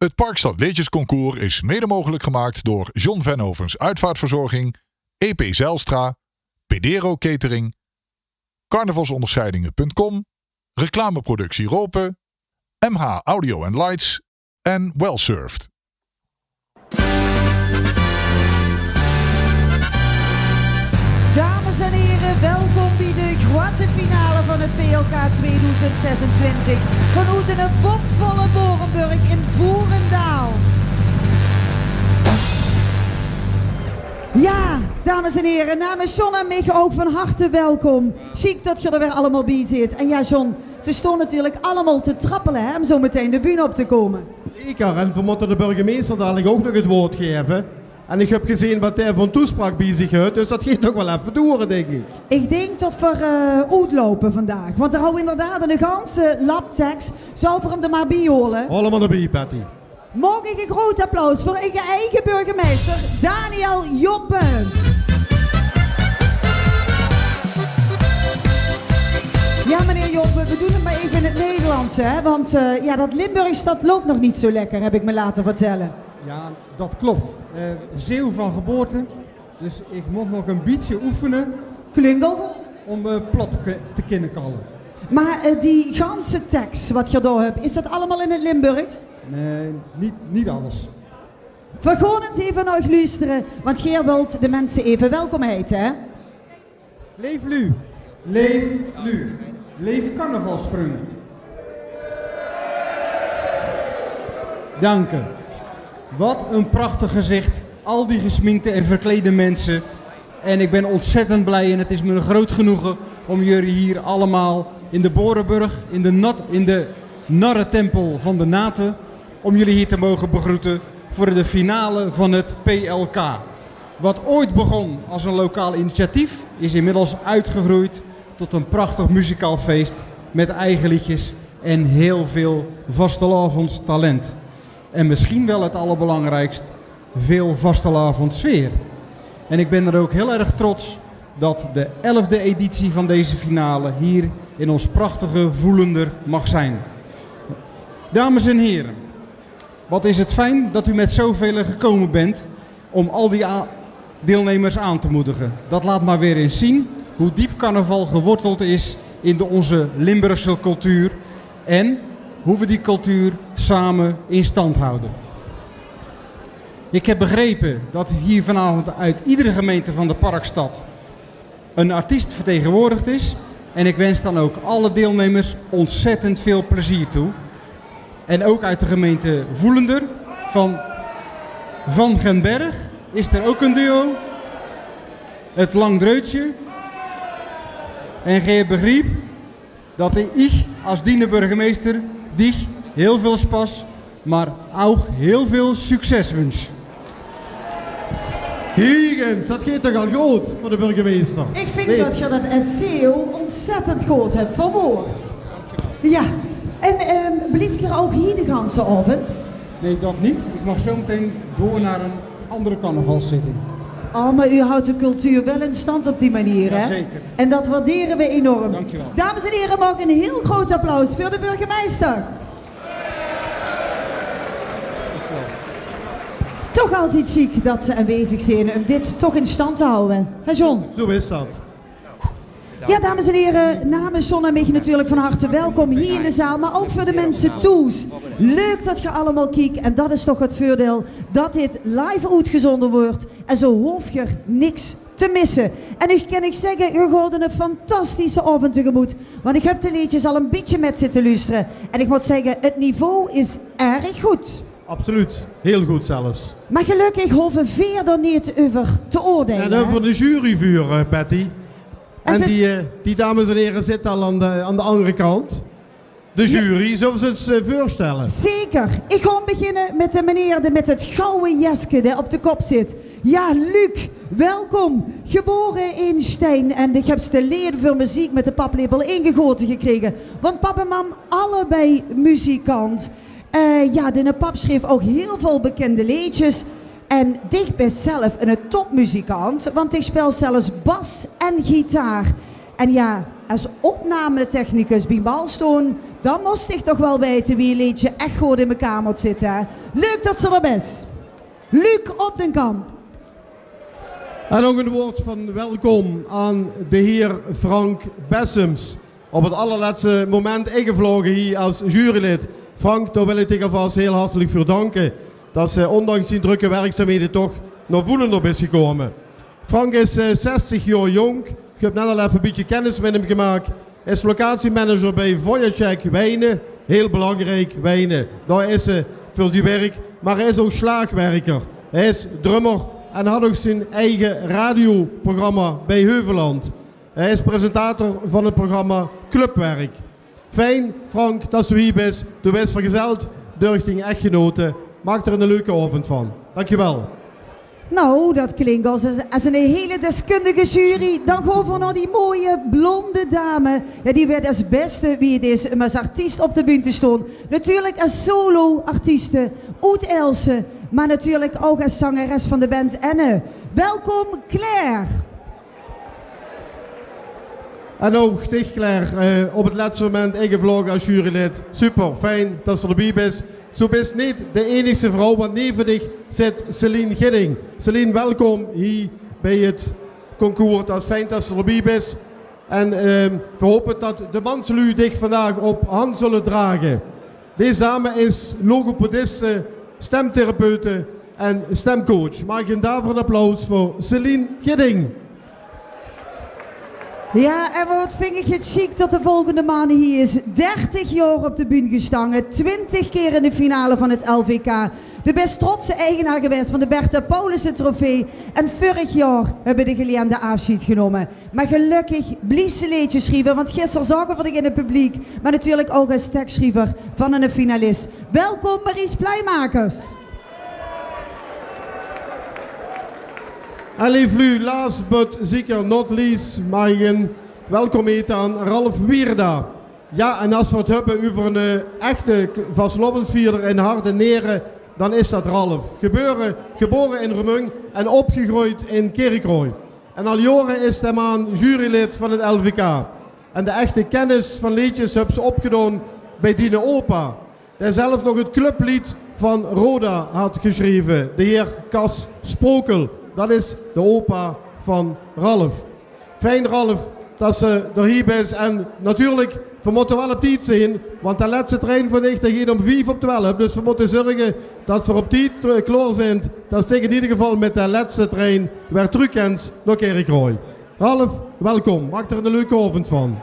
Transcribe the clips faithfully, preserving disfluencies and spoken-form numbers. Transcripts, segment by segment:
Het Parkstad Leedjesconcours is mede mogelijk gemaakt door John Venhovens Uitvaartverzorging, E P Zijlstra, Pedero Catering, carnavalsonderscheidingen punt com, reclameproductie Rope, M H Audio en Lights en Wellsurfed. Dames en here, welkom bie de groeate finale van 't P L K twiedoezend zesentwintig. Vanoet 'ne bomvolle Boerenburg in Voerendaal. Jao, dames en here, namens John en mich ouch van harte welkom. Sjiek det geer d'r weer allemaol bie zeet. En jao, John, ze staon natuurlik allemaol te trappele, hè, óm zo metein de bühne op te kómme. Zeker, en veer mótte de burgemeister dalik ouch nog 't waord gaeve. En ich höb gezeen waat hae veur 'n toespraok bie zich haet, dus det geit toch waal effe doere, dink ich. Ich dink det veer eh, oetloupe vandaag, want d'r hou inderdaad 'ne ganse lap teks. Zouwe veer 'm d'r mer bie haole? Haol 'm mer d'rbie, Patty. Maag ich e groot applaus veur eige, eige burgemeister, Daniel Joppe. Ja, meneer Joppe, we doen het maar even in het Nederlands, hè? Want eh, ja, dat Limburgs, dat loopt nog niet zo lekker, heb ik me laten vertellen. Ja, dat klopt. Eh, Zeeuw van geboorte, dus ik moet nog een bietje oefenen. Klungel. Om eh, plat te, te kunnen kallen. Maar eh, die ganse tekst wat je daar hebt, is dat allemaal in het Limburgs? Nee, niet, niet alles. Veer gaon ins eve nao uch luustere, want geer wilt de minse eve welkom heite, hè? Leef lu. Leef lu. Leef carnavalsvrunj. Dank u. Wat een prachtig gezicht. Al die gesminkte en verklede mensen. En ik ben ontzettend blij en het is me een groot genoegen om jullie hier allemaal in de Borenburg, in de, nat, in de narretempel van de Naten, om jullie hier te mogen begroeten voor de finale van het P L K. Wat ooit begon als een lokaal initiatief, is inmiddels uitgegroeid tot een prachtig muzikaal feest met eigen liedjes en heel veel vastelaovestalent. En misschien wel het allerbelangrijkst, veel vastelaovessfeer. En ik ben er ook heel erg trots dat de elfde editie van deze finale hier in ons prachtige Voelender mag zijn. Dames en heren, wat is het fijn dat u met zoveel gekomen bent om al die a- deelnemers aan te moedigen. Dat laat maar weer eens zien hoe diep carnaval geworteld is in de, onze Limburgse cultuur en hoe we die cultuur samen in stand houden. Ik heb begrepen dat hier vanavond uit iedere gemeente van de Parkstad een artiest vertegenwoordigd is. En ik wens dan ook alle deelnemers ontzettend veel plezier toe. En ook uit de gemeente Voelender van Van Genberg is er ook een duo. Het Lang Dreutje. En geer begriep dat ich als diene burgemeister dich heel veel spas, maar ook heel veel succes wens. Kiek ins, dat geit toch al good veur de burgemeister. Ich vin dat geer dat es Zeeuw ontzettend good höb verwoord. Ja, en eh, blief geer ouch hie de ganse aovend? Nee, dat niet. Ik mag zo meteen door naar een andere carnavalszitting. Oh, maar u houdt de cultuur wel in stand op die manier, hè? Jazeker. En dat waarderen we enorm. Dankjewel. Dames en heren, mag een heel groot applaus voor de burgemeester. Toch altied sjiek dat ze aanwezig zeen um dit toch in stand te hawwe. Hè, John? Zo is dat. Ja, dames en heren, namens John en mich natuurlijk van harte welkom hier in de zaal, maar ook voor de mensen thuis. Leuk dat geer allemaal kiek en dat is toch het veurdeel dat dit live oetgezonden wordt en zo hoof geer niks te misse. En ich kan uch zegge, geer gaot 'ne fantastische aovend tegemoet, want ich höb de leedjes al 'n bietje mit zitte luustere en ich mót zegge, het niveau is erg good. Absoluut, heel good zelfs. Maar gelukkig hove veer d'r neet euver te oordeile. En euver de jury vure, eh, Patty. En die, eh, die dames en heren zitten al aan de, aan de andere kant. De jury, zullen we ze eens eh, voorstellen? Zeker. Ich gaon beginne mit de meneer de, mit het gouwe jeske de op de kop zit. Ja, Luc, welkom. Gebore in Stein en de höbs de leer veur meziek mit de paplepel ingegote gekrege. Want pap en mam, allebei muzikant. Eh, ja, dene pap sjreef ouch hiel väöl bekinde leedjes. En dich bis zelf 'ne topmuzikant, want dich speels zelfs bas en gitaar. En ja, Es opnametechnicus bie Milestone, dan mós ich toch waal weite wie e leedje ech good in mekaar mót zitte, hè? Leuk det se d'r bès. Luc op den Kamp. En ouch e waord van welkom aan de heer Frank Bessems. Op 't allerlètste moment ingevloge hie es jurylid. Frank, dao wil ich dich alvas hiel hartelik veur danke. Det se ondanks zien drökke werkzaamhede toch nao Voelendörp bis gekómme. Frank is, eh, zestig jaor jónk. Ich höb net al effe e bietje kennis mit häöm gemaak. Is locatiemanager bie Voyacheck Wijne. Hiel belangriek, Wijne. Dao is hae veur zien werk. Mer hae is ouch slaagwerker. Hae is drummer en haet ouch zien eige radioprogramma bie Heuvelland. Hae is presentator van 't programma Clubwerk. Fijn, Frank, det se hie bis. Doe bis vergezeld durch dien echtgenote. Maak d'r eine leuke aovend van. Dankjewel. Nou, det klink es, es, es ein hele deskundige jury. Dan gaon v'r nao die mooie blonde dame. Jao, die wèt es bèste wie 't is óm es artiest op de bühne te staon. Natuurlik es solo-artieste oet Aelse, mer natuurlik ouch es zangeres van de band Enne. Welkom, Claire. En ouch dich, Claire, eh, op 't lètste moment ingevloge es jurylid. Super, fijn det se d'rbie bis. Doe bis neet de einigste vrouw, want neve dich zit Celine Gidding. Celine, welkom hie bie 't concours. Det is fijn det se d'rbie bis. En, eh, v'r hope det de manslü dich vandaag op hand zulle drage. Dees dame is logopediste, stemtherapeute en stemcoach. Maag ich ein daverend applaus veur Celine Gidding. Jao, en waat vin ich 't sjiek det de volgende man hie is. Dertig jaor op de bühne gestange, twintig kier in de finale van 't L V K. De bès trotse eigenaar gewaes van de Bertha Paulussen Trofee. En vörig jaor höbbe de geliende aafsjeid genómme. Mer gelökkig blief ze leedjes sjrieve, want gister zaoge v'r dich in 't publiek, mer natuurlik ouch es tekssjriever van eine finalis. Welkom, Maries Pleimakers. En leef lu, last but zeker not least, maag ich ein welkom hete aan Ralf Wierda. Jao, en es v'r 't höbbe euver eine, eh, echte k-, vastelaovesvierder in hart en nere, dan is det Ralf. Gebeure, gebore in Remunj en opgegreujd in Kirchroa. En al jaore is de man jurylid van 't L V K. En de echte kennis van leedjes höbs se opgedaon bie diene opa, dae zelf nog 't clublied van Roda haet gesjreve, de heer Cas Sprokel. Det is de opa van Ralf. Fijn, Ralf, det se d'r hie bis. En natuurlik, v'r mótte waal op tied zeen, want de lètste trein van dich, dae geit óm vief op twelf. Dus v'r mótte zörge det v'r op tied, eh, klaor zeen. Det se dich in eder geval mit de lètste trein weer trök kins nao Kirchroa. Ralf, welkom. Maak d'r eine leuke aovend van.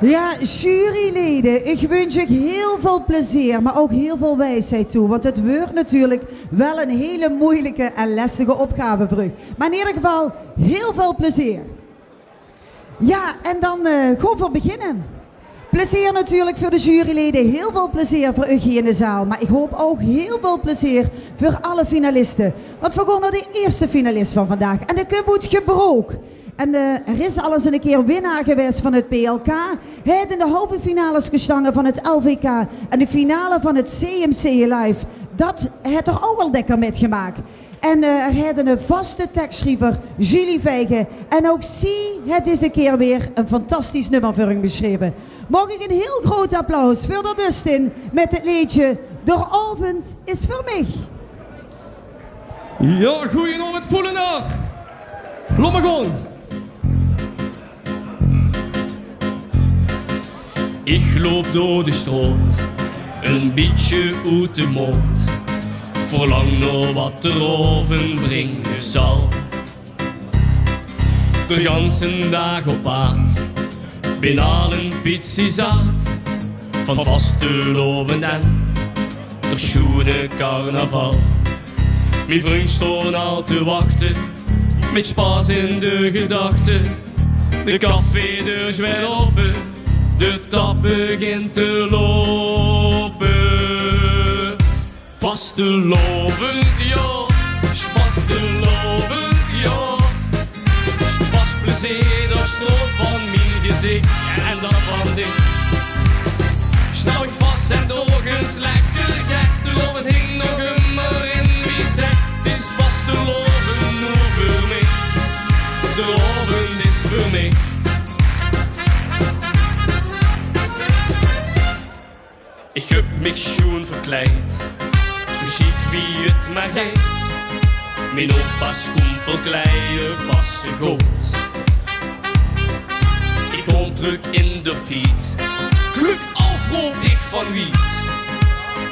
Jao, juryleden, ich wunsj uch hiel väöl plezeer, mer ouch hiel väöl wiesheid toe, want 't weurt natuurlik waal ein hele meujelike en lestige opgave veur uch. Mer in eder geval, hiel väöl plezeer. Jao, en dan, eh, gaon v'r beginne. Plezeer natuurlik veur de juryleden, hiel väöl plezeer veur uch hie in de zaal, mer ich haop ouch hiel väöl plezeer veur alle finaliste. Want v'r gaon nao de ierste finalis van vandaag. En dae kump oet Gebrook. En, eh, hae is al ins eine kier winnaar gewaes van 't P L K. Hae haet in de halve finales gestange van 't L V K en de finale van 't C M C Live. Det haet 'r ouch al dèkker mitgemaak. En, eh, hae haet eine vaste tekssjriever, Julie Vijgen. En ouch zie haet dees kier weer ein fantastisch nummer veur häöm gesjreve. Maag ich ein hiel groot applaus veur d'r dus in mit 't leedje D'r aovend is veur mich. Jao, goojenaovend, Voelendörp. Laot mer gaon. Ich loup door de straot, ein bietje oet de maot. Verlang nao waat d'r aovend bringe zal. D'r ganse daag op paad, bin al ein bietje zaat van vastelaovend en d'r sjoene carnaval. Mien vrunj staon al te wachte, mit spas in de gedachte. De cafédeur is weer ope, de tap begint te loupe. Vastelaovend, jao, vastelaovend, jao. Spas, plezeer, det straot van mien gezich en det van dich. Sjnauw ich vas en doorgaans lekker gek, d'r aovend hingk nog ummer in mien zek. 't Is vastelaovend noe veur mich, d'r aovend is veur mich. Ich höb mich sjoen verkleid, zoe sjiek wie 't mer geit. Mien opa's sjoenpelkleier passe good. Ich gaon trök in d'r tied. Kluk aaf, roop ich van wied.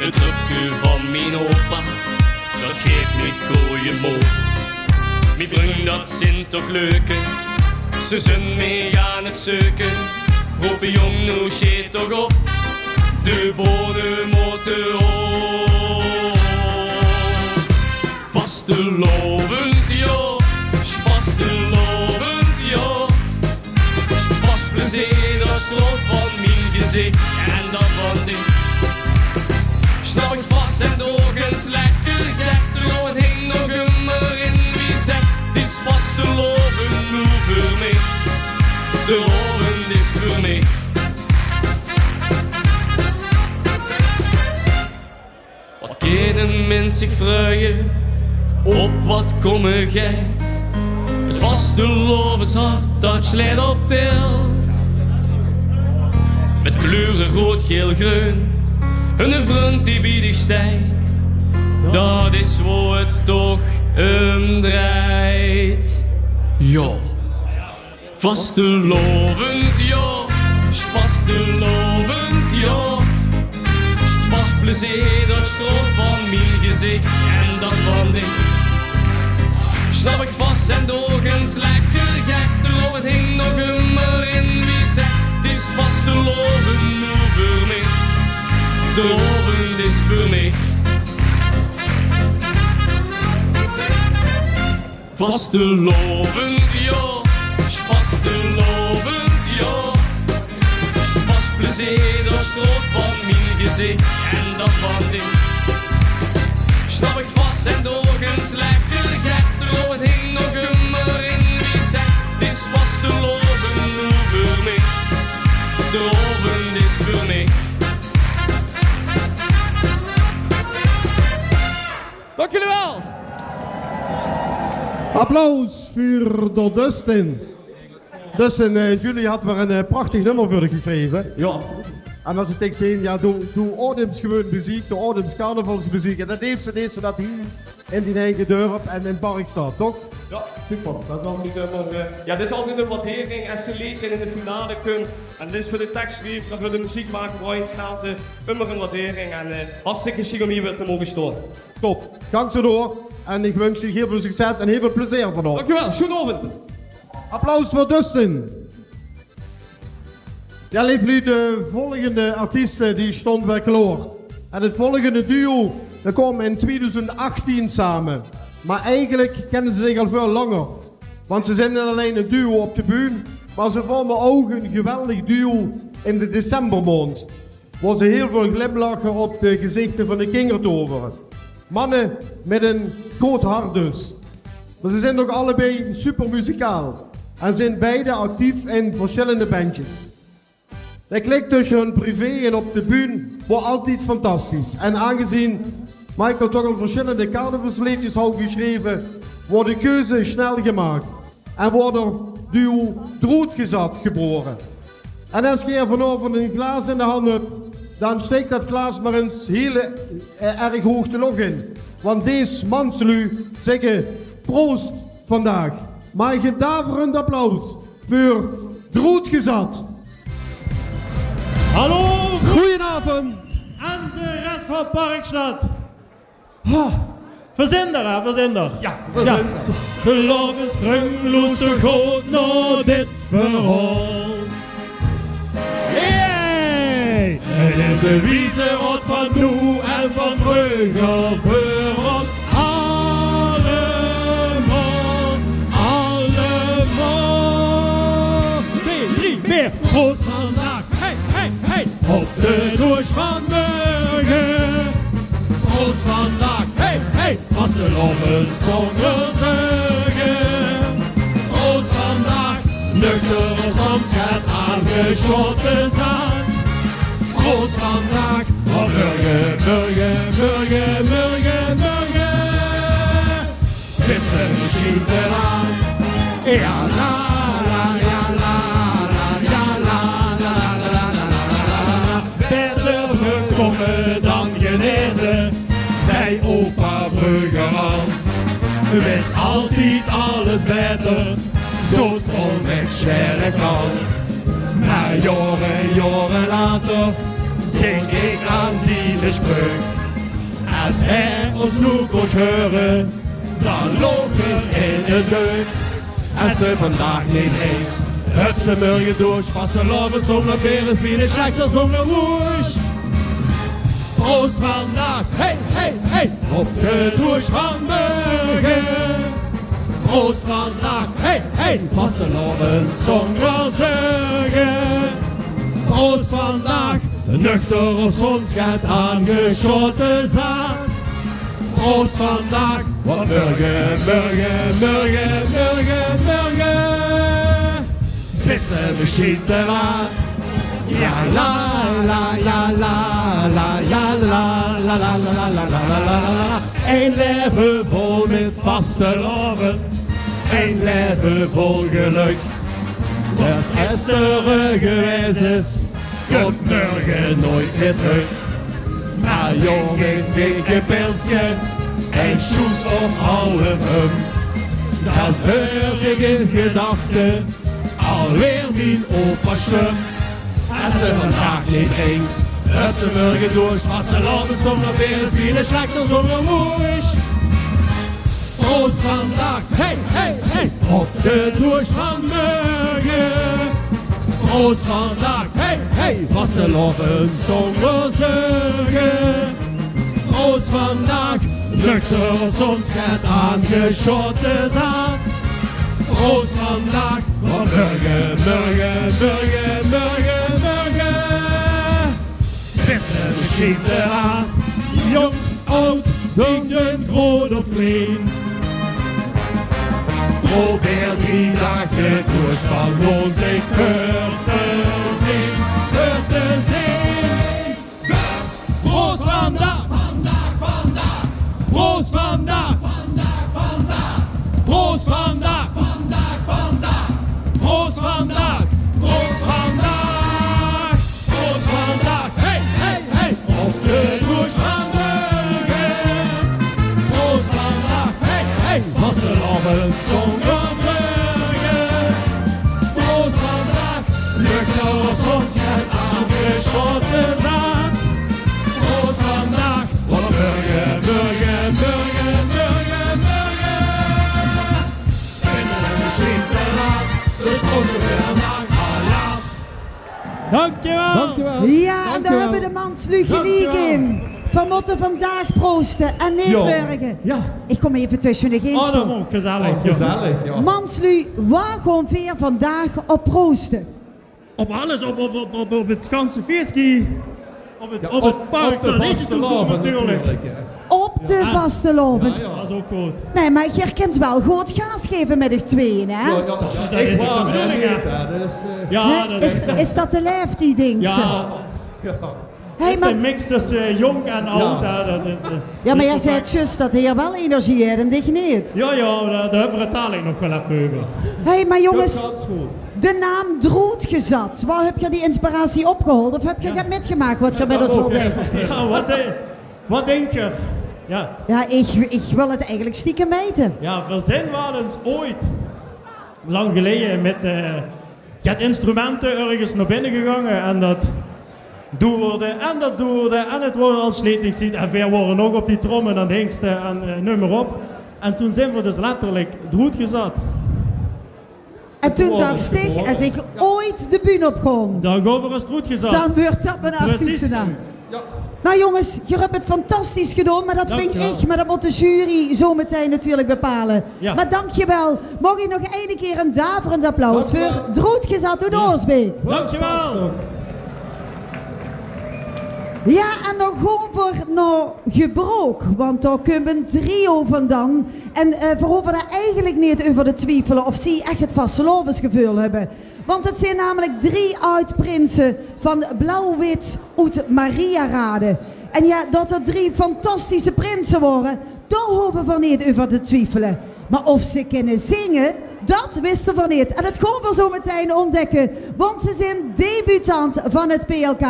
't Dröpke van mien opa, dat geef mich gooje mood. Mien vrunj, dat zeen toch leuke, ze zeen mich aan 't zeuke. Rope: jóng, noe sjeet toch op, de bode mótte op. Vastelaovend, jao, vastelaovend, jao. Sjpas, plezeer, dat sjtraolt van mien gezich en dat van dich. Sjnap ich vas en doorgaans lekker gek, d'r gaon hing nog ummer in wie zek. 't Is vastelaovend noe veur mich, d'r aovend is veur mich. Wat kin e mins zich vreuie op wat kómme geit. 't Vastelaoveshart, dat sjleit op tilt. Mit kleure roead, gael, greun. Eine vrund dae bie dich steit. Dat is wo 't toch um dreit. Jao. Vastelaovend, jao, vastelaovend, jao. Sjpas, plezeer, dat sjtraolt van mien gezich en dat van dich. Sjnap ich vas en doorgaans lekker gek, d'r aovend hing nog ummer in wie zek. 't Is vastelaovend noe veur mich, d'r aovend is veur mich. Vastelaovend, jao, vastelaovend, jao. Sjpas, plezeer, dat sjtraolt van mien gezich en dat van dich. Sjnap ich vas en doorgaans lekker gek, d'r aovend hing nog ummer in wie zek. 't Is vastelaovend noe veur mich, d'r aovend is veur mich. Dank jullie wel. Applaus veur d'r Dustin. Dustin, eh, Julie had weer ein, eh, prachtig nummer veur dich gesjreve. Jao. En as ich dich zeen, jao, doe, doe aodems gewoon meziek, doe aodems carnavalsmeziek. En dat leefste deis se dat hie in dien eige dörp en in Parkstad, toch? Jao, super. Dat is altied ein, eh, jao, dat is altied ein waardering es se leedjer in de finale kump. En dat is veur de tekssjriever en veur de meziekmaker, Brian Stalte, ummer ein waardering. En, eh, hartstikke sjiek um hie weer te moge sjtaon. Top, gank zoe door. En ich wunsj dich hieël väöl succes en hieël väöl plezeer vanaovend. Dank uch waal, sjoen aovend. Applaus veur Dustin. Jao, leef luuj, de volgende artieste die sjtónge weer klaor. En 't volgende duo, dat kaom in tweeduizend achttien same. Mer eigelik kenne ze zich al väöl langer. Want ze zeen neet allein ein duo op de bühne, mer ze vorme ouch ein geweldig duo in de decembermaond. Wo ze hieël väöl glimlache op de gezichter van de kinger tovere. Manne mit ein groeat hart dus. Mer ze zeen ouch allebei super muzikaal en zeen beide actief in versjillende bendjes. De klik tösje hun privé en op de bühne waor altied fantastisch. En aangezeen Michael toch al versjillende carnavalsleedjes haw gesjreve, woort de keuze snel gemaak. En woort d'r duo Droetgezat gebore. En es geer vanaovend ein glaas in de hand höb, dan sjteik dat glaas mer ins hieël, eh, erg hoog de loch in. Want dees mansluuj zègke proost vandaag. Maag ich ein daverend applaus veur Droetgezat. Hallo. Goojenaovend. En de res van Parkstad. Ha, veer zeen d'r, hè, veer zeen d'r. Jao, veer zeen d'r. Geloof ins, vrunj, loester good nao dit verhaol. Hey! 't Is de wieze raod van noe en van vreuger veur ós allemaol. Allemaol. Twee, drie, veer. Proost vandaag. Hey, hey, hey. Op de toekoms van mörge. Proost vandaag, hey, hey. Vastelaovend zónger zörge. Proost vandaag, nuchter es soms get aangesjaote zaat. Proost vandaag, op mörge, mörge, mörge, mörge, mörge. Is 't mesjien te laat? Jao, la, la, jao, la, la, jao, la, la, la. Beter veur kómme Opa vreuger al, wis altied alles baeter, zoot vol mit sjerp kal. Mer jaore, jaore later, dink ich aan zien spreuk. Es hae ós noe kós heure, dan loog 'r in de deuk. Es ze vandaag neet ins höbs te mörge doors, vastelaovend zónger beer is wie de slechter zónger woes. Proost vandaag, hey, hey, hey, op de doors van mörge. Proost vandaag, hey, hey, vastelaovend zónger zörge. Proost vandaag, nuchter es ós get aangesjaote zaat. Proost vandaag, want mörge, mörge, mörge, mörge, mörge bis te mesjien te laat. Ja, la, la, la, la, la, ja, la, la, la, la, la, la, la, la, la. Ein laeve vol mit vastelaovend, ein laeve vol gelök. Wat gister gewaes is, kump mörge noeit weer trök. Mer jóng, ein dikke pilske, ein sjoes of half rum, dan huur ich in gedachte alweer mien opa's stum. Es te vandaag neet ins höbs te mörge doors, vastelaovend zónger beer is wie de slechter zónger woes. Proost vandaag, hey, hey, hey, op de doors van mörge. Proost vandaag, hey, hey, vastelaovend zónger zörge. Proost vandaag, nuchter es ós get aangesjaote zaat. Proost vandaag, want mörge, mörge, mörge, mörge, mörge bis te mesjien te laat. Jóng, aod, dink, groot of klein, probeer die daag de koers van ós zich veur te zeen, veur te zeen. Dus proost vandaag. Vandaag, vandaag. Proost vandaag. Vandaag, vandaag. Proost vandaag. Vandaag, vandaag. Proost vandaag. Proost vandaag. Proost vandaag. Hey, hey, hey. Op de koers van mörge. Proost vandaag. Hey, hey. Vastelaovend zónger zörge. Proost vandaag. Nuchter es ós get aangesjaote zaat. Proost vandaag, want mörge, mörge, mörge, mörge, mörge bis te mesjien te laat. Dus proost vandaag, alaaf. Dankjewel. Dankjewel. Ja, en dao höbbe de manslui geliek in. Veer mótte vandaag prooste en neet mörge. Ja. Ich kóm effe tösse de gein. Oh, det is gezellig. Gezellig, ja. Manslui, wao gaon veer vandaag op prooste? Op alles, op, op, op, op, op 't ganse fieske. Op 't, ja, op 't park, op de vastelaovend natuurlik. Op de vastelaovend. Ja, ja. Det is ouch good. Nae, mer geer kint waal good gaas gaeve mit uch twieën, hè? Ja, ja. Det is de bedoeling, hè. Ja, det is, eh, is det de laeftied, dinks se? Ja. Hey, mer de mix tösse, eh, jónk en aod, hè, det is, eh, ja, mer geer zaet zjus det geer waal energie höb en ich neet. Ja, ja, dao, dao höbbe veer 't dalik nog waal effe euver. Hey, mer jónges, de naam Droetgezat, wao höb geer die inspiratie opgehaold? Of höb geer get mitgemaak wat geer inmiddels waal deit? Ja, wat dink, wat dink geer? Ja. Ja, ich, ich wil 't eigelik stiekem weite. Ja, veer zeen waal ins ooit, lang geleje, mit, eh, get instrumente örges nao binne gegange en det doerde en det doerde en 't woort al sletingstied en veer wore nog op die tromme en hingste en, eh, neum mer op. En toen zeen veer dus letterlik droetgezat. En toen dach ich, es ich ooit de bühne op gaon, dan gaon veer es droetgezat. Dan wuuert det mien artiestenaam. Precies. Ja. Nou jónges, geer höb 't fantastisch gedaon, mer det vinj ich, mer det mót de jury zo metein natuurlik bepaole. Ja. Mer dankjewel. Maag ich nog eine kier ein daverend applaus veur Droetgezat oet Oosbeek. Dankjewel. Ja, en dan gaon veer nao Gebrook, want dao kump ein trio vandaan. En, eh, veer hove dao eigelik neet euver te twiefele of zie ech 't vastelaovesgeveul höbbe. Want 't zeen namelik drie aod-prinse van Blauw-Wit oet Mariarade. En ja, det 't drie fantastische prinse waore, dao hove veer neet euver te twiefele. Mer of ze kinne zinge, Dat wiste v'r neet. En dat gaon v'r zo metein ontdekke, want ze zeen debutant van 't P L K.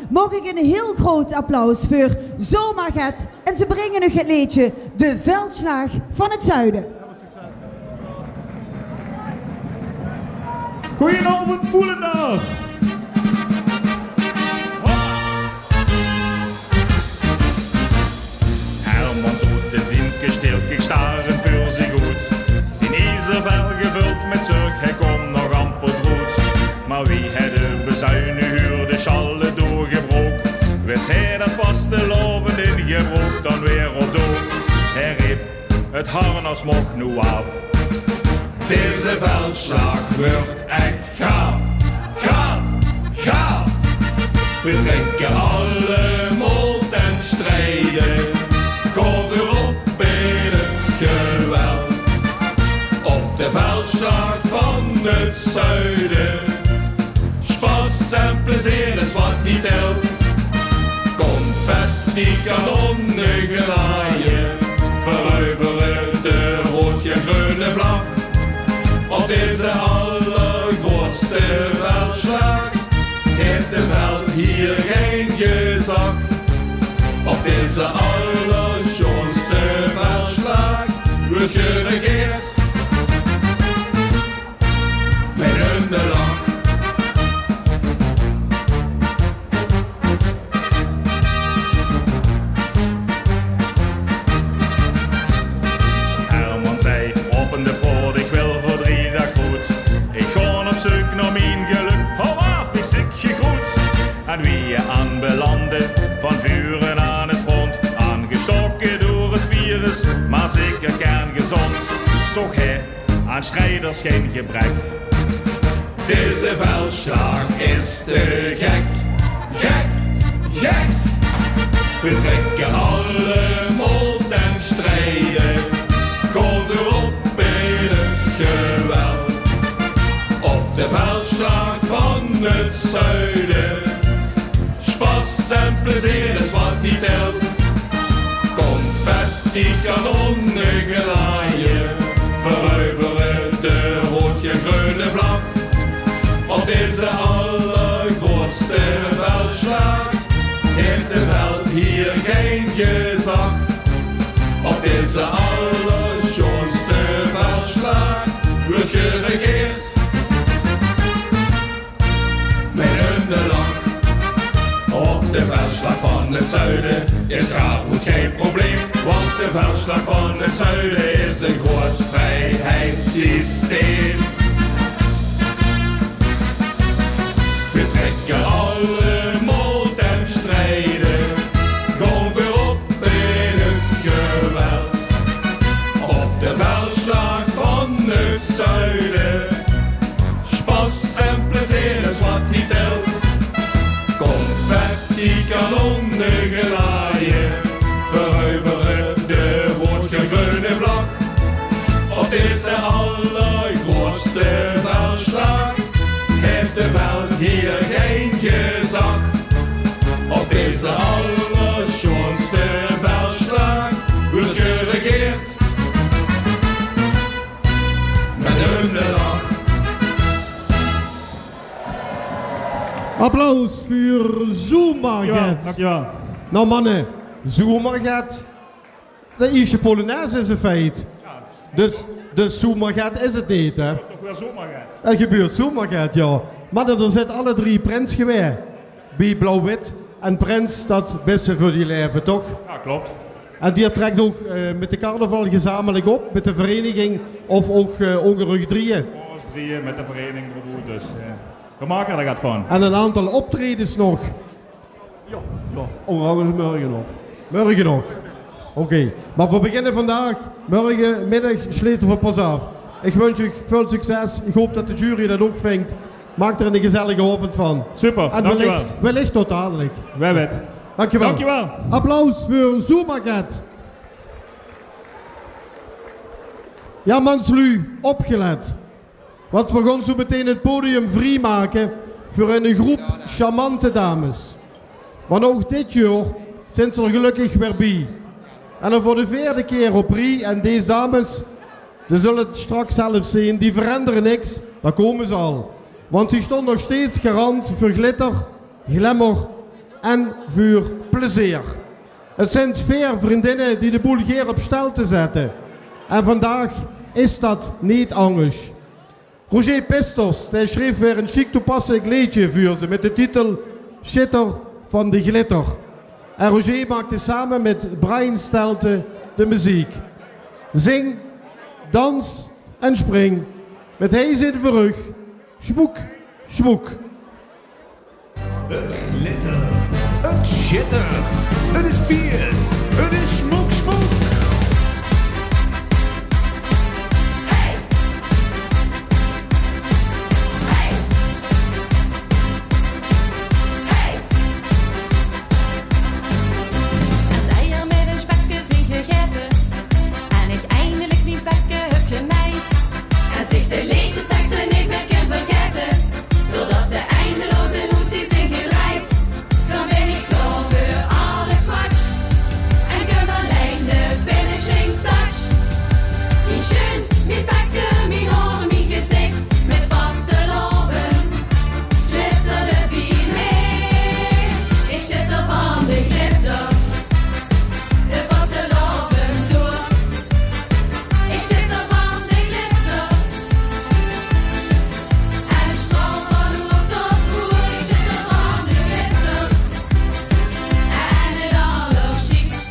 Maag ik 'n hiel groot applaus veur Zomaar Get. En ze bringe uch 't leedje De Veldslaag van 't Zuide. Goeienaovend, Voelendaal. Herman zoot in zien kesteelke starend veur zich oet. Zien iezelvel gevuld mit zörg, hae kómp nog amper good. Mer wie hae de bezuine huurde sjalle doorgebrook, wis hae dat vastelaovend in gebrook dan weer op dook. Hae reep: 't harnas maag noe aaf. Deze veldslaag wuuert ech gaaf, gaaf, gaaf. Veer trèkke allemaol ten strijde, gaon veer op in 't geweld. Op de veldslaag van 't zuide, spas en plezeer is wat hie tèlt. Confetti, kanonne gelaaie, vereuvere de rood-geel-greune vlag. Op deze allergrootste veldslaag haet de veldheer gein gezag. Op deze allersjoonste veldslaag wuuert geregeerd mit 'ne lach. Herman zag op de poort: "Ich wil veur drie daag good. Ich gaon op zeuk nao mien gelök. Hou aaf, ich zèk gegroet." En wie hae aanbelande, van vure aan 't front, aangestoke door 't virus, mer zeker kerngezónd, zoog hae aan strijders gein gebrek. Deze veldslaag is te gek, gek, gek. Veer trèkke allemaol ten strijde, gaon veer op in 't geweld. Op de veldslaag van 't zuide, spas en plezeer is wat hie tèlt. Confetti, kanonne gelaaie, vereuvere de rood-geel-greune vlag. Op deze allergrootste veldslaag haet de veldheer gein gezag. Op deze allersjoonste veldslaag wuuert geregeerd mit 'ne lach. Op de veldslaag van 't zuide is raar good gein probleem, want de veldslaag van 't zuide is e groot vrijheidssysteem. Veer trèkke allemaol ten strijde, gaon veer op in 't geweld. Op de veldslaag van 't zuide, spas en plezeer is wat hie tèlt. Confetti, kanonne gelaaie, vereuvere de rood-geel-greune vlag. Op deze allergrootste veldslaag haet de veldheer gein gezag. Op deze allersjoonste veldslaag wuuert geregeerd mit 'ne lach. Applaus veur Zomaar Get. Dankjewel, dankjewel. Nou manne, Zomaar Get. De ierste polonaise is in feite. Dus, dus Zomaar Get is 't neet, hè? Toch waal Zomaar Get. 't Gebeurt Zomaar Get, jao. Mer dan, dan zit alle drie prins gewaes. Bie Blauw-Wit en prins, dat bis se veur dien laeve, toch? Jao, klop. En geer trèk ouch, eh, mit de carnaval gezamelik op, mit de vereniging of ouch, eh, ónger uch drieje? Ónger ós drieje, mit de vereniging d'rboe, dus, eh, veer make d'r get van. En 'n aantal optraejes nog? Jao, jao, ónger angere mörge nog. Mörge nog? Oké, mer veer beginne vandaag. Mörgemiddig slete veer pas aaf. Ich wunsj uch väöl succes. Ich haop det de jury det ouch vingt. Maak d'r eine gezellige aovend van. Super, dankjewel. En wellich, wellich tot dalik. Wae weit. Dankjewel. Dankjewel. Applaus veur Zomaar Get. Jao, manslu, opgelet. Want veer gaon zo metein 't podium vriemake veur ein groep charmante dames. Want ouch dit jaor zeen ze d'r gelökkig weer bie. En dan veur de veerde kier op rie. En dees dames, Ze zulle 't straks zelf zeen, die verendere niks, dao kome ze al. Want ze staon nog steeds garant veur glitter, glamour en veur plezeer. 't Zint veer vriendinne die de boel gaer op stelte zette. En vandaag is dat neet angers. Roger Pisters, dae sjreef weer ein sjiek toepasselik leedje veur ze mit de titel Sjitter van de Glitter. En Roger maakde same mit Brian Stelte de meziek. Zing, dans en spring. Mit Hei zit veur uch. Smoek, smoek. 't Glittert, 't sjittert, 't is fies, 't is smoek, smoek. Hey! Hey! Hey! Es eier mit ein spekske zeen gegaete en ich eindelik mien pekske höb genejd en zich de leedjestekste neet mieë kin vergaete, doordat ze eindeloos in hoes zeen gedrejd, dan bin ich klaor veur alle kwatsj en kump allein de finishing touch. Wie sjoen, mien pekske, mien haore, mien gezich, mit vastelaovend glitterde bie mich. Ich sjitter van de glitter, de vastelaovend door. Ich sjitter van de glitter en straol van oer tot oer. Ich sjitter van de glitter en 't allersjiekst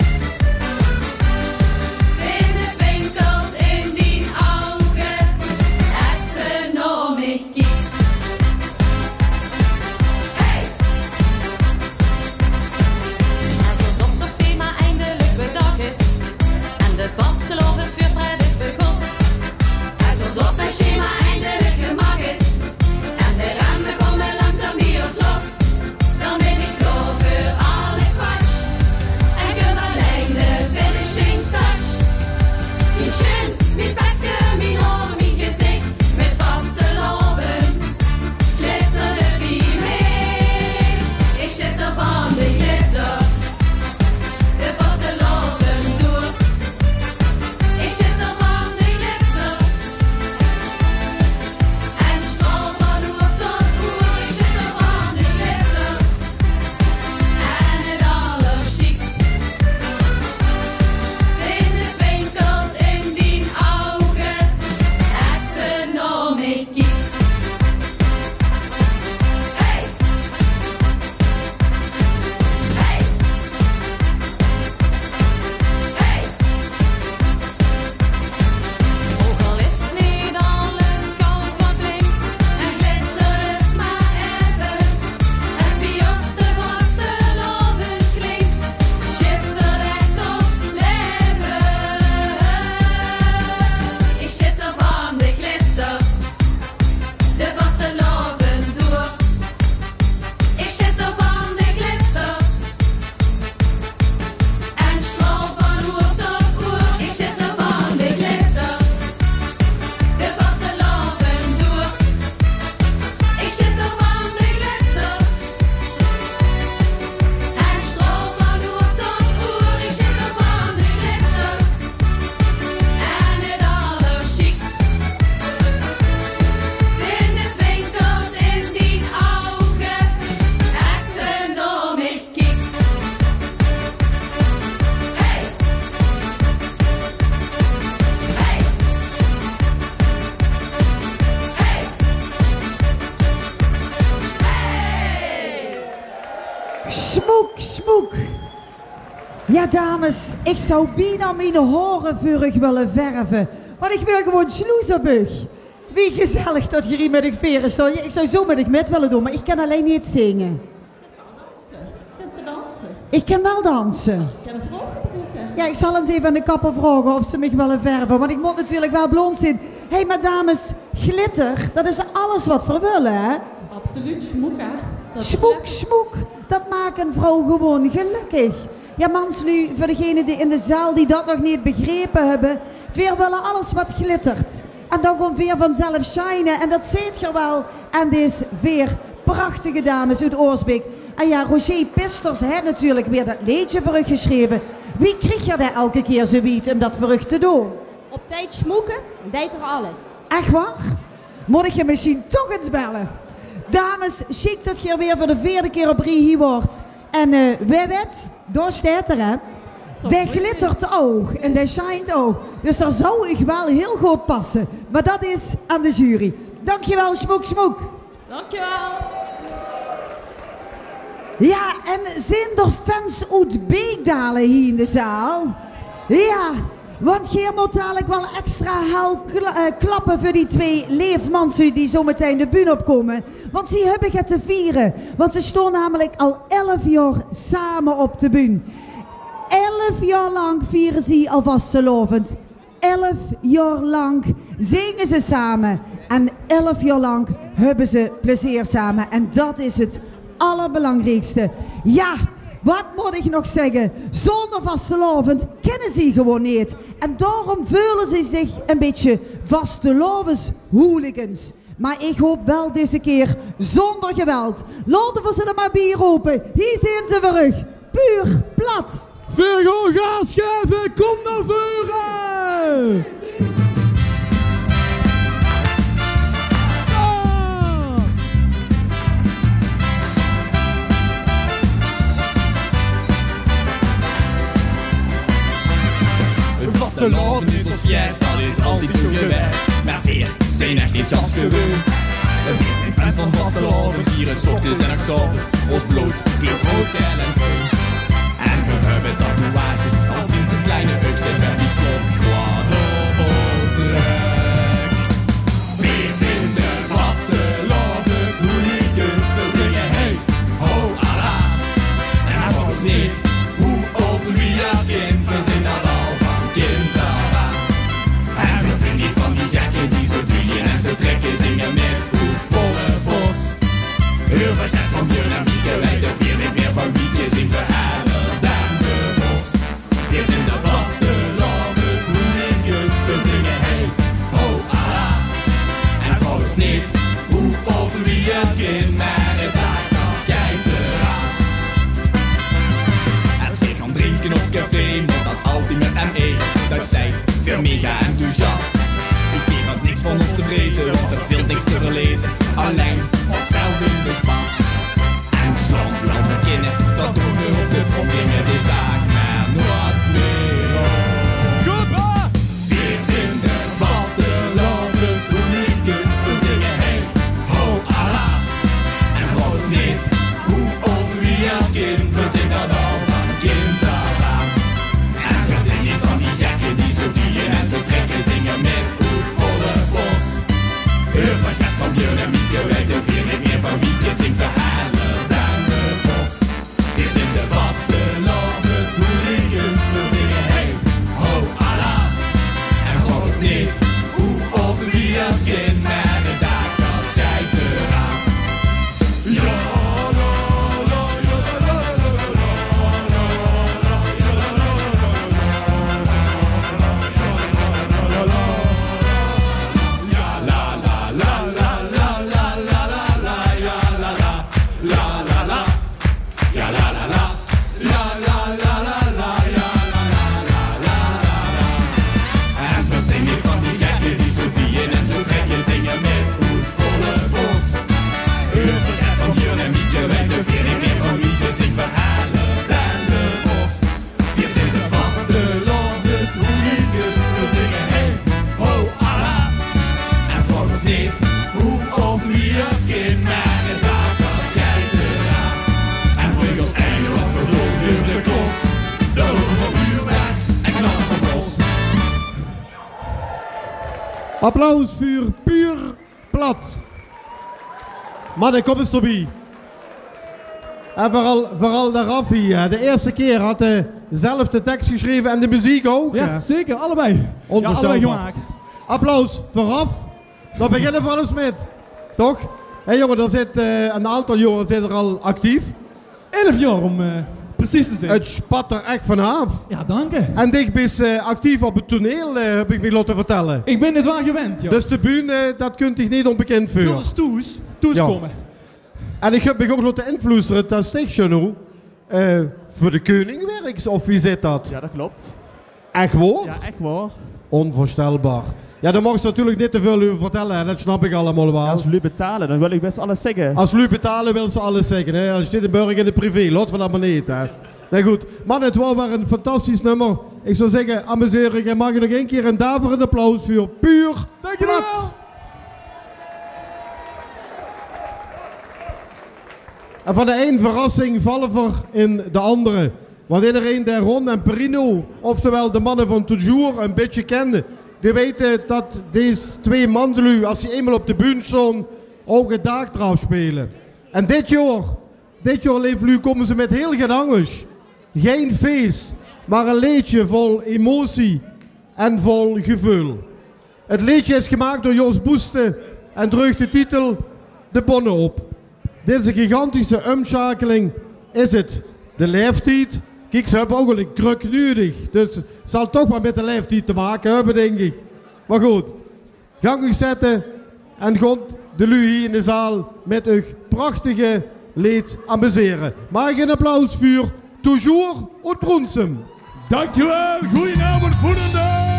zeen de twinkels in dien ouge es se nao mich kieks. Hey! Es ós optochthema eindelik bedach is en de vastelaovesvuurpret is begós, es ós optochthema eindelik gemaak is en de remme kómme langzaam bie ós los, dan bin ich klaor veur alle kwatsj en kump allein de finishing touch. Wie sjoen, mien pekske, mien haore, mien gezich, mit vastelaovend glitterde bie mich. Ich sjitter van de glitter, de vastelaovend door. Ich sjitter van de glitter en straol van oer tot oer. Ich sjitter van de glitter en 't allersjiekst zeen de twinkels in dien ouge es se nao mich kieks. Hey! Hey! Hey! Ouch al is neet alles goud wat blink en glittert 't mer effe, es bie ós de vastelaovend klink, sjittert ech ós laeve. Ich sjitter van de glitter, de vastelaovend door. Ich sjitter van de glitter en straol van oer tot oer. Ich sjitter van de glitter, de vastelaovend door. Ich sjitter van de glitter en straol van oer tot oer. Ich sjitter van de glitter en 't allersjiekst zeen de twinkels in dien ouge es se nao mich kieks. Hey! Hey! Hey! Hey! Smoek, smoek. Jao, dames, ich zou bienao mien haore veur uch wille verve. Want ich weur gewoon jaloers op uch. Wie gezellig dat geer hie mit uch veere staot. Jao, ich zou zo mit uch mit wille doon, mer ich kin allein neet zinge. Kins se danse? Ich kin waal danse. Kin 'n vraog gebroeke? Jao, ich zal ins effe aan de kapper vraoge of ze mich wille verve, want ich mót natuurlik waal blond zeen. Hé, mer dames, glitter, dat is alles wat veer wille, hè? Absoluut, smoek, hè? Dat is smoek, smoek. Dat maak ein vrouw gewoon gelökkig. Jao, mansluuj, veur degene die in de zaal die dat nog neet begrepe höbbe, veer wille alles wat glittert. En dan gaon veer vanzelf shine. En dat zeet geer waal aan dees veer prachtige dames oet Oosbeek. En jao, Roger Pisters haet natuurlik weer dat leedje veur uch gesjreve. Wie krieg geer det elke kier zoe wied um dat veur uch te doon? Op tied smoeke, deit er alles. Ech waor? Mót ich 'm mesjien toch ins belle? Dames, sjiek det geer weer veur de veerde kier op rie hie waort. En, eh, wae weit, dao steit er, hè? Dae glittert ouch en dae shint ouch. Dus dao zou ich waal hiel good passe. Mer det is aan de jury. Dankjewel, Smoek Smoek. Dankjewel. Jao, en zeen d'r fans oet Beekdaelen hie in de zaal? Jao, want geer mót dalik waal extra hel kla-, eh, klappe veur die twee leef manse die zo metein de bühne op kómme. Want zie höbbe get te viere. Want ze staon namelik al elf jaor same op de bühne. Elf jaor lank viere zie al vastelaovend. Elf jaor lank zinge ze same en elf jaor lank höbbe ze plezeer same. En dat is het allerbelangriekste. Jao, wat mót ich nog zègke? Zónger vastelaovend kinne zie gewoon neet. En daorum veule zie zich ein bietje vastelaoveshooligans. Mer ich haop waal deze kier zónger geweld. Laote v'r ze d'r mer bie rope. Hie zeen ze veur uch. Puur plat. Veer gaon gaas gaeve, kóm nao veure! Jao! Vastelaovend is ós fiesta, dat is altied zo gewaes. Mer veer zeen ech neet gans gewoon. Veer zeen fan van vastelaovend, viere 's ochtends en ouch 's aoves. Ós blood kleurt rood, gael en greun. En veer höbbe tatoeages, al sinds 'n kleine uukstied, en die staon glad op ós rök. Veer zeen de vastelaoveshooligans, veer zinge hey, ho, alaaf. En vraog ós neet hoe of wie dat kin, veer zeen dat al van kinds aaf aan. En veer zeen neet van die gekke die zo duie en zo trèkke, zinge mit oet volle bors. Heur wat get van Björn en Mieke, weite veer neet mieë van wie, zeen veer heller dan de vors. Veer zeen de vastelaoveshooligans, veer zinge hey, ho, alaaf. En vraog ós neet hoe of wie dat kin, mer de daag, dat geit d'raaf. Es veer gaon drinke op café, mót dat altied mit M E. Dat steit veer mega enthousias. Veer höbbe niks van ós te vreze, want veer höbbe niks te verleze. Allein ós zelf in de spas. En slaon ze waal veer kinne, dat doon veer op de trom. Kinne dees daag mer noeats mieë op. Good, hè? Veer zeen de vastelaoveshooligans, veer zinge hey, ho, alaaf. En vraog ós neet hoe of wie dat kin, veer zeen dat al van kinds aaf aan. En veer zeen neet van die gekke die zo duie en zo trèkke, zinge mit oet volle bors. Heur wat get van Björn en Mieke, weite veer neet mieë van wie, zeen veer heller dan de vors. Veer zeen de vastelaoveshooligans, veer zinge hey, ho, alaaf. En vraog ós neet hoe of wie dat kin, mer de daag, dat geit d'raaf. Jao, la, la, la. Jao, la, la, la. En veer zeen neet van die gekke die zo duie en zo trèkke, zinge mit oet volle bors. Heur wat get van Björn en Mieke, weite veer neet mieë van wie, zeen veer heller dan de vors. Veer zeen de vastelaoveshooligans, veer zinge hey, ho, alaaf. En vraog ós neet hoe of wie dat kin, mer de daag, dat geit d'raaf. En vraog ós eigelik wat veer doon veur de kos. Dan loupe veer vuurwerk en knalle op los. Applaus veur Puur Plat. Manne, kóm ins d'rbie. En veural, veural de Raffi, hè. De ierste kier haet 'r zelf de teks gesjreve en de meziek ouch, hè? Jao, zeker, allebei. Ónveurstelbaar. Jao, allebei gemaak. Applaus veur Raf. Dao beginne v'r alles mit. Toch? Hè, jónge, d'r zit, eh, 'n aantal jaore zit 'r al actief. Elf jaor, óm, eh, precies te zeen. 't Spat d'r ech vanaaf. Jao, dank uch. En dich bis, eh, actief op 't toneel, eh, höb ich mich laote vertèlle. Ich bin 't waal gewend, jao. Dus de bühne, eh, dat kump dich neet ónbekind veur. Veur ós thoes, thoes kómme. En ich höb mich ouch laote invloestere dat dich, Jeannot, eh, veur de keuning wirks, of wie zit dat? Jao, dat klop. Ech waor? Jao, ech waor. Ónveursjtelbaar. Jao, dao maag ze natuurlik neet te väöl euver vertèlle, hè. Det snap ich allemaol waal. Jao, es luuj betale, dan wil ich bès alles zègke. Es luuj betale, wille ze alles zègke, hè. Dao steit 'ne burger in de privé, laote v'r det mer neet, hè. Nae, good. Manne, 't waor weer ein fantastisch nummer. Ich zou zègke, amuseer uch en maag ich nog ein kier ein daverend applaus veur Puur Plat. En van de ein verrassing valle v'r in de anger. Want ederein dae Ron en Perino, oftewel de manne van Toujours, ein bietje kende, die weite dat dees twee mansluuj, as die einmaol op de bühne staon, ouch 't daak d'raaf speule. En dit jaor, dit jaor, leef luuj, kómme ze mit hiel get angers. Gein fees, mer ein leedje vol emotie en vol geveul. 't Leedje is gemaak door Jos Boeste en dreug de titel De Bonne Op. Dit is ein gigantische umsjakeling. Is 't de laeftied? Kiek, ze höbbe ouch al ein kruk nudig. Dus 't zal toch waal mit de laeftied te make höbbe, dink ich. Mer good, gank uch zètte en gaot de luuj hie in de zaal mit uch prachtige leed amusere. Maag ich ein applaus veur Toujours oet Bronsum? Dankjewel, goeienaovend, Voerendal!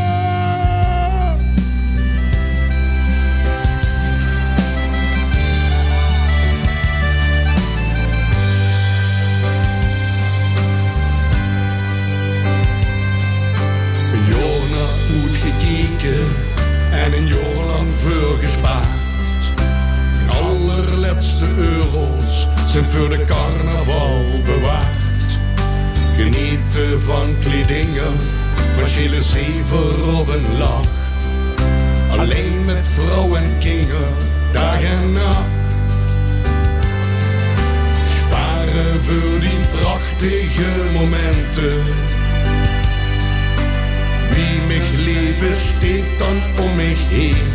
Ein jaor nao oetgekeke en ein jaor lank veurgespaard. Mien allerlètste euro's zeen veur de carnaval bewaard. Genete van kleidinge, van Gilles Sever of ein lach. Allein mit vrouw en kinger, daag en nach. Spare veur die prachtige momente. Wie mich leef, steit dan óm mich heen.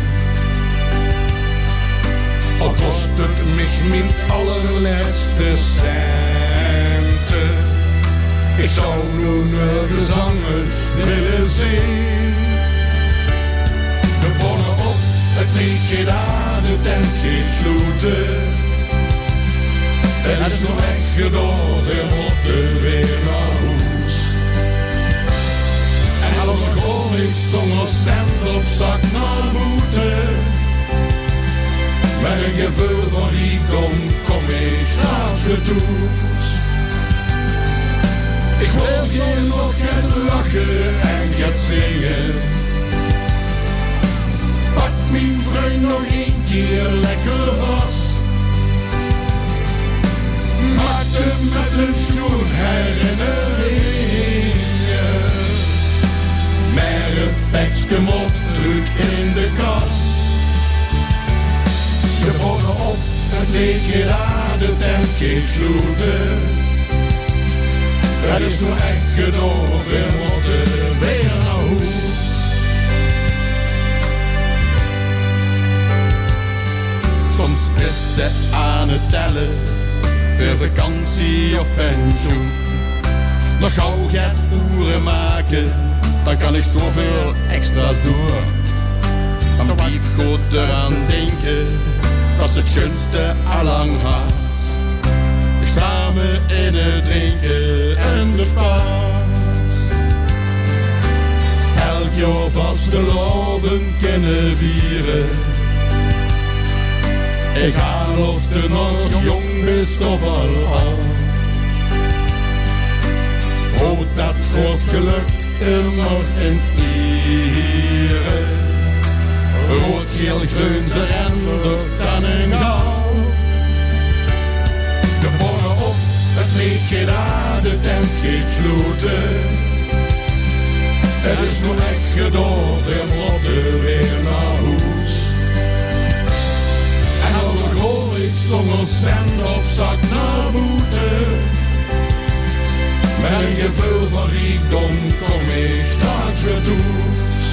Al kos 't mich mien allerlètste cente. Ich zou noe nörges angers wille zeen. De bonne op, 't leedje dao, de tent geit sloete. 't Is noe ech gedaon, veer mótte weer nao hoes. En al gaon ich zónger cent op zak nao boete, mit ein geveul van riekdóm kóm ich straks weer thoes. Ich wil hie nog get lache en get zinge. Pak mien vrunj nog ein kier lekker vas. Maak 't mit ein sjoen herinneringe. Mer 't pekske mót trök in de kas. De bonne op, 't leedje dao, de tent geit sloete. 't Is noe ech gedaon, veer mótte weer nao hoes. Soms bis se aan 't telle, veur vakantie of pensioen. Nog gaw get oere make, dan kan ich zoväöl extra's doon. Dan blief good d'raan dinke, dat se 't sjoenste allang has. Dich same in 't drinke en de spas. Elk jaor vastelaovend kinne viere. Egaal of de nog jónk bis of al aad. Hoort dat veur 't gelök ummer in iere. Rood, geel, greun verandert dan in goud. De bonne op, 't leedje dao, de tent geit sloete. 't Is noe ech gedaon, veer mótte weer nao hoes. En al gaon ich zónger cent op zak nao boete, mit ein geveul van riekdóm kóm ich straks weer thoes.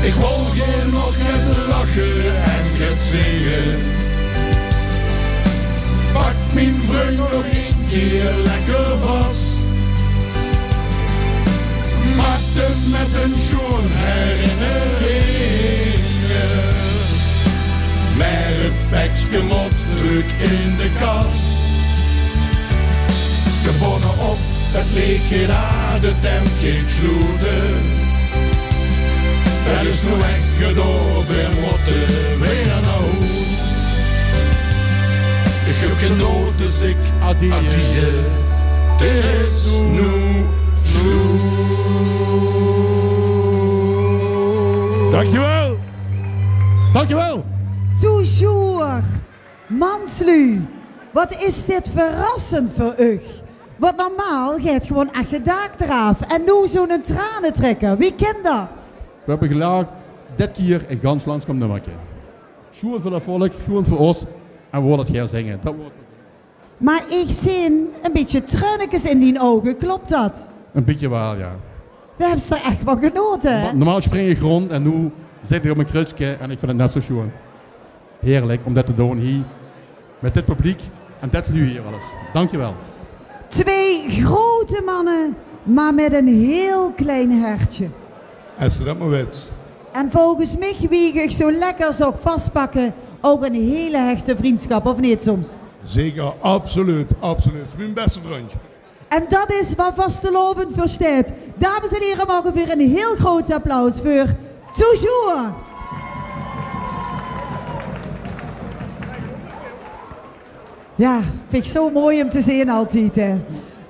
Ich wol gaer nog get lache en get zinge. Pak mien vrunj nog ein kier lekker vas. Maak 't mit ein sjoen herinneringe. Mer 't pekske mót trök in de kas. De bonne op, Het leech geit aad, de tent geit sloete. Het is noe ech gedaon, veer mote weer nao hoes. Ich höb genaote, zèk adieë. Adieë. Het is noe sloet. Dankjewel. Dankjewel. Toujours. Manslu, wat is dit verrassend veur uch? Want normaal geit gewoon ech 't daak d'raaf. En noe zoe'n tranetrekker. Wie kin dat? Veer höbbe gelaat, dit kier e gans langzaam nummerke. Sjoean veur 't volk, sjoean veur ós. En veer laote 't gaer zinge. Dat weurt... Mer ich zeen e bietje treunekes in dien ouge, klop dat? E bietje waal, jao. Veer höbbe d'r ech van genaote, hè? Norma-, normaal spring ich rónd en noe zit ich op mien krutske en ich vinj 't net zoe sjoean. Heerlik óm dit te doon hie. Mit dit publiek en det luuj hie alles. Dankjewel. Twee grote manne, mer mit ein heel klein hertje. Es se det mer wits. En volges mich, wie ich uch zo lekker zoog vaspakke, ouch ein hele hechte vriendschap, of neet soms? Zeker, absoluut, absoluut. Mien beste vrundj. En dat is wao vastelaovend veur steit. Dames en here, moge veer ein heel groot applaus veur Toujours. Jao, vinj ich zo mooi óm te zeen altied, hè.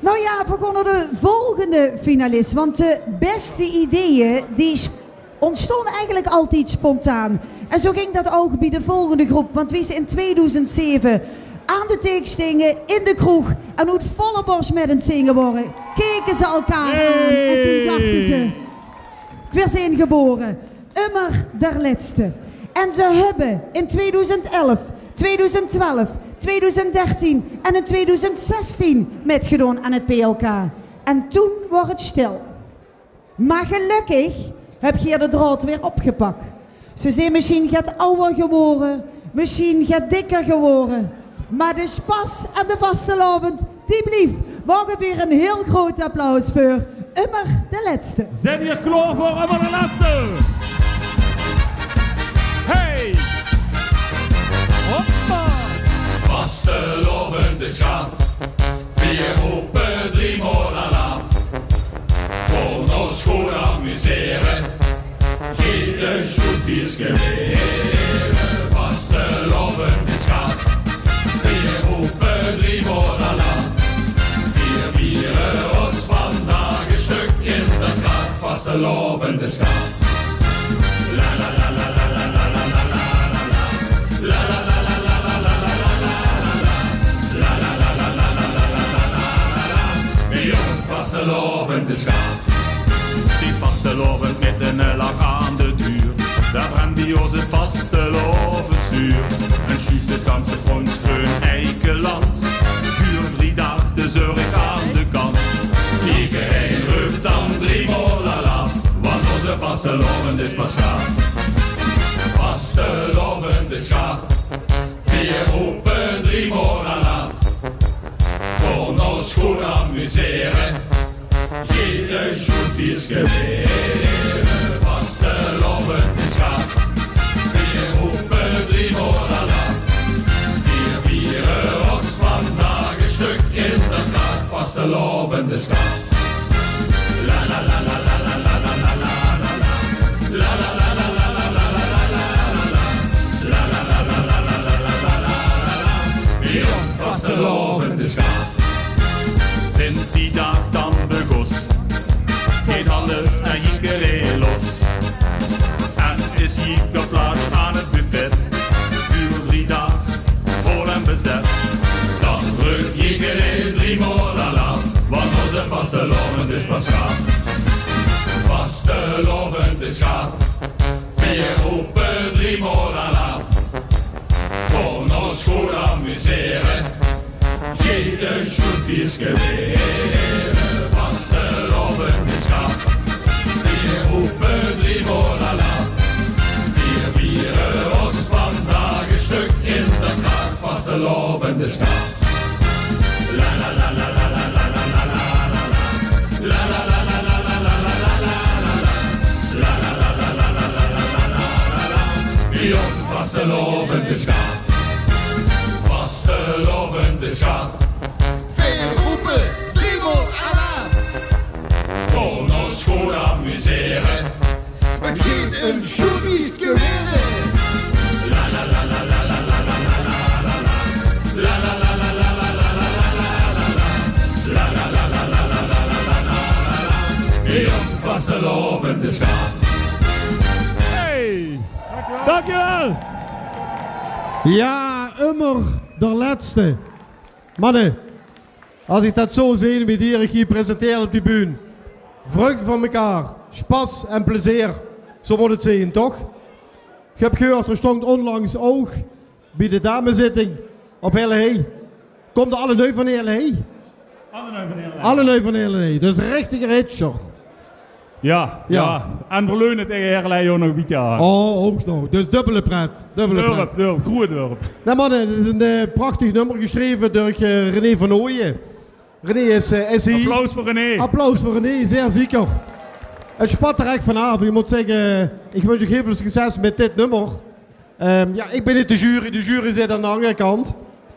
Noe jao, veer gaon nao de volgende finalis, want de beste ideeë, die sp-, óntstaon eigelik altied spontaan. En zo ging dat ouch bie de volgende groep, want wie ze in tweedoezend zeve aan de teek stinge in de kroeg en oet volle bors mit aan 't zinge wore, keke ze elkaar aan en toen dachte ze: "Veer zeen gebore, ummer der lètste." En ze höbbe in tweedoezend elf, tweedoezend twelf, tweedoezend dertien en in tweedoezend zestien mitgedaon aan 't P L K. En toen woort 't stil. Mer gelökkig höb geer de draod weer opgepak. Ze zeen mesjien get awwer gewore, mesjien get dikker gewore. Mer de spas en de vastelaovend, die blief. Moge veer ein heel groot applaus veur Ummer de Lètste. Zeen veer klaor veur Ummer de Lètste? Hey! Hoppa! Vastelaovend is gaaf. Veer rope driemaal alaaf. Kómme ós good amusere. Geej de sjoelfieske weer. Vastelaovend is gaaf. Veer rope driemaal alaaf. Veer viere ós vandaag e stök in de graaf. Vastelaovend is gaaf. La la la la la. Jóng, vastelaovend is gaaf. Steet vastelaovend mit eine lach aan de duur. Dao brendt bie ós 't vastelaovesvuur. En sjuuft 't ganse Prins Greun Eikeland. Vuur drie daag de zörg aan de kant. Ederein rup dan driemaal alaaf, want ózze vastelaovend is pas gaaf. Vastelaovend is gaaf. Veer rope driemaal alaaf. Kómme ós good amusere. Geej de sjoelfieske weer. Vastelaovend is gaaf. Veer rope driemaal alaaf. Veer viere ós vandaag e stök in de graaf. Vastelaovend is gaaf. La la la la. Jóng, vastelaovend is gaaf. Zint die daag dan begós, geit alles en jiederein los. En is jieder plaats aan 't buffet. Vuur drie daag vol en bezet. Dan rup jiederein driemaal alaaf, want ózze vastelaovend is pas gaaf. Vastelaovend is gaaf. Veer rope driemaal alaaf. Kómme ós good amusere. Geej de sjoelfieske weer. Vastelaovend is gaaf. Veer rope driemaal alaaf. Veer viere ós vandaag e stök in de graaf. Vastelaovend is gaaf. La la la la. Jóng, vastelaovend is gaaf. Vastelaovend is gaaf. Veer rope driemaal alaaf. Sjoepies gewinne. Jong, vastelaovend is gaaf. Hey! Dankjewel! Jao, ummer d'r lètste. Manne, es ich det zo zeen, wie die hie presenteert op die bühne. Vrung van mekaar, sjpas en plezeer, zo mót 't zeen, toch? Ich höb gehuurd, d'r stóng ónlangs ouch bie de dameszitting op Heële Hei. Kómde alle nui van Heële Hei? Alle nui van Heële Hei. Alle nui van Heële Hei. Dus richtige Ritsjer. Jao, jao. En veer leune taenge Heële Hei ouch nog e bietje aan. Oh, ouch nog. Dus dubbele pret. Dubbele pret. Dörp, dörp, groeët dörp. Nae, manne, 't is e, eh, prachtig nummer, gesjreve door, eh, René van Ooyen. René is, eh, is hie. Applaus veur René. Applaus veur René, zeer zeker. 't Spat d'r ech vanaaf. Ich mót zègke, ich wins uch hiel väöl succes mit dit nummer. Ehm, jao, ich bön neet de jury, de jury zit aan de anger kantj.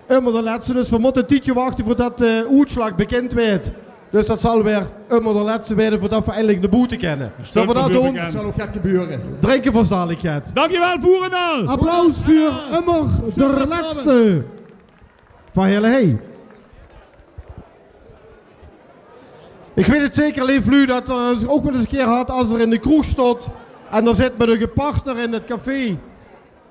Ummer d'r lètste, dus veer mótte e tiedje wachte veurdet de oetslaag bekind weurt. Dus det zal weer ummer d'r lètste weure veurdet veer eindelik nao boete kónne. Zölle veer det doon? Det zal ouch get gebeure. Drinke veur zaligheid. Dankjewel, Voerendaal. Applaus veur ummer d'r lètste. Van Heële Hei. Ich weit 't zeker, leef luuj, det geer ouch waal ins 'ne kier hat es geer in de kroeg stót en dao zit mit eure partner in 't café.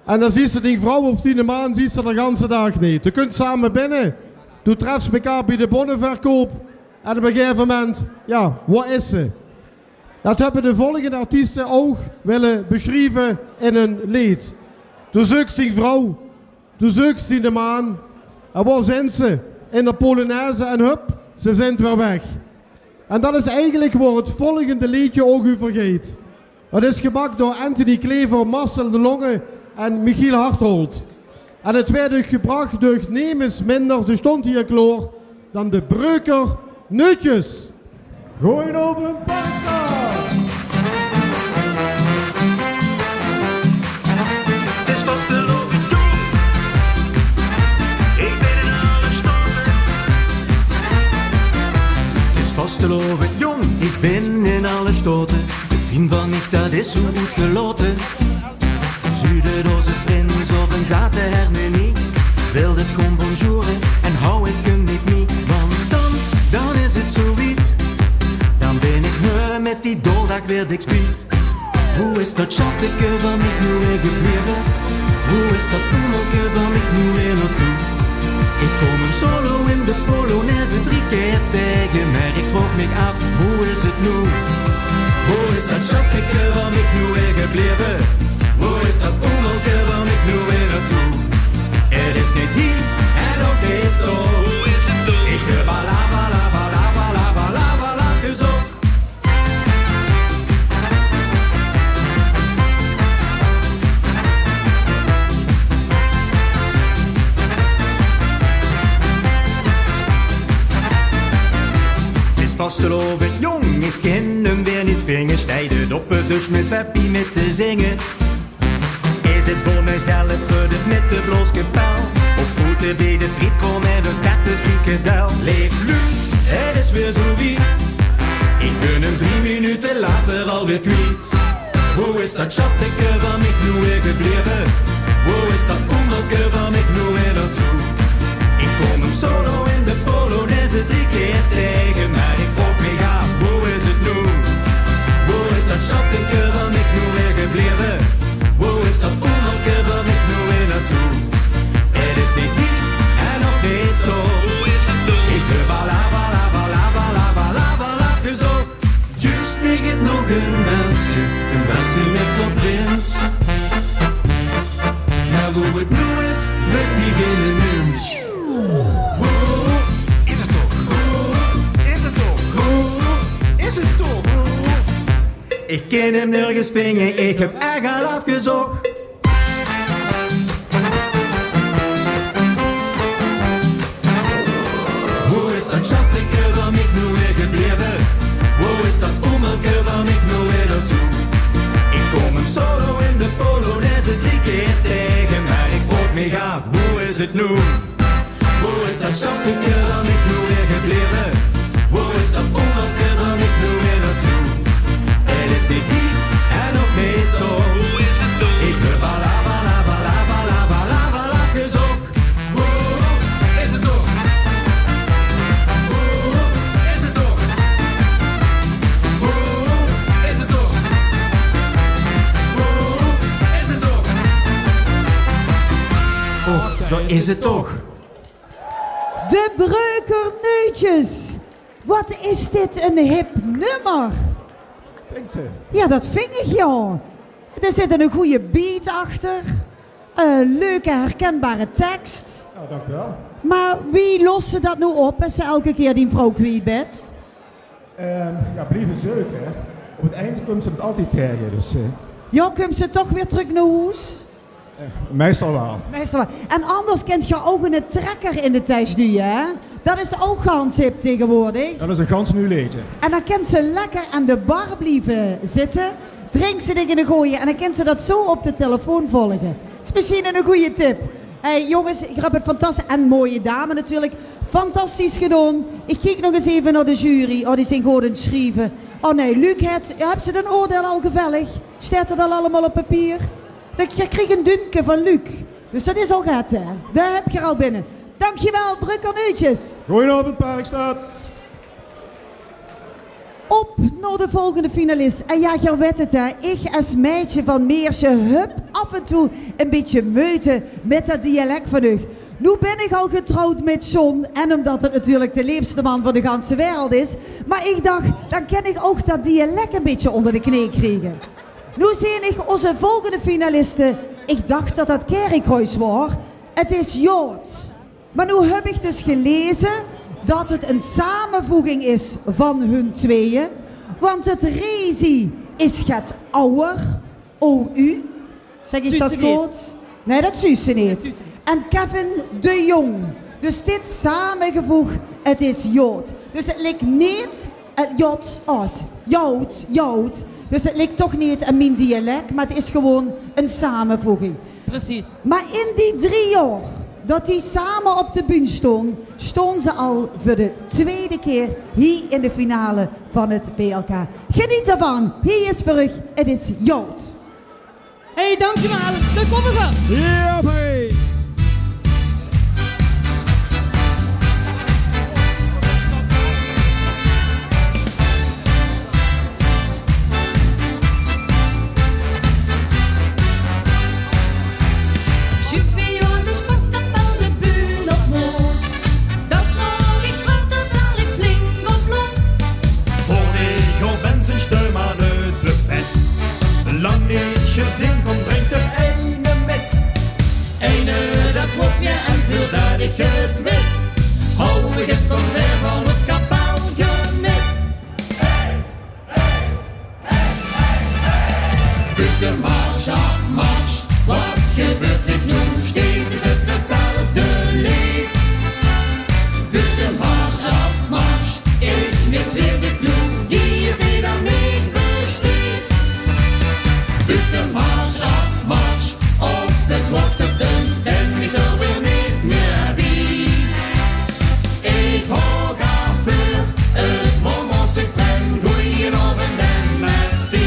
En dan zuus se dien vrouw of diene maan, zuus se d'r ganse daag neet. Doe kóms same binne, doe trefs mekaar bie de bonneverkoup en op e gegaeve moment, jao, wo is ze? Det höbbe de volgende artieste ouch wille besjrieve in hun leed. Doe zeuks dien vrouw, doe zeuks diene maan. En wo zint ze? In de polonaise en hup, ze zint weer weg. En det is eigelik wo 't volgende leedje ouch euver geit. 't Is gemaak door Anthony Klever, Marcel de Longe en Michiel Hartholt. En 't weurt uch gebrach door nemes minder, ze stónge hie klaor, dan de Breuker Neutjes. Goeienaovend, Barca! 't Is vastelaovend jóng. Ich bön in alle staote. 't Is vastelaovend jóng. Ich bön in alle staote. 't Vrundj van mich, det is zo oetgelaote. Zuut 't es eine prins of ein zate hermenie. Wilt 't gewoon bonjoure en hou ich 'm neet mie. Want dan, dan is 't zo wied. Dan bön ich me mit die doldaag weer dik kwiet. Wo is det sjatteke van mich noe weer gebleve? Wo is det pummelke van mich noe weer naotoe? Ich kóm 'm solo in de polonaise drie kier taenge, mer ich vraog mich aaf, wo is 't noe? Wo is det sjatteke van mich noe weer gebleve? Wo is det pummelke van mich noe weer naotoe? 't Is neet hie en ouch neet dao. Ich höb al lava, lava, lava, lava, lava, lava gezoch. 't Is vastelaovend jóng, ich kin 'm weer neet vinge. Steit 't op 't dusj mit Peppie mit te zinge. Is 't bonnegel, 't truit 't mit de blaoskapel? Of poete bie de frietkraom en 'n vette frikadel? Leef luuj, 't is weer zo wied. Ich bön 'm drie minute later alweer kwiet. Wo is det sjatteke van mich noe weer gebleve? Wo is det pummelke van mich noe weer naotoe? Ich kóm 'm solo in de polonaise drie kier taenge, mer ich vraog mich aaf, wo is 't noe? Wo is det sjatteke van mich noe weer gebleve? Wo is det pummelke van mich noe weer naotoe? 't Is neet hie en ouch neet dao. Ich höb al lava, lava, lava, lava, lava, lava gezoch. Zjus, ich höb nog e wenske, e wenske mit de prins. Mer wo 't noe is, weit geine mins. Wo is 't toch? Wo is 't toch? Wo is 't toch? Ich kin 'm nörges vinge, ich höb ech al aafgezoch. Wo is det sjatteke van mich noe weer gebleve? Wo is det pummelke van mich noe weer naotoe? Ich kóm 'm solo in de polonaise drie kier taenge, mer ich vraog mich aaf, wo is 't noe? Wo is det sjatteke van mich noe weer gebleve? Wo is det pummelke van mich noe weer naotoe? 't Is neet hie en ouch neet dao. Is het toch? De Breukerneutjes. Wat is dit een hip nummer? Vinjs se? Ja, dat vind ik, ja. Er zit een goede beat achter. Eh, leuke, herkenbare tekst. Nou, dank u wel. Maar wie los se dat nou op als se elke keer die vrouw kwiet bent? Ehm, ja, blieve zeuke, hè. Op het eind kump se het altied taege, dus, eh. Ja, kump se toch weer terug naar hoes? Eh, meestal wel. Meestal wel. En anders kent ge ook een trekker in de tas duwen, hè? Dat is ook gans hip tegenwoordig. Dat is een gans nieuw leedje. En dan kent ze lekker aan de bar blijven zitten. Drink ze tegen de gooien en dan kent ze dat zo op de telefoon volgen. Is misschien een goede tip. Hey jongens, je hebt het fantastisch. En mooie dame natuurlijk. Fantastisch gedaan. Ik kijk nog eens even naar de jury. Oh, die zijn goed aan het schrijven. Oh nee, Luc, het, hebt ze een oordeel al gevellig? Staat het al allemaal op papier? Dat, je krijgt een duimpje van Luc. Dus dat is al gehad, hè? Daar heb je er al binnen. Dankjewel, Brukkerneutjes. Goedenavond, Parkstad. Op naar de volgende finalist. En ja, je weet het, hè. Ik als meidje van Meersje heb af en toe een beetje moeite met dat dialect van u. Nu ben ik al getrouwd met John. En omdat het natuurlijk de leefste man van de ganse wereld is. Maar ik dacht, dan kan ik ook dat dialect een beetje onder de knie krijgen. Nu zie ik onze volgende finaliste. Ik dacht dat dat Kerkruis was. Het is Jood. Maar nu heb ik dus gelezen dat het een samenvoeging is van hun tweeën. Want het Rezi is get ouwer, O U. Zeg ik dat goed? Nee, dat zuus se niet. En Kevin de Jong. Dus dit samengevoegd, het is Jood. Dus het ligt niet, eh, Jood, oh, Jood, Jood. Dus het ligt toch niet aan mijn dialect, maar het is gewoon een samenvoeging. Precies. Maar in die drie jaar dat die samen op de bühne stonden, stonden ze al voor de tweede keer hier in de finale van het B L K. Geniet ervan. Hier is voor u, het is Jood. Hey, dankjewel. Daar komen we. Ja, hey. Zjus wie oze sportkapel de bühne op moos, dat nog ik trok er dadelijk flink op los. Hoor ik op en zijn steun aan het buffet. Lang niet gezien, kom drink er eine met. Eine, dat wordt je en veel dat ik het wist. Hou ik het omver van het kapel gemist. Butenmars, afmars, wat gebeurt dit nu? Steeds is het hetzelfde leed. Butenmars, afmars, ik mis weer de clue. Die is weer dan niet besteed. Butenmars, afmars, op het hoogtepunt ben ik er weer niet meer bij. Ik hoor gaaf veur het moment suprême, goeienaovend en merci.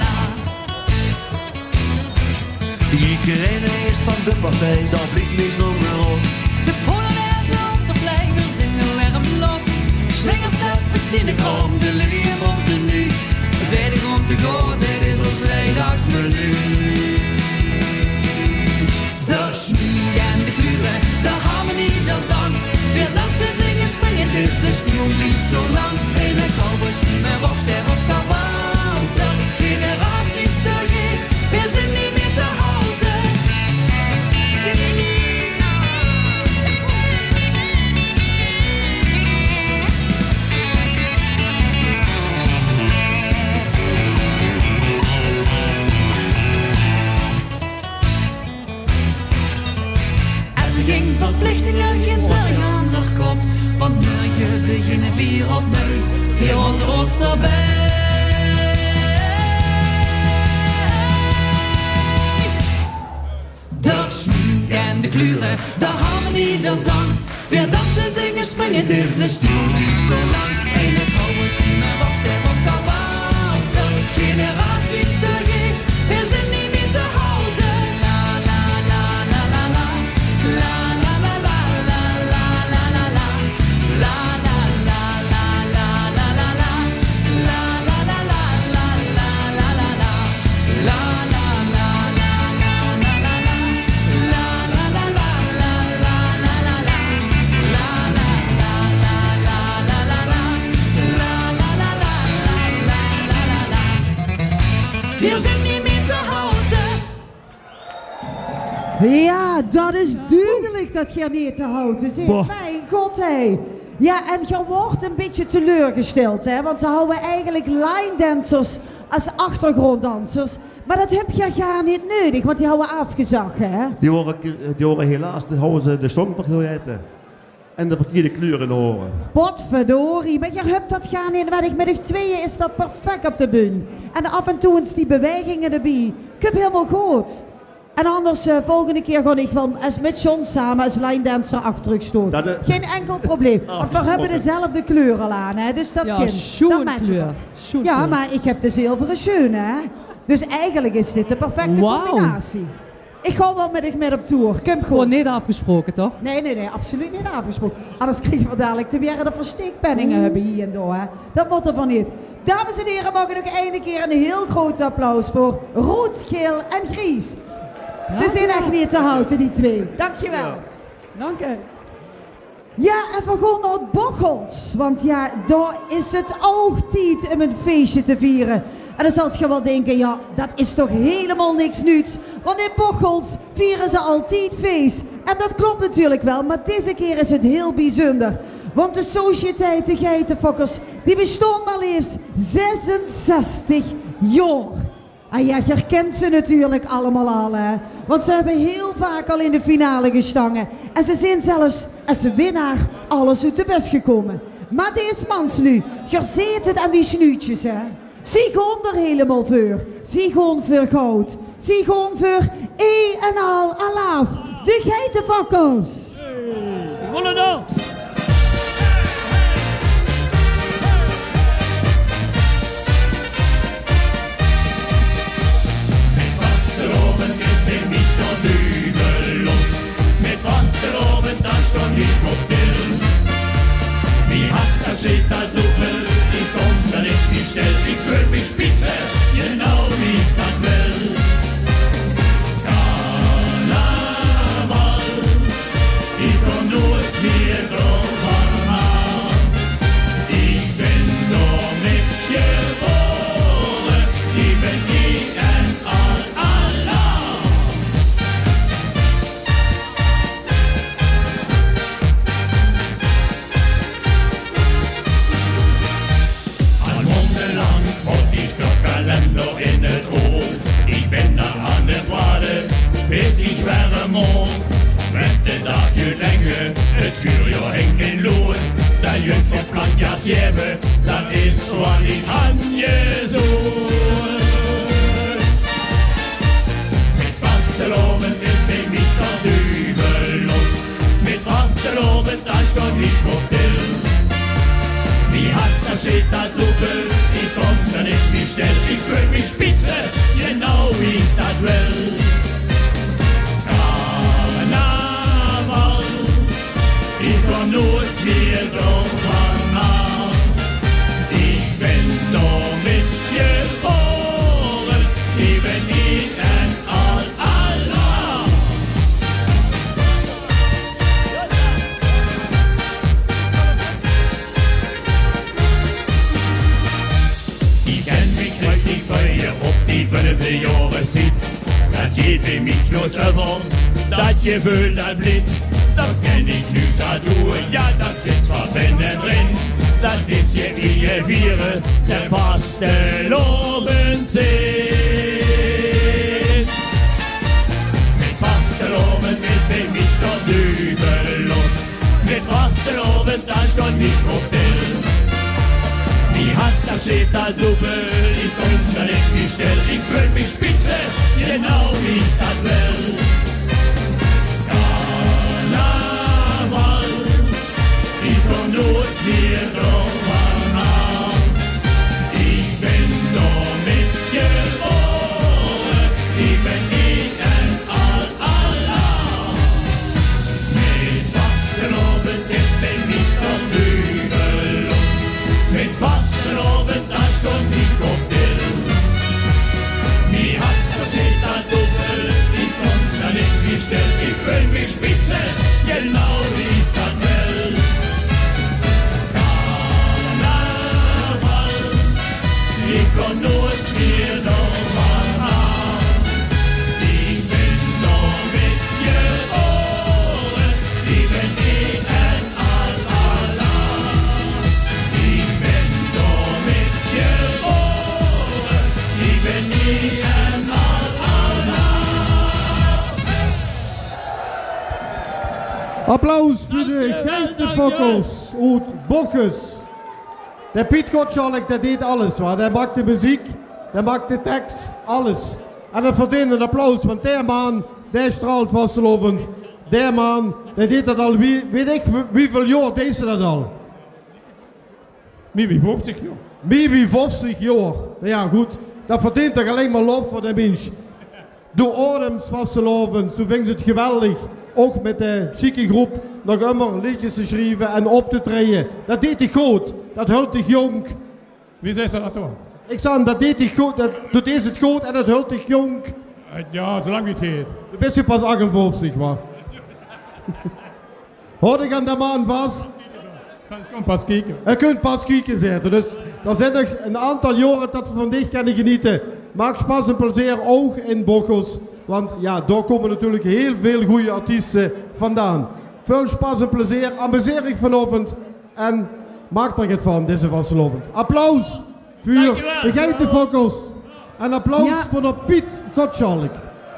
Ederein is van de partij, dat blieft niet zonder ons. De polonaise op de plein, we zingen weer hem los. Slingers, serpentine, krom, de linie continu. Veilig rond te gaan, dit is ons vrijdaagsmenu. D'r schmink en de klure, d'r harmonie, d'r zang. Veer danse, zinge, springe, dizze stimmung blief zo lang. Ene cowboy, schieme, rockster of kabouter. Generaties dörgee, veer zeen neet mieë te haote. En ze ging verplichtinge, gein zorg aan d'r kop. Want morge beginne veer opnui, veer hawte ós d'rbij. D'r schmink en de klure, d'r harmonie, d'r zang. Veer danse, zinge, springe, dizze stimmung blief zo lang. Ene cowboy, schieme, rockster of kabouter. Generaties dörgee, veer zeen neet mieë te haote. La, la, la, la, la, la. La, la, la, la, la, la, la, la. La, la, la, la, la, la, la, la. La, la, la, la, la, la, la, la, la. Veer zeen neet mieë te haote. Jao, dat is dudelik dat geer neet te haote zeet. Boah. Mien god, hè. Jao, en geer woort ein bietje teleurgesteld, hè? Want ze hawwe eigelik line dancers es achtergronddansers. Mer dat höb geer gaar neet neudig, want die hawwe aafgezag, hè? Die wore, die wore helaas, die hawwe ze de song vergaete. En de verkierde kleur in de haore. Potverdorie, mer geer höb dat gaar neet neudig. Mit uch tweeë is dat perfek op de bühne. En aaf en toe ins die bewaeginge d'rbie. Kump hielemaol good. En anders, eh, volgende kier gaon ich waal es mit John same es line dancer achter uch stoon. Gein enkel probleem. Want veer höbbe dezelfde kleur al aan, hè? Dus dat kin. Dat match. Jao, mer ich höb de zilvere sjeune, hè? Dus eigelik is dit de perfecte combinatie. Ich gaon waal mit uch mit op toer. Kump good. Gewoon neet aafgesproke, toch? Nae, nae, nae, absoluut neet aafgesproke. Anders kriege veer dalik te waere dat veer steekpenninge höbbe hie en dao, hè. Dat mót d'rvan neet. Dames en here, maag ich nog eine kier ein hieël groot applaus veur Roed, Geel en Gries. Ze zeen ech neet te haoje, die twee. Dankjewel. Jao, en veer gaon nao 't Bocholt. Want jao, dao is 't ouch tied um ein feesje te viere. En dan zalt geer waal dinke, jao, dat is toch hielemaol niks nuuts. Want in Bocholt viere ze altied fees. En dat klop natuurlik waal, mer deze kier is 't hieël bezunder. Want de Sociëteit de Geitefokkers, die bestoon mer leefs zesenzestig jaor. Ah jao, geer kint ze natuurlik allemaol al, hè. Want ze höbbe hieël vaak al in de finale gestange. En ze zeen zelfs es winnaar alles oet de bus gekómme. Mer dees manslu, geer zeet 't aan die snuutjes, hè. Zie gaon d'r hielemaol veur. Zie gaon veur goud. Zie gaon veur ee en al alaaf. De Geitefokkers. Vastelaovend is bie mich d'r duvel los. Mit vastelaovend, dao staon ich op til. Mie hart, dat zit al dobbel, ich kóm d'r neet mie stil. Ich veul mich spitze, genau wie ich dat wil. Karnaval, ich kóm noeëts mie d'rvan aaf. Ich bin d'r mit gebore, ich bin ee en al alaaf. Al maondelank haw ich d'r kalender in 't oug. Ich bin d'r aan 't wachte, bis ich weer maag. Mit de daag jüt lenge, 't vuurjoar hink in lood. Dat jüt verplant jaas jeve, dat is wat ich han jezocht. Mit vastelaovend is bie mich d'r duvel los. Mit vastelaovend, dao staon ich op til. Mie hart, dat zit al dobbel, ich kóm d'r neet mie stil. Ich veul mich spitze, genau wie ich dat wil. Karnaval, ich kóm noeëts mie d'rvan aaf. Ich bin d'r mit gebore, ich bin ee en al alaaf. Ich kin mich richtig freie op die völfde jaorestied. Dat jeit bie mich noeëts euver, dat geveul dat blief. Dat kin ich noe zoea doon, jao, dat zit van binne d'rin. Dat is je eie viere, de vastelaovend zit. Mit vastelaovend is bie mich d'r duvel los. Mit vastelaovend, dao staon ich op til. Mie hart, dat zit al dobbel, ich kóm d'r neet mie stil. Ich veul mich spitze, genau wie ich dat wil. Karnaval, ich kóm noeëts mie d'rvan aaf. Ich bin d'r mit gebore, ich bin ee en al alaaf. Mit vastelaovend is bie mich d'r duvel los. Mit vastelaovend, dao staon ich op til. Mie hart, dat zit al dobbel, ich kóm d'r neet mie stil. Ich veul mich spitze, genau wie ich dat wil. Karnaval, ich kóm noeëts mie d'rvan aaf. Ich bin d'r mit gebore, ich bin ee en al alaaf. Ich bin d'r mit gebore, ich bin ee en al alaaf. Applaus veur de Geitefokkers oet Bochus. De Piet Gottschalk, dae deet alles, wa? Dae maak de meziek, dae maak de teks, alles. En det verdeent ein applaus, want dae maan, dae straalt vastelaovend. Dae maan, dae deit det al, wie, weit ich wie, wieväöl jaor deit 'r det al? Mieë wie vöfftig jaor. Mieë wie vöfftig jaor. Noe jao, good. Det verdeent toch allein mer lof veur dae minsj. Doe aodems vastelaovend, doe vinjs 't geweldig. Ouch mit de sjieke groep nog ummer leedjes te sjrieve en op te traeje. Det deit dich good. Det höltj dich jónk. Wie zaes se det dan? Ich zaan, det deit dich good, det, doe deis 't good en det höltj dich jónk. Eh, jao, zoe lang wie 't geit. Doe bis hie pas achtenvöfftig, wa? Haoj dich aan de maan vas. Kóns pas kieke. Hae kóns pas kieke, zaet 'r. Dus d'r zeen nog ein aantal jaore det v'r van dich kónne genete. Maak sjpas en plezeer ouch in Bochels. Want jao, dao kómme natuurlik hiel väöl gooj artieste vandaan. Väöl sjpas en plezeer. Amuseer dich vanaovend. En maak d'r get van, deze vastelaovend. Applaus veur de Geitefokkers. En applaus veur de Piet Gottschalk.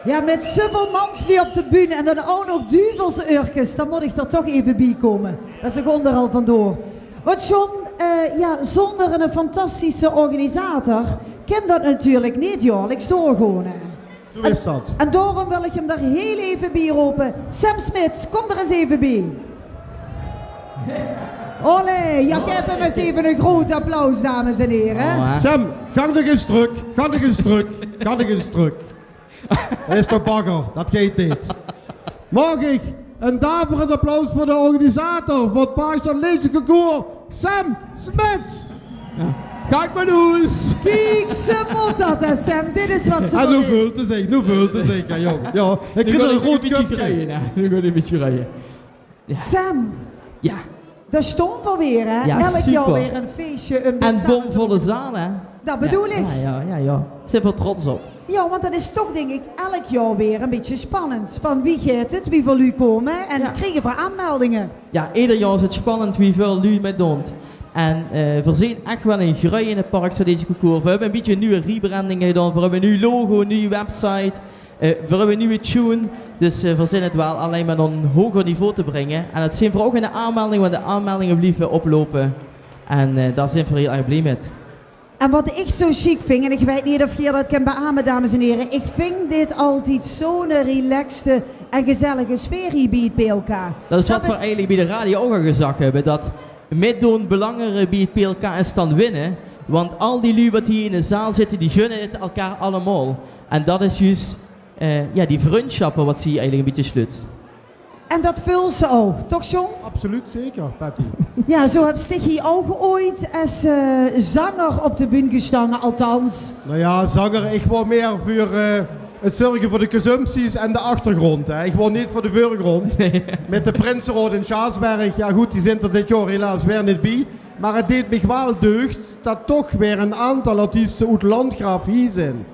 Jao, mit zoeväöl mans noe op de bühne en dan ouch nog Duvelsurkes, dan mót ich d'r toch effe bie kómme. Det is ouch ónger al vandoor. Want John, eh, jao, zónger eine fantastische organisator kin det natuurlik neet jaorliks doorgaon, hè. Zoe is det. En daorum wil ich 'm d'r hiel effe bie rope. Sam Smits, kóm d'r ins effe bie. Olé, jao, gaef 'm ins effe ein groeat applaus, dames en here. Sam, gank nog ins trök, gank nog ins trök, gank nog ins trök. Det is toch bagger, det geit neet. Maag ich ein daverend applaus veur de organisator van 't Paasj- en Leedjesconcours, Sam Smits. Jao. Gank mer loes. Kiek, zoe mót det, hè, Sam. Dit is waat ze... En noe veult 'r zich, noe veult 'r zich, jao, jóng. Jao, ich krieg ein roead köpke. Noe geit 'r ein bietje greuje. Jao. Sam. Jao. Dao staon v'r weer, hè? Jao, super. Elk jaor weer ein feesje. En bomvolle zaal, hè? Det bedoel ich. Jao, jao, jao. Zeen v'r trots op. Jao, want det is toch, dink ich, elk jaor weer ein bietje spannend. Van wie geit 't, wieväöl luuj kómme en kriege v'r aanmeldinge? Jao, eder jaor is 't spannend wieväöl luuj mitdoont. En, eh, v'r zeen ech waal in greuje in 't Parkstad Leedjesconcours. V'r höbbe ein bietje ein nuuj rebranding gedaon. V'r höbbe ein nuuj logo, ein nuuj website. Eh, v'r höbbe ein nuuj tune. Dus, eh, v'r zeen 't waal allein mer nao ein hoger niveau te bringe. En det zeen v'r ouch in de aanmeldinge, want de aanmeldinge blieve oploupe. En, eh, dao zeen v'r hiel erg blie mit. En waat ich zoe sjiek vinj, en ich weit neet of geer det kint beame, dames en here, ich vinj dit altied zoe'n relaxte en gezellige sfeer hie bie 't PLK. Det is waat v'r eigelik bie de radio ouch al gezag höbbe, det mitdoon belangriker bie 't PLK is dan winne. Want al die luuj waat hie in de zaal zitte, die gunne 't elkaar allemaol. En det is zjus, eh, jao, die vrundsjappe waat ze hie eigelik ein bietje sjluts. En det veuls se ouch, toch, John? Absoluut, zeker, Patty. Jao, zoe höbs dich hie ouch ooit es, eh, zenger op de bühne gestange, althans. Noe jao, zenger, ich waor mieë veur, eh, 't zörge veur de consumpties en de achtergróndj, hè. Ich waor neet veur de veurgróndj. Mit de Prinseraod in Sjaasberg, jao good, die zeen d'r dit jaor helaas weer neet bie. Mer 't deeg mich waal deugd det toch weer ein aantal artieste oet Landgraaf hie zeen.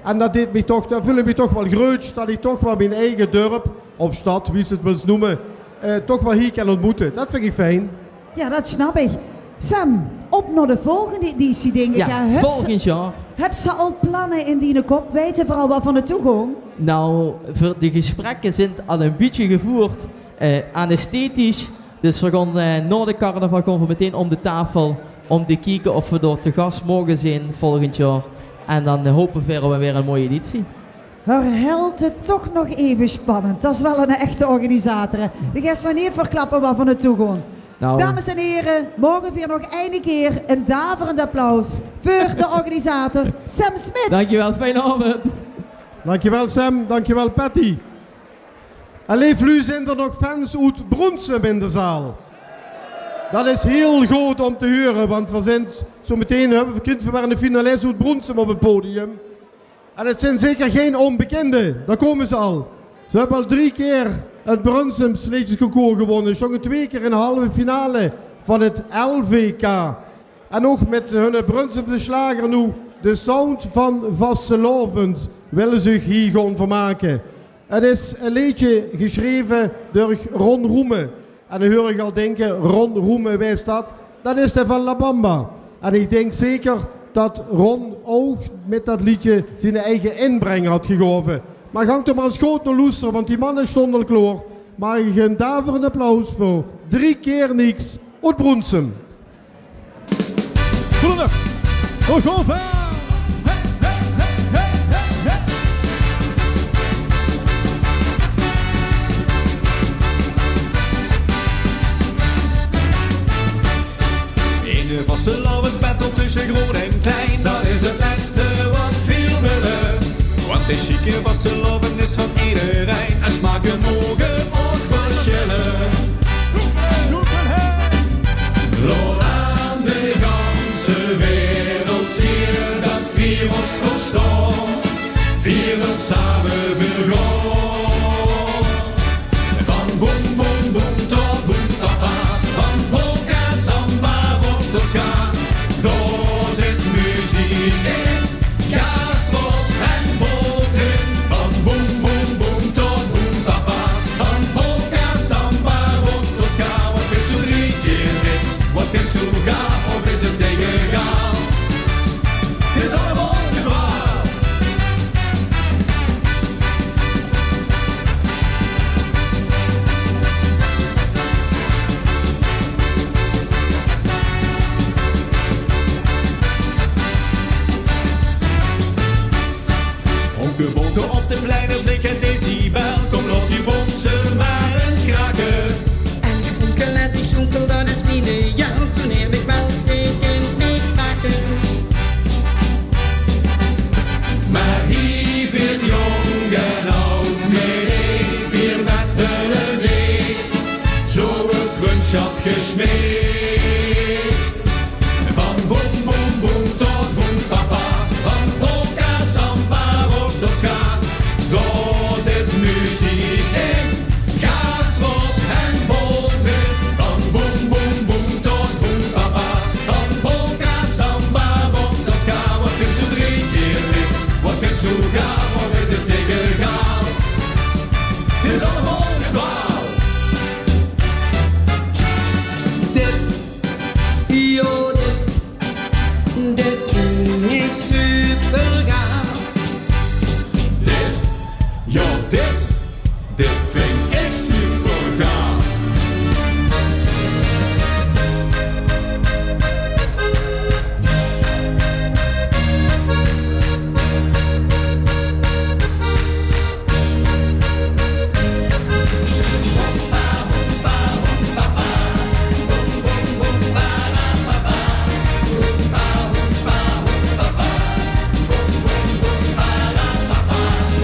En det deeg mich toch, dao veul ich mich toch waal greuts, det ich toch waal mien eige dörp, of stad, wie se 't wils neume, eh, toch waal hie kan óntmoete. Det vinj ich fijn. Jao, det snap ich. Sam, op nao de volgende editie, dink ich. Jao, volgend jaor. Höbs se al planne in diene kop? Weite v'r al waat v'r nao toe gaon? Nou, v'r, de gesprekke zeen al ein bietje gevoerd, eh, anesthetisch. Dus v'r gaon, eh, nao de carnaval gaon v'r meteen óm de taofel óm te kieke of v'r dao te gas moge zeen volgend jaor. En dan, eh, hope v'r op weer ein mooi editie. Hae hèlt 't toch nog effe spannend. Det is waal eine echte organisator, hè. Dae geit nog neet verklappe waat v'r nao toe gaon. Nou. Dames en here, moge v'r nog eine kier ein daverend applaus veur de organisator, Sam Smits. Dankjewel, fijne aovend. Dankjewel, Sam. Dankjewel, Patty. En leef luuj, zeen d'r nog fans oet Broensem in de zaal? Det is hiel good óm te heure, want v'r zeen zoe meteen, höbbe v'r, kriege v'r weer eine finalist oet Broensem op 't podium. En 't zeen zeker gein ónbekinde, dao kómme ze al. Ze höbbe al drie kier 't Brunsems Leedjesconcours gewónne. Sjtónge twee kier in de halve finale van 't L V K. En ouch mit hunne Brunsemse sjlager noe, De Sound van Vastelaovend, wille ze zich hie gaon vermake. 't Is e leedje gesjreve durch Ron Roemen. En dan heur ich al dinke, Ron Roemen, wae is det? Det is dae van La Bamba. En ich dink zeker det Ron ouch mit det leedje zien eige inbreng haet gegaeve. Mer gank toch mer ins good nao loestere, want die manne sjtónge al klaor. Maag ich ein daverend applaus veur Drie kier niks oet Broensem. Goedendag. Goedendag. Vastelaovesbattle tösse groot en klein, dat is 't lèste wat veer wille. Want de sjieke vastelaovend is van ederein en smake moge ouch versjille. Laot aan de ganse wereld zeen dat veer ós verstaon, veer same vergaon. Van boem boem boem tot boem papa, van polka, samba, rock tot ska, dao zit meziek in. Gaas d'rop en vol in. Van boem boem boem tot boem papa, van polka, samba, rock tot ska. Wat vins doe drie kier niks? Wat vins doe gaaf? Of is 't tege gaaf? 't Is allemaol gebaal. Honke bonke op de pleine, flik en decibel. Kom, laot die bokse mer ins krake. En ich vonkel es ich sjonkel, dat is miene jel. Zoe'n heerlik mens, ich kin 't neet make. Mer hie veert jónk en aud mit ein, veer bettele neet. Zo wuuert vrundsjap gesmeed. Van boem boem boem tot boem papa, van polka, samba, rock tot ska, dao zit meziek in. Gaas d'rop en vol in. Van boem boem boem tot boem papa, van polka, samba, rock tot ska. Wat vins doe drie kier niks? Wat vins doe gaaf? Of is 't tege gaaf? 't Is allemaol gebaal. Dit, jao, dit, dit vin ich supergaaf. Dit, jao, dit, dit vin ich supergaaf.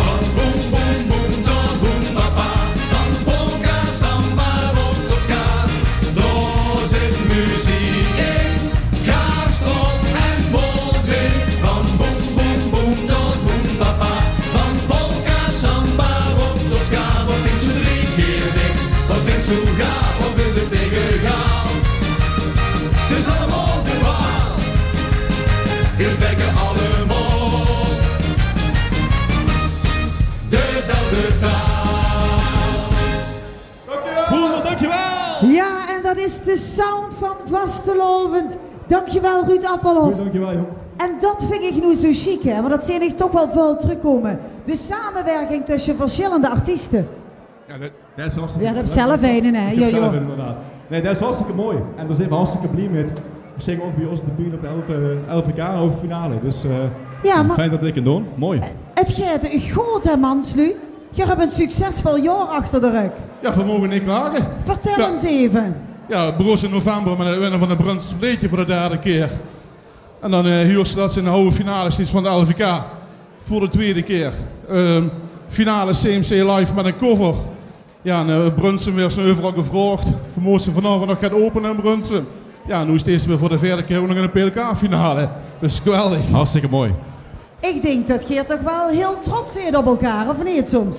Van boem boem boem tot boem papa, van polka, samba, rock tot ska, dao zit meziek in. Gaas d'rop en vol in. Van boem boem boem tot boem papa, van polka, samba, rock tot ska. Wat vins doe drie kier niks? Wat vins doe gaaf? Of is 't tege gaaf? 't Is allemaol gebaal. Veer spraeke allemaol dezelfde taal. Cool, dankjewel. Jao, en dat is de sound van vastelaovend. Dankjewel, Ruud Appelhof. Dankjewel, jóng. En dat vin ich noe zo sjiek, hè, want dat zeen ich toch waal väöl trökkómme. De samewirking tösse versjillende artieste. Jao, dat, dat is hartstikke... Jao, dat höbs zelf eine, hè? Jao, jao. Inderdaad. Nae, dat is hartstikke mooi. En dao zeen v'r hartstikke blie mit. V'r stinge ouch bie ós op de bühne op de L V K halve finale. Dus, eh, jao, fijn dat v'r dit kinne doon. Mooi. 't Geit good, hè, manslu? Geer höb ein succesvol jaor achter de rök. Jao, v'r moge neet klage. Vertèl ins effe. Jao, 't begós in november mit 't winne van 't Brunssumse Leedje veur de derde kier. En dan, eh, huurs te dat ze in de halve finale steeds van de L V K. Veur de twiede kier. Ehm, finale C M C Live mit ein cover. Jao, en, eh, Brunssum waert noe euveral gevraog. V'r móste vanaovend nog gaon opene in Brunssum. Jao, noe steeds weer veur de veerde kier ouch nog in de P L K-finale. Dus geweldig. Hartstikke mooi. Ich dink dat geer toch waal hiel trots zeet op elkaar, of neet soms?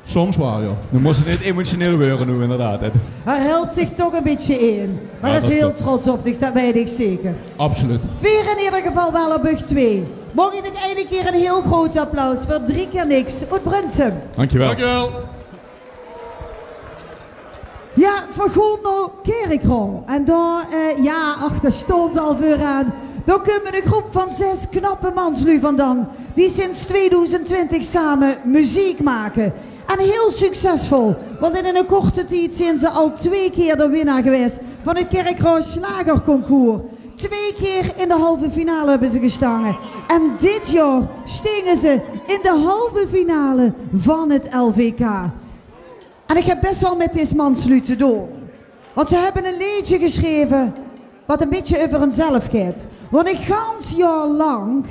Soms waal, jao. Noe mós se neet emotioneel weure noe, inderdaad, hè. Hae hilt zich toch ein bietje in. Mer is hiel trots op dich, dat weit ich zeker. Absoluut. Veer in eder geval waal op uch twee. Maag ich nog eine kier ein hiel groot applaus veur Drie Kier Niks oet Brunssum. Dankjewel. Dankjewel. Jao, v'r gaon nao Kirchroa. En dao, eh, jao, ach, dao staon ze al veuraan. Dao kump ein groep van zes knappe manslu vandaan, die sinds tweedoezend twintig same meziek make. En hiel succesvol, want in eine korte tied zeen ze al twee kier de winnaar gewaes van 't Kirchroa Slagerconcours. Twee kier in de halve finale höbbe ze gestange. En dit jaor stinge ze in de halve finale van 't L V K. En ich höb bès waal mit dees manslu te doon. Want ze höbbe ein leedje gesjreve wat e bietje euver hunzelf geit. Want e gans jaor lank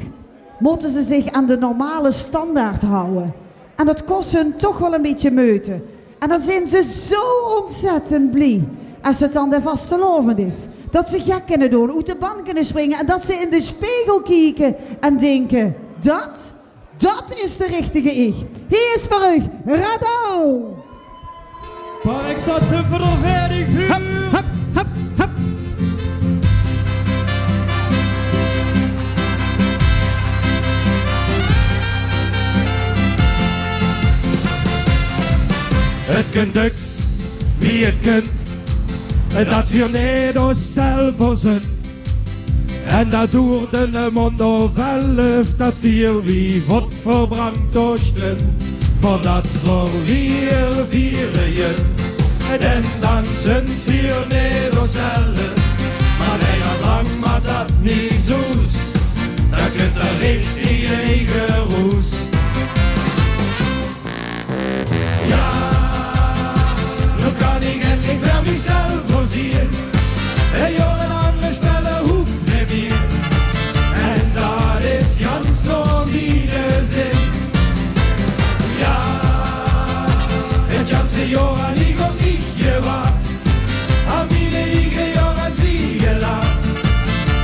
mótte ze zich aan de normale standaard hawwe. En dat kos hun toch waal e bietje meute. En dan zeen ze zo ontzettend blie es 't dan de vastelaovend is. Dat ze gek kinne doon, oet de ban kinne springe en dat ze in de spegel kieke en dinke: dat, dat is de richtige ich. Hie is veur uch Radau. Par extra zuffer of veertig vuur. Hup, hup, hup, hup. 't Kunt döks wie 't kunt, dat vier neet oszelver zunt. En dat doert 'ne maond of elf, dat vier wie vot verbrand dao stunt. Veur dat vier viere junt, en dan zunt vier neet oszelver. Mar nae, dat lang, mar dat neet zoes, dan kunt 'r richtige eigeroes. Jao, noe kan ich endlich veur mich zelf verzien. En jao, en anger spelle hoeft neet mier. En dat is gans nao miene zin. Jao, 't ganse jaor han ich op dich gewach. Aan miene eige garantie gelach.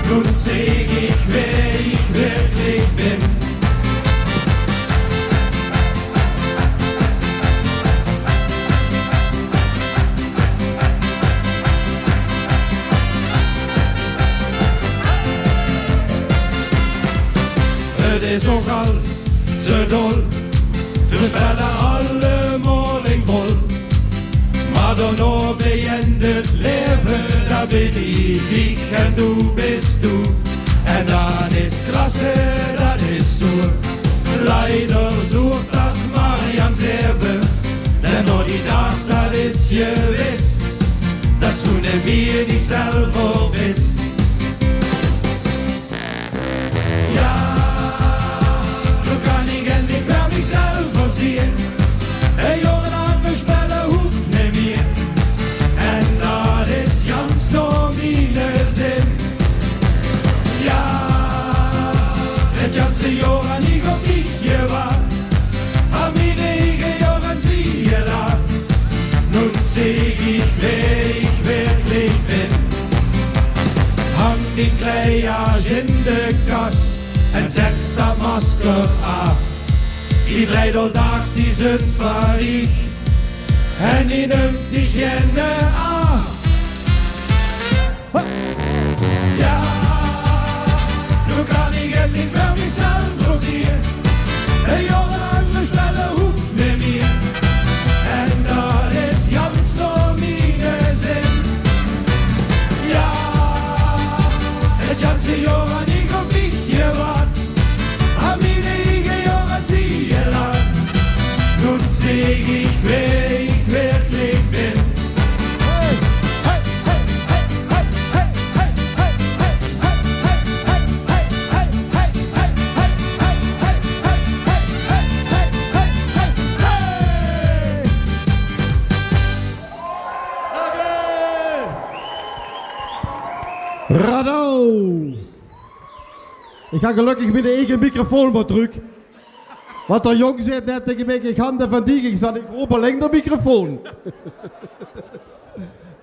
Noe zeeg ich wae ich werklich bin. 't Is ouch al ze dol. Veer spelle allemaol ein rol. Mar daonao beënt 't laeve, dao bin ich en doe bis doe. En dat is klasse, dat is stoer. Leider doert dat mar gans effe. En nao die daag, dat is gewis, dat s doe neet mie dichzelver bis. Jao, noe kan ich endlich veur mich zelf verzien. En jao, en anger spelle hoeft neet mier. En dat is gans nao miene zin. Jao, 't ganse jaor han ich op dich gewach. Aan miene eige garantie gelach. Noe zeeg ich wae ich werklich bin. Hang dien kleier in de kas en zèt dat masker aaf. Die dreigdel daag, die zunt veur dich en die numt dich geine aaf. Jao, noe kan ich endlich veur mich zelf verzien. En jao, en anger spelle hoeft neet mier. En dat is gans nao miene zin. Jao, 't ganse jaor han ich op dich gewach. Aan miene eige garantie gelach. Noe zeeg ich wae ich werklich bin. Radau! Ich han gelökkig miene eige microfoon weer trök. Want d'r jóng zaet net taenge mich: "Ich han de van dich." Ich zag: "Ich roop allein d'r microfoon."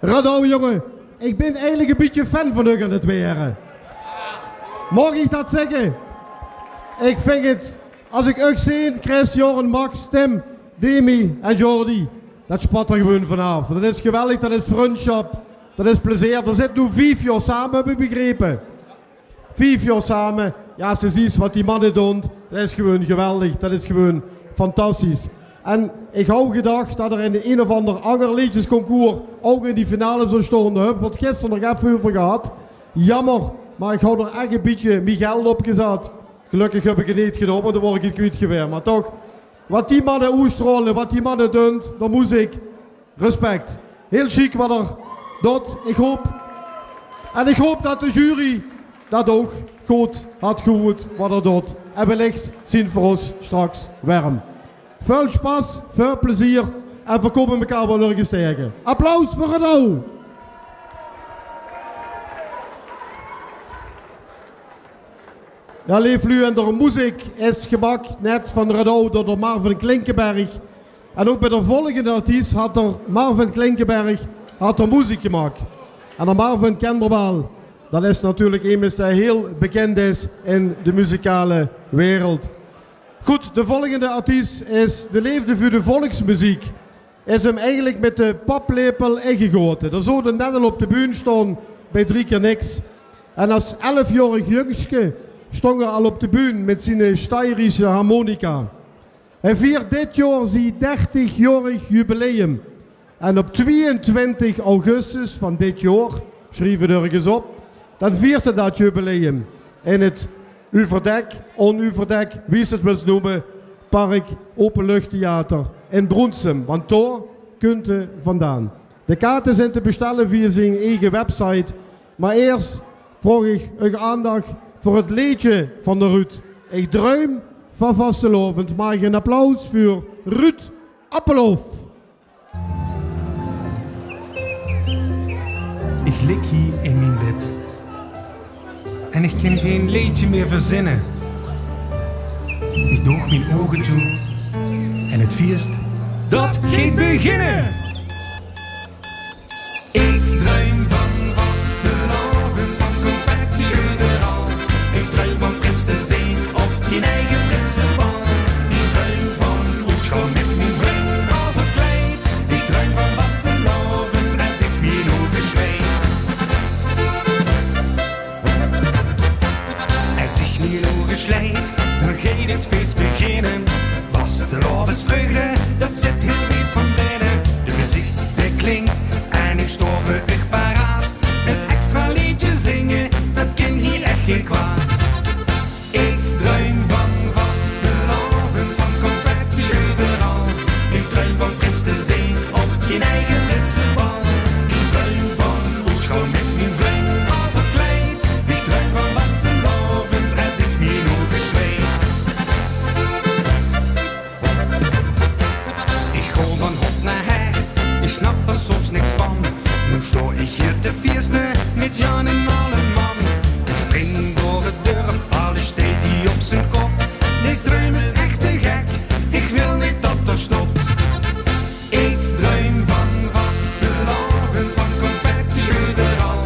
Radau, jónge, ich bin eigelik e bietje fan van uch aan 't waere. Maag ich dat zègke? Ich vinj 't, es ich uch zeen, Chris, Joren, Max, Tim, Demi en Jordi, dat spat d'r gewoon vanaaf. Dat is geweldig, dat is vrundsjap, dat is plezeer. D'r zit noe vief jaor same, höb ich begrepe. Vief jaor same. Jao, es se zuus wat die manne doon, dat is gewoon geweldig. Dat is gewoon fantastisch. En ich haw gedach dat d'r in de ein of anger, anger leedjesconcours ouch in die finale zów staon. Dao höbbe v'r 't gister nog effe euver gehad. Jaomer, mer ich haw d'r ech e bietje mie geld op gezat. Gelökkig höb ich 't neet gedaon, want dan waor ich 't kwiet gewaes. Mer toch, wat die manne oetstraole, wat die manne doon, dao mós ich Respect. Hiel sjiek wat d'r doot. Ich haop, en ich haop dat de jury dat ouch good haet gehuurd wat d'r doot. En wellich zeen v'r ós straks weer. Väöl sjpas, väöl plezeer en v'r kómme mekaar waal örges taenge. Applaus veur Radau! Jao, leef luuj, en d'r moeziek is gemaak net van Redouw door d'r Marvin Klinkenberg. En ouch bij d'r volgende artiest had d'r Marvin Klinkenberg had d'r moeziek gemaak. En d'r Marvin kènt d'r waal. Dat is natuurlik emes dae hiel bekènd is in de muzikale wereld. Good, de volgende artiest is de leefde veur de volksmuziek. Is 'm eigelik mit de paplepel ingegote. D'r zouw 'r net al op de bühne staon bij Drie Keer Niks. En as elfjaorig jungske stóng 'r al op de bühne mit zien Steirische harmonica. Hae viert dit jaor zien dertigjaorig jubileum. En op twieëntwintig augustus van dit jaor, sjrief 't örges op, dan viert 'r dat jubileum in 't Uverdek, Onuverdek, wie se 't wils neume, Park Openluchttheater in Brunssum. Want dao kump 'r vandaan. De kaarte zint te bestelle via zien eige website. Mer eers vraog ich uch aandach veur 't leedje van d'r Ruud. Ich druim van vastelaovend. Maag ich 'n applaus veur Ruud Appelhof? Ich lik hie in mien bed en ich kin gein leedje mieë verzinne. Ich doog mien ouge toe en 't fieës, dat geit beginne. Ich druim van vastelaovend, van confetti euveral. Ich druim van prins te zeen op mien eige prinsebal. Ich druim van oetgaon mit mien vrunj al verkleid. Ich druim van vastelaovend es ich mien ouge sjleit. Es ich mien ouge sjleit, dan geit 't fieës beginne. Vastelaovesvreugde, dat zit hiel deep van binne. De meziek, die klink en ich staon veur uch paraat. 'n Extra leedje zinge, dat kin hie ech gein kwaad. Ich druim van vastelaovend, van confetti euveral. Ich druim van prins te zeen op mien eige prinsebal. Ich druim van oetgaon mit mien vrunj al verkleid. Ich druim van vastelaovend es ich mien ouge sjleit. Ich gaon van hot nao her, ich snap d'r soms niks van. Noe staon ich hie te fieëste mit Jan en alleman. Ich spring door 't dörp, alles steit hie op zien kop. Dees druim is ech te gek, ich wil neet dat 'r stop. Ich druim van vastelaovend, van confetti euveral.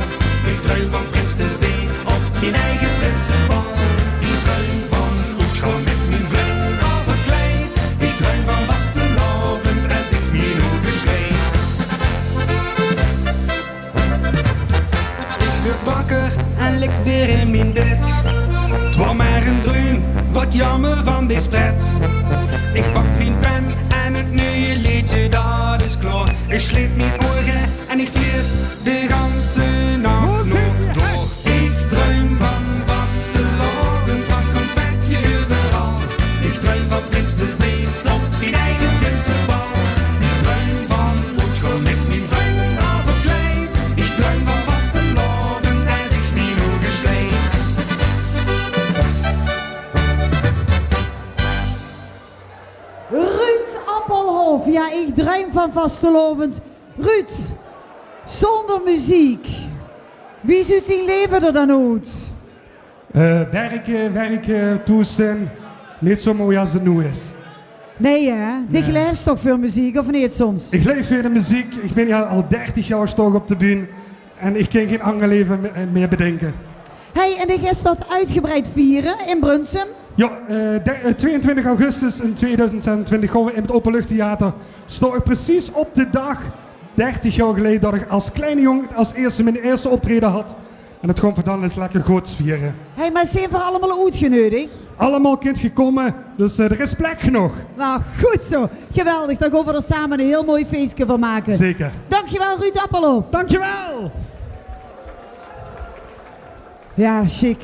Ich druim van prins te zeen op mien eige prinsebal. Ich druim van oetgaon mit mien vrunj al verkleid. Ich druim van vastelaovend es ich mien ouge sjleit. Ich weur wakker en lik weer in mien bed. 't Waor mer 'n druim, wat jammer van dees pret. Ich pak mien pen en 't nuuje leedje, dat is klaor. Ich sjleit mien ouge en ich fieës de ganse nach nog door. Ich druim van vastelaovend, van confetti euveral. Ich druim van prins te zeen op mien eige prinsebal. Ich druim van oetgaon mit mien vrunj al verkleid. Ich druim van vastelaovend es ich mien ouge sjleit. Ruud Appelhof, jao, ich druim van vastelaovend. Ruud, zónger meziek, wie zuut dien leve d'r dan oet? Eh, werke, werke, thoes zeen. Neet zoe mooi es 't noe is. Nae, hè? Dich Nae. Leefs toch veur meziek, of neet soms? Ich leef veur de meziek. Ich bin hie al dertig jaor, staon ich op de bühne. En ich kin gein anger leve me-, eh, mieë bedinke. Hey, en dich geis dat oetgebreid viere in Brunssum? Jao, eh, de, eh, twieëntwintig augustus in tweeduizend zesentwintig gaon v'r in 't Openluchttheater. Staon ich precies op de daag, dertig jaor geleje, dat ich es kleine jóng es ierste mien ierste optraeje had. En dat gaon v'r dan ins lekker groots viere. Hey, mer zeen v'r allemaol oetgeneudig? Allemaol kint geer kómme, dus, eh, d'r is plek genóg. Nou, good zoe. Geweldig, dan gaon v'r d'r same 'n hiel mooi fieske van make. Zeker. Dankjewel, Ruud Appelhof. Dankjewel. Jao, sjiek.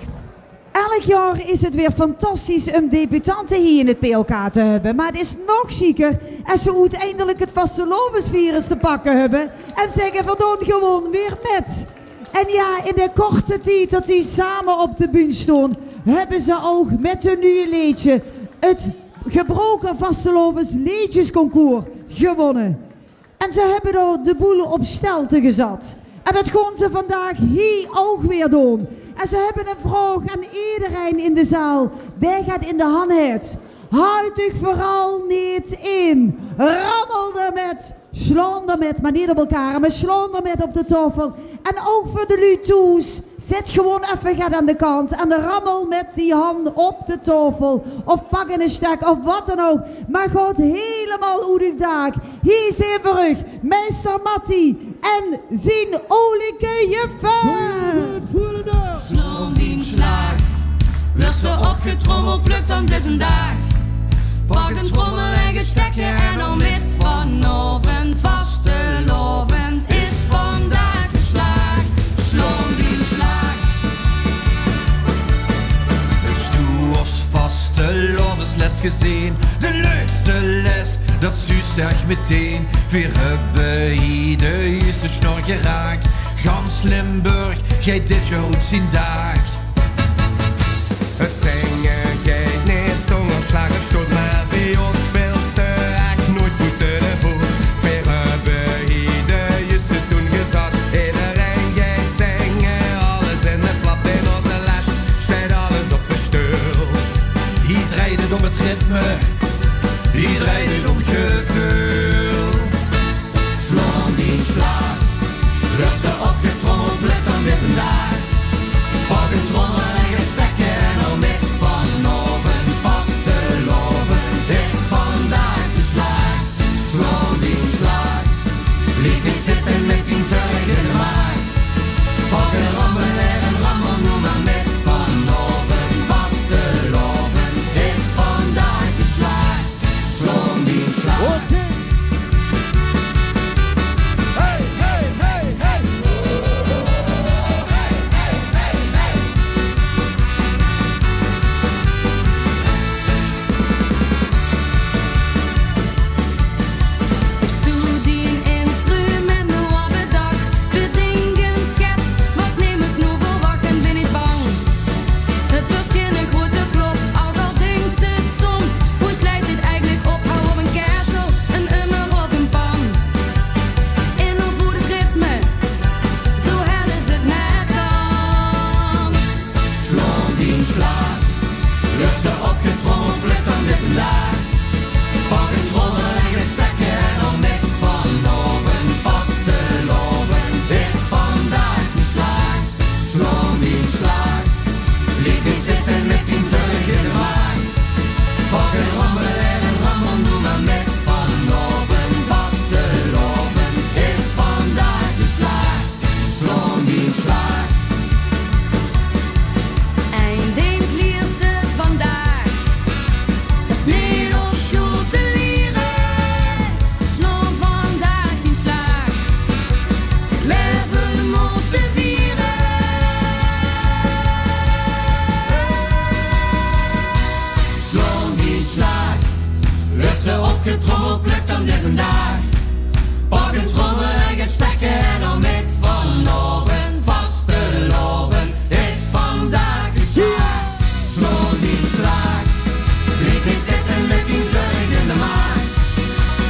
Elk jaor is 't weer fantastisch um debutante hie in 't P L K te höbbe, mer 't is nog sjieker es ze oeteindelik 't vastelaovesvirus te pakke höbbe en zègke: "V'r doon gewoon weer mit." En jao, in de korte tied dat die same op de bühne stoon, höbbe ze ouch mit hun nuuje leedje 't Gebroke Vastelaovesleedjesconcours gewónne. En ze höbbe d'r de boel op stelte gezat. En dat gaon ze vandaag hie ouch weer doon. En ze höbbe ein vraog aan ederein in de zaal. Dae geit in de han het. Haoj uch veural neet in. Rammel d'r mit, slaon d'r mit, mer neet op elkaar, mer slaon d'r mit op de taofel. En ouch veur de luuj thoes, zit gewoon effe get aan de kant en rammel mit die han op de taofel. Of pak eine stek, of wat dan ouch. Mer gaot hielemaol oet uch daak. Hie zeen veur uch meister Mattie en zien olijke juffe. Slaon dien slaag. Weurs se opgetrommeld, pluk dan dezen daag. Pak ein trommel en get stekke en dan mit vanaovend vastelaovend is vandaag geslaag. Slaon dien slaag. Höbs doe ós vastelaovesles gezeen? De leukste les, dat zuus se ech meteen. Veer höbbe hie de juuste snor geraak. Gans Limburg geit dit jaor oet zien daak. Het zinge geit neet zónger slaag of sjoot, mer bie ós vils te ech noeit boete de boot. Veer höbbe hie de juuste toon gezat. Ederein geit zinge, alles in de plap. In ózze les steit alles op de steul. Hie drejt het óm het ritme, hie drejt het óm geveul. Slaon dien slaag. Weurs se opgetrommeld, pluk dan dezen daag. Pak ein trommel en get stekke en dan mit vanaovend vastelaovend is vandaag geslaag. Slaon dien slaag. Blief neet zitte mit dien zörg in de maag. Pak eine rammelaer en rammel noe mer mit vanaovend vastelaovend is vandaag geslaag. Slaon dien slaag. Oké. Hey, hey, hey, hey. Höbs doe dien instrument noe al bedach? Bedink ein sjet, wat nemes noe verwach en bin neet bang. Het wuuert geine groete flop, al al dinks se soms: wo sjleit dit eigelik op? Haoj op ein ketel, ein ummer of ein pan. In of oet het ritme, zo hel is het mer kan. Slaon dien slaag. Weurs se opgetrommeld, pluk dan dezen daag. Pak ein trommel en get stekke en dan mit vanaovend vastelaovend is vandaag geslaag. Slaon dien slaag. Blief neet zitte mit dien zörg in de maag. Pak eine rammelaer en rammel noe mer mit vanaovend vastelaovend is vandaag geslaag. Slaon dien slaag. Ein dink liers se vandaag, is neet op sjool te liere. Slaon vandaag dien slaag. Het laeve mós se viere. Slaon dien slaag. Weurs se opgetrommeld, pluk dan dezen daag. Pak ein trommel en get stekke en dan mit vanaovend vastelaovend is vandaag geslaag. Slaon dien slaag. Blief neet zitte mit dien zörg in de maag.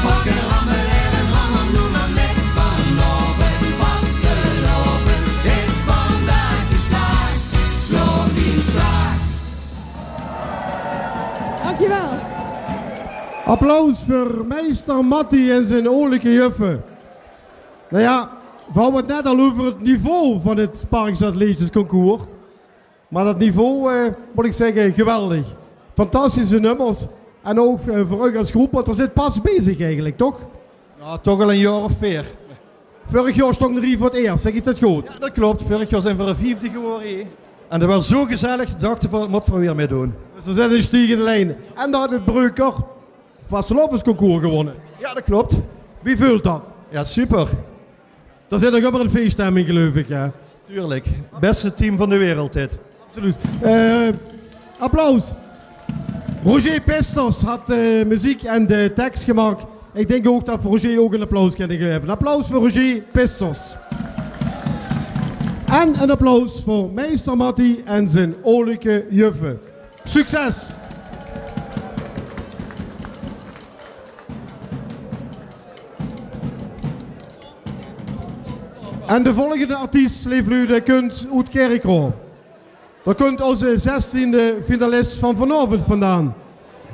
Pak eine rammelaer en rammel noe mer mit vanaovend vastelaovend is vandaag geslaag. Slaon dien slaag. Dankjewel. Applaus veur meister Mattie en zien olijke juffe. Nou ja, veer hawwe het net al euver het niveau van het Sparkzat Leedjesconcours. Mer dat niveau, eh, mót ich zègke, geweldig. Fantastische nummers. En ouch, eh, veur uch es groep, want geer zeet pas bezig eigelik, toch? Jao, toch al ein jaor of veer. Vörig jaor stóng geer hie veur het eers, zèk ich dat good? Jao, dat klop. Vörig jaor zeen veer viefde gewore hie. En dat waas zo gezellig, dachte veer, mótte veer weer mitdoon. Dus veer zeen in stiegende lien. En dan het Breuker Vastelaovesconcours gewónne. Jao, dat klop. Wie veult dat? Jao, super. Dan zit d'r ummer in feesstemming, geluif ich, hè? Tuurlik. Bèste team van de wereld, dit. Absoluut. Eh, applaus. Roger Pisters had de meziek en de teks gemaak. Ich dink ouch dat veer Roger ouch ein applaus kinne gaeve. Ein applaus veur Roger Pisters. En ein applaus veur meister Mattie en zien olijke juffe. Succes! En de volgende artiest, leef luuj, dae kump oet Kirchroa. Dao kump ózze zestiende finalis van vanaovend vandaan.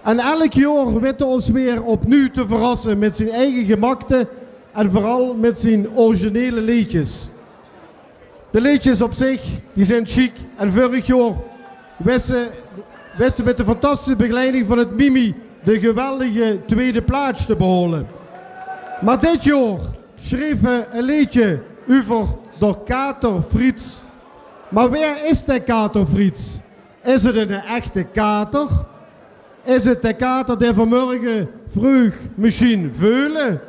En elk jaor wit 'r ós weer opnuuj te verrasse mit zien eige gemakte en veural mit zien originele leedjes. De leedjes op zich, die zint sjiek. En veurig jaor wis 'r, wis 'r mit de fantastische begeleiding van 't Mimi de geweldige twiede plaats te behaole. Mer dit jaor sjreef 'r e leedje euver d'r kater Frits. Mer wae is de kater Frits? Is 't 'ne echte kater? Is 't de kater dae vanmorge vreug mesjien veule?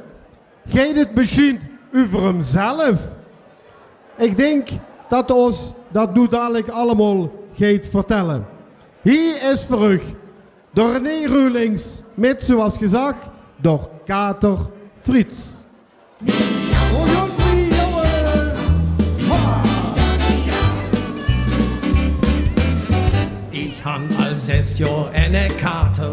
Geit 't mesjien euver häömzelf? Ich dink dat 'r ós dat noe dalik allemaol geit vertèlle. Hie is veur uch d'r René Reulings mit, zoeas gezag, d'r kater Frits. Ich han al zes jaor ene kater,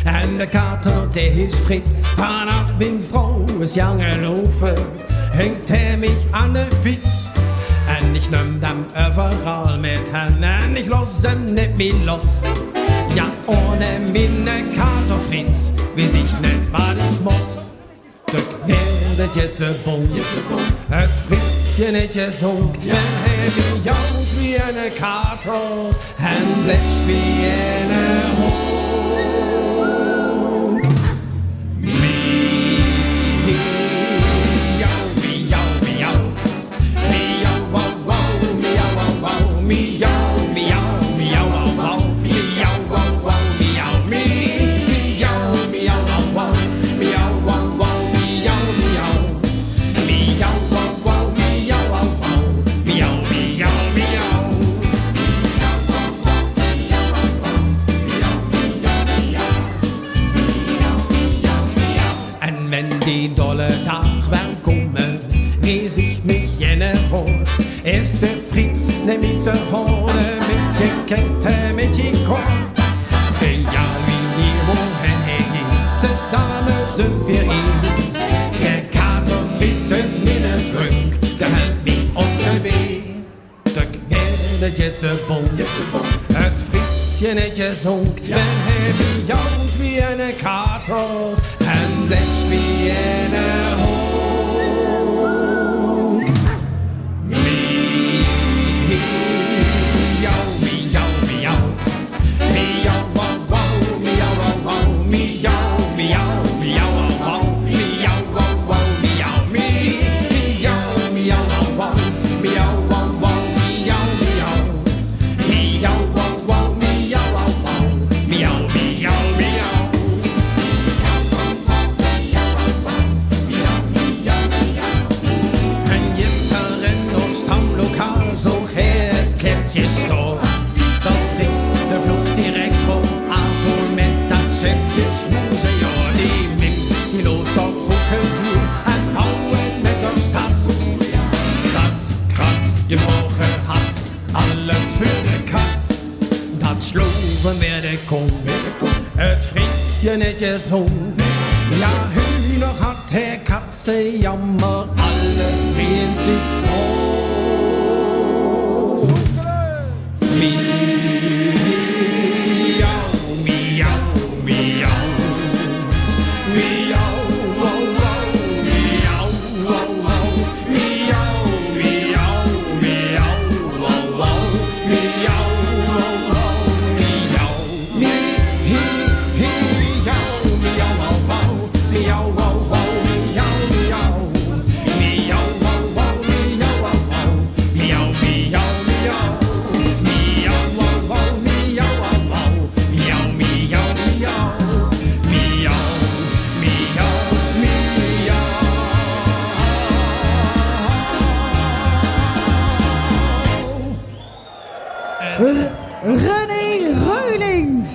en de kater, dae heet Frits. Vanaaf mien vrouw is jange loofe, hingk hae mich aan de fiets. En ich num 'm euveral mit hen, en ich los 'm nit mie los. Ja, ohne miene kater Frits wis ich nit, wat ich mós. Dök waerdje ze bónk, 't Fritsje netje zónk. Wen hae miaut wie ene kater en bletsj wie ene hóndj. Miau, miau, miau. Miau, wau, wau, miau, wau, wau, miau, miau, miau, wau, wau, miau, wau, wau, miau, mi-, miau, miau, wau, wau, miau, wau, wau, miau, miau. Miau, wau, wau, miau, wau, wau, miau, miau, miau. En wen die dolle daag wer kómme, rees ich mich in de hóndj. Is de Frits neet mie te haole, mit die kente, mit die kónt. De jaal wie nie woeën hae hingk, tesame zunt veer ein. De kater Frits is miene vrundj, dae help mich op de been. Dök waerdje ze bónk, 't Fritsje netje zónk. Wen hae miaut wie ene kater en bletsj wie ene hóndj. Miau, miau, miau. Miau, wau, wau, miau, wau, wau, miau, miau, miau, wau, wau, miau, wau, wau, miau, mi-, miau, miau, wau, wau, miau, wau, wau, miau, miau. Miau, wau, wau, miau, wau, wau, miau, miau, miau. En gister in ós stamlokaal zoog hae 't ketsje staon. D'r Frits, dae vloog direk op aaf, vol mit dat sjetsje smoeze. Ja, die mim, die loos d'r ókkels hie en houwe mit d'r stats. Krats, krats, je moge hats, alles veur de kats. Dat sjloeg 'm weer de kop. 't Fritsje netje zóng. Ja, hunjer had hae, katse jammer, alles dreejt zich óm. Miau, miau, miau. Miau, wau, wau, miau. Wau, wau, miau, miau, miau, wau, wau, miau, wau, wau, miau, mi, hi, hi, miau, miau, wau, wau, miau, wau, wau, miau, miau, miau, wau, wau, miau, wau, wau, miau, miau, miau, miau, wau, wau, miau, wau, wau. Miau, miau, miau. Miau, miau, miau. R-, René Reulings.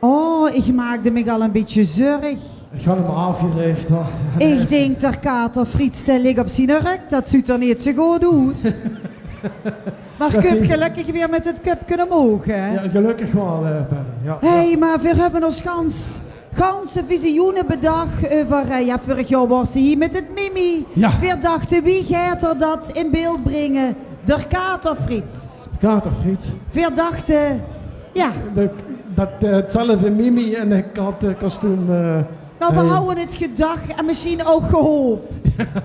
Oh, ich maakde mich al e bietje zörg. Ich han 'm aafgerich, hè. Ich dink, d'r kater Frits, dae ligk op zien hurk. Dat zuut d'r neet zo good oet. Mer kump gelökkig weer mit 't köpke ómhoog, hè? Ja, gelökkig waal, eh, Berry. Ja. Hé, mer veer höbbe ós gans Gans visioene bedach euver, eh, jao, vörig jaor waors se hie mit 't Mimi. Jao. Veer dachte, wie geit 'r dat in beeld bringe? D'r Kater Frits. Kater Frits. Veer dachte, jao. De, dat, eh, 'tzelfde Mimi en 'n katkostuum, eh, Nou, veer hawwe 't gedach en mesjiens ouch gehaop.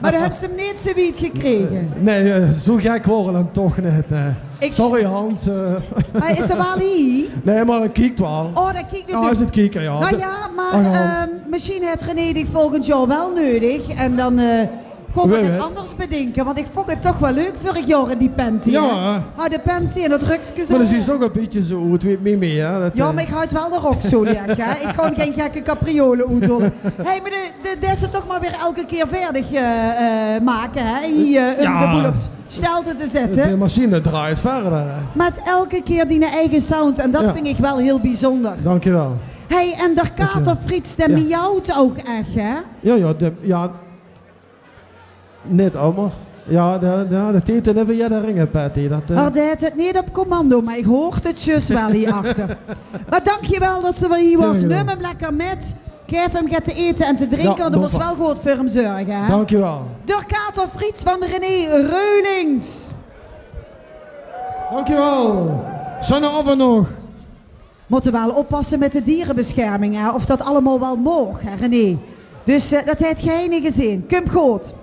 Mer doe höbs 'm neet zoe wied gekrege. Nae, eh, zoe gek waor 'r dan toch neet, eh. Sorry, Hans, eh. Mer is 'r waal hie? Nae, mer dae kiek waal. Oh, dae kiek natuurlik. Jao, is 't kieke, jao. Nou jao, mer, ehm, mesjiens haet René dich volgend jaor waal neudig. En dan, eh, gaon veer get anders bedinke. Want ich vónj 't toch waal leuk vörig jaor in die panty, hè? Jao. Haw de panty en dat rökske zoe. Mer dan zuus se ouch e bietje zoe oet wie Mimi, hè? Jao, eh, mer ich haw 't waal de rok zoe ligke, hè? Ich gaon gein gekke capriole oethaole. Hey, mer de, de, det is 't toch mer weer elke kier vaerdig, eh, eh, make, hè? Hie, eh, um de boel op stelte te zètte. De machine draait verder, hè? Mer 't elke kier diene eige sound. En dat vinj ich waal hiel biezónder. Dankjewel. Hey, en d'r Kater Frits, dae miauwt ouch ech, hè? Jao, jao, de, jao. Neet allemaol. Jao, de, de, de tete höbbe jao de ringe, Patty. Dat, eh. Hae deit 't neet op commando, mer ich hoor 't zjus waal hie achter. Mer dankjewel dat se weer hie waors. Jao, jao. Num 'm lekker mit. Gaef 'm get te ete en te drinke, want doe mós waal good veur 'm zörge, hè? Dankjewel. D'r Kater Frits van René Reulings. Dankjewel. Sjunne aovend nog. Mótte waal oppasse mit de dierebescherming, hè, of dat allemaol waal maag, hè, René. Dus, eh, dat haet geine gezeen. Kump good.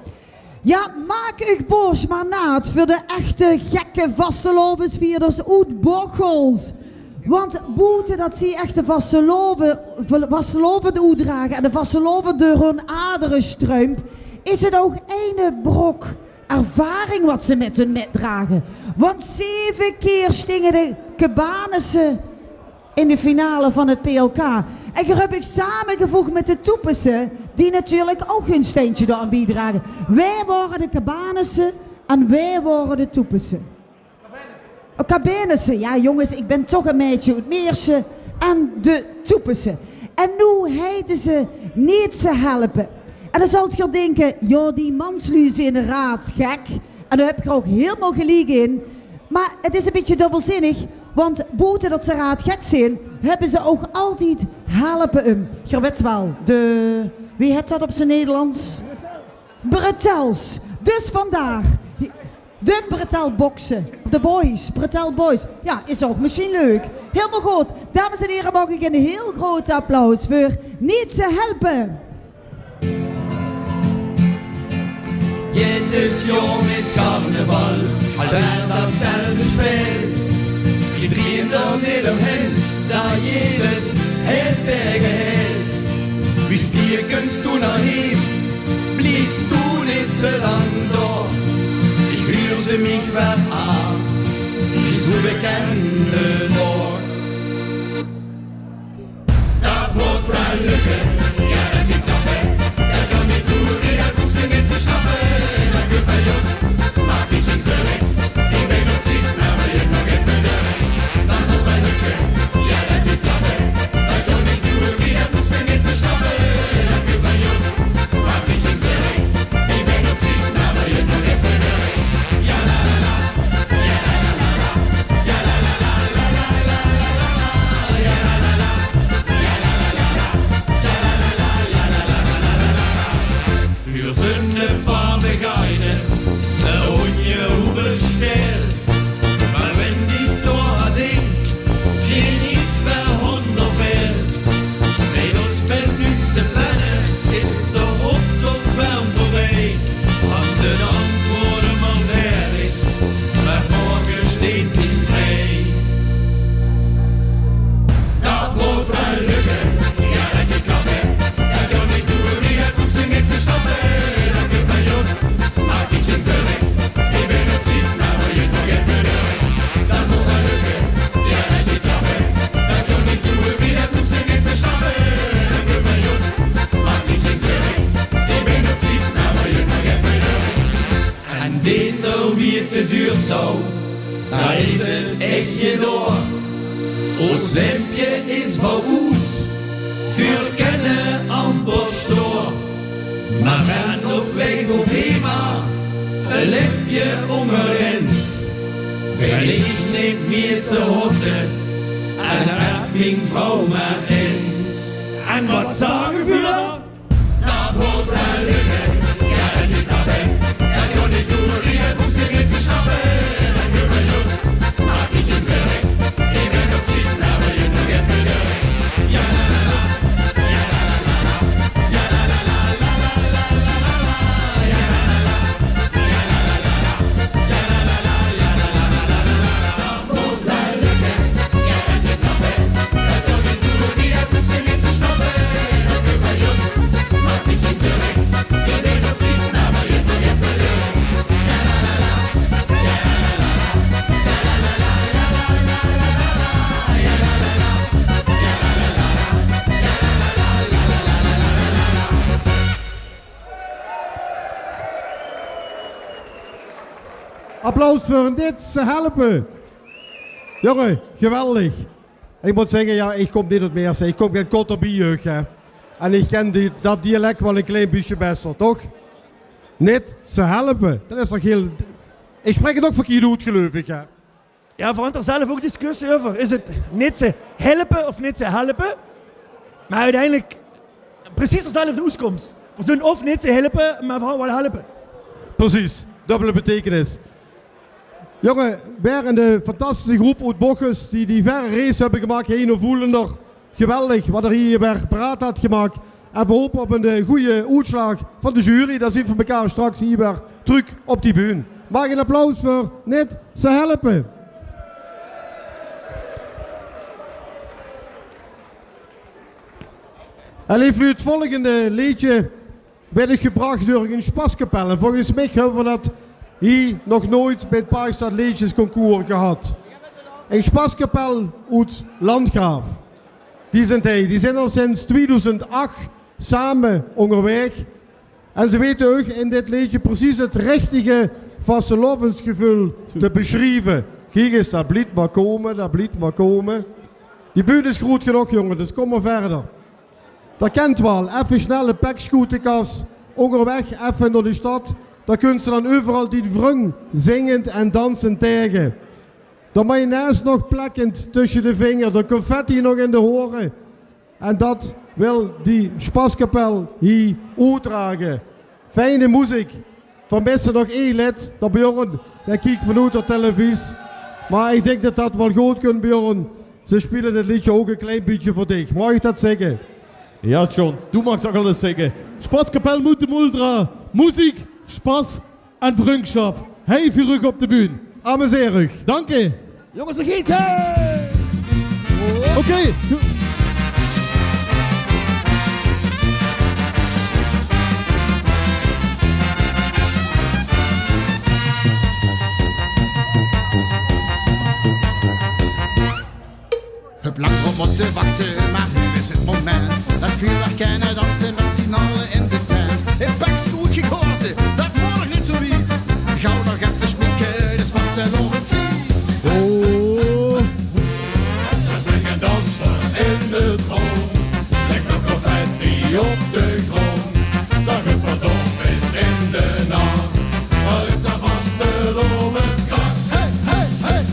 Jao, maak uch bors mer naat veur de echte gekke vastelaovesvierders oet Bocholt. Want boete dat zie echte vastelaove-, vastelaovend oetdrage en de vastelaovend deur hun adere struimp, is 't ouch eine brok ervaring wat ze mit hun mitdrage. Want zeve kier stinge de Cabanisse in de finale van 't P L K. En geer höb uch samegevoeg mit de Toepese, die natuurlik ouch hun steintje dao aan biedrage. Wae waore de Cabanisse en wae waore de Toepese? Oh, Cabanisse, jao, jónges, ich bön toch e meidje oet Meersje. En de Toepese. En noe heite ze Neet ze helpe. En dan zalt geer dinke, jao, die mansluuj zeen raadgek. En dao höb geer ouch hielemaol geliek in. Mer 't is e bietje dubbelzinnig, want boete dat ze raadgek zeen, höbbe ze ouch altied helpe um. Geer wèt waal, de, wie hèt dat op z'n Nederlands? Bretels. Dus vandaag de Bretelbokse. Of de boys, Bretel Boys. Jao, is ouch mesjiens leuk. Hielemaol good. Dames en hiere, maag ich ein hiel groot applaus veur Neet ze helpe. Jedes Johr mit Karneval, al weer datzelfde Speel. Ich drieë d'r neet umhin, dat jedet het taege het. Wie spier kuns doe nao heem, bliefs doe neet ze lang dao. Ich huur ze mich weer aan, die zoe bekènde vrouw. Dat mót waal lökke, jao, dat geit klappe. Dat kan ich doe, nae, dat hoofs se neet te snappe. Dat kump waal good, maak dich gein zörg. Ich bön op tied, mer ich bön nog effe dao. Dat mót waal lökke, jao, dat geit klappe. Dat kan ich doe, nae, dat hoofs se neet te snappe. Dat kump waal good, maak dich gein zörg. Ich bön op tied, mer ich bön nog effe dao. Jao, la, la, la. Veer zeen e paar begaine, de ónje hoebel stèl. Mer wen ich dao aan dink, gin ich waal hónderd väöl. Bie ós vèlt niks te planne, is d'r optoch waal veurbie. Hant de antwoorde mer veilig, mer vraoge steit dich vrie. Dat mót waal lökke, jao, dat geit klappe. Dat kan ich doe, nae, dat hoofs se neet te snappe. Dat kump waal good, maak dich gein zörg. Ich bön op tied, mer ich bön nog effe dao. Dat mót waal lökke, jao, dat geit klappe. Dat kan ich doe, nae, dat hoofs se neet te snappe. Dat kump waal good, maak dich gein zörg. Ich bön op tied, mer ich bön nog effe dao. En dit d'r witte duurt zoe, dat is 't ech gedaon. Ós lempje is bie ós, veer kènne amper stoa. Mer gaon op waeg op hema, e lempje ónger ins. Bön ich neet mieë te hotte, en rep mien vrouw mer ins. En wat zage veer dan? Applaus veur Nit ze helpe. Jónge, geweldig. Ich mót zègke, jao, ich kóm neet oet Meersse. Ich kóm get korter bie uch, hè. En ich kin die, dat dialek waal e klein bietje besser, toch? Nit ze helpe. Dat is toch hiel, ich spraek 't ouch verkierd oet, geluif ich, hè. Jao, veer hadde d'r zelf ouch discussie euver. Is 't nit ze hilpe of nit ze helpe? Mer oeteindelik precies dezelfde oetkoms. Veer zölle of nit ze hilpe, mer veural waal helpe. Precies, dubbele beteikenis. Jónge, weer 'n, eh, fantastische groep oet Bochum die die verre reis höbbe gemaak hie nao Voelender. Geweldig wat d'r hie weer paraat haet gemaak. En veer hope op 'n, eh, gooj oetslaag van de jury. Dan zeen veer mekaar straks hie weer trök op die bühne. Maag ich 'n applaus veur Nit ze helpe? En leef luuj, 't volgende leedje waert gebrach door 'n sjpaskapel. En volges mich höbbe veer dat hie nog noeit bie 't Parkstad Leedjesconcours gehad. 'n Sjpaskapel oet Landgraaf. Die zeen hie, die zeen al sinds tweedoezend ach same óngerwaeg. En ze weite ouch in dit leedje precies 't richtige vastelaovesgeveul te besjrieve. Kiek ins, dat blief mer kómme, dat blief mer kómme. Die bühne is groet genóg, jónge, dus kóm mer wiejer. Dat kint waal, effe snel 'n pekske oet de kas, óngerwaeg effe nao de sjtad, dan kóns se dan euveral dien vrung zingend en dansend taege. De mayonaise nog plekkend tösse de vinger, de confetti nog in de haore. En dat wil die sjpaskapel hie oetdrage. Fijne meziek. Veer misse nog ein lid, de Bjorn, dae kiek vanoet de televisie. Mer ich dink dat dat waal good kump, Bjorn. Ze sjpele dit leedje ouch e klein bietje veur dich. Maag ich dat zègke? Jao, John, doe maags ouch alles zègke. Sjpaskapel Moete Moeldra. Meziek, sjpas en vrungschap. Hei veur uch op de bühne. Amuseer uch. Danke. Jónges, dao geit 't. Oké. Höb lang op mótte wachte, mer noe is 't moment. Dat vuurwerk kinne danse mit zien alle in de tent. 'n Pekske oetgekoze, dat waor nog neet zoe wied. Gaw nog effe sjminke, 't is vastelaovendstied. Oh. Spring en dans veur in de droom. Lekker confetti op de grónd. Dat 't verdof is in de nach. Dat is de vastelaoveskrach. Hey, hey, hey.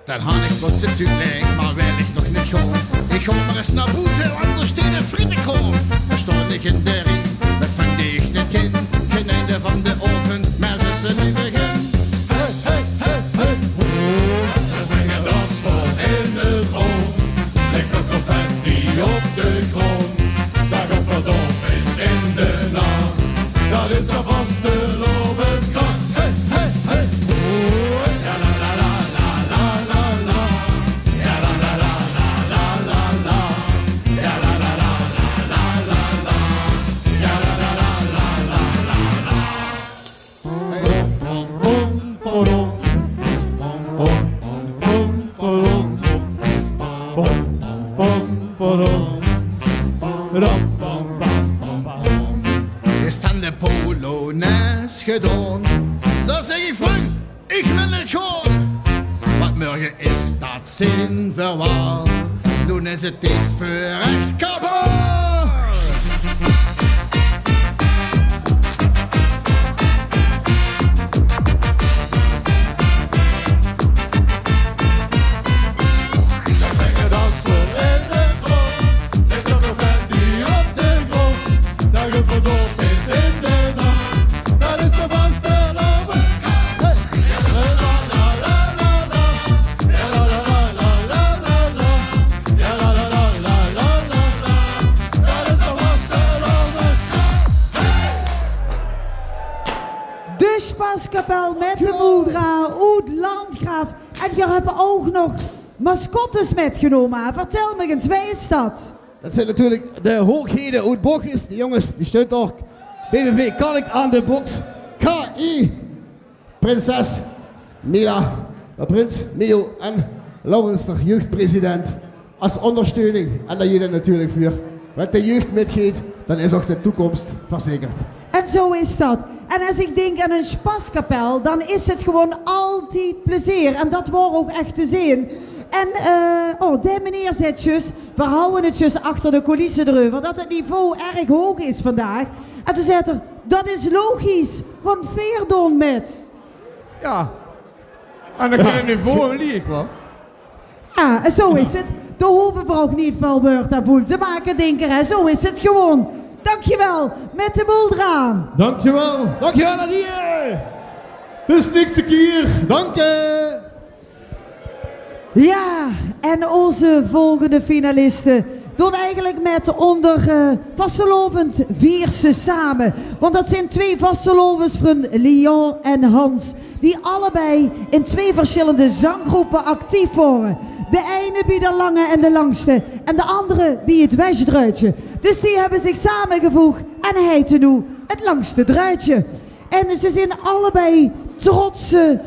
Dan han ich bloos de tuut laeg, mer wil ich nog neet gaon. Ich gaon mer ins nao boete, want dao steit 'n frietekraom. Dao staon ich in de rie, mit vrung die ich neet kin. Gein einde van den aovend, mer 't is 'n nuuj begin. Hey, hey, hey, hey. Spring en dans veur in de droom. Lekker confetti op de grónd. Dat 't verdof is in de nach. Dat is de vastelaoveskrach. Hey, hey, hey. Is dan de polonaise gedaon, dan zèk ich: vrung, ich wil neet gaon. Want mörge is dat zin verwaal. Doe is 't tied veur ech kabaal! De Spaskapel mit de Moeldra oet Landgraaf. En geer höb ouch nog mascottes mitgenómme, hè? Vertèl mich ins, wae is dat? Dat zeen natuurlik de hoeghede oet Bochjes. Die jónges, die steun toch. B V V Kalk aan de boks. K I. Prinses Mila, de prins Mio en Laurens, de jeugdpresident, es óngersteuning. En dao jeet 't natuurlik veur. Wen de jeug mitgeit, dan is ouch de toekoms verzekerd. En zoe is dat. En es ich dink aan ein Spaskapel, dan is 't gewoon altied plezeer. En dat waor ouch ech te zeen. En, eh, oh, dae meneer zaet zjus, veer hawwe 't zjus achter de coulisse d'reuver, dat 't niveau erg hoeg is vandaag. En toen zaet 'r: "Dat is logisch, want veer doon mit." Jao. En dan kin 't niveau omlieg, wa? Jao, en zoe is 't. Dao hove veer ouch neet väöl wäörd aan vuul te make, dink ich, hè. Zoe is 't gewoon. Dankjewel, mit de Moeldra. Dankjewel. Dankjewel, Nadine. Bis nächste kier. Danke. Jao, en ózze volgende finaliste doon eigelik mit ónger, eh, Vastelaovend Vier Ze Same. Want dat zeen twee vastelaovesvrun, Lyon en Hans, die allebei in twee versjillende zanggroepe actief waore. De eine bie de Lange en de Langste en de andere bie 't Wesdruitje. Dus die höbbe zich samegevoeg en heite noe 't Langste Druitje. En ze zeen allebei trotse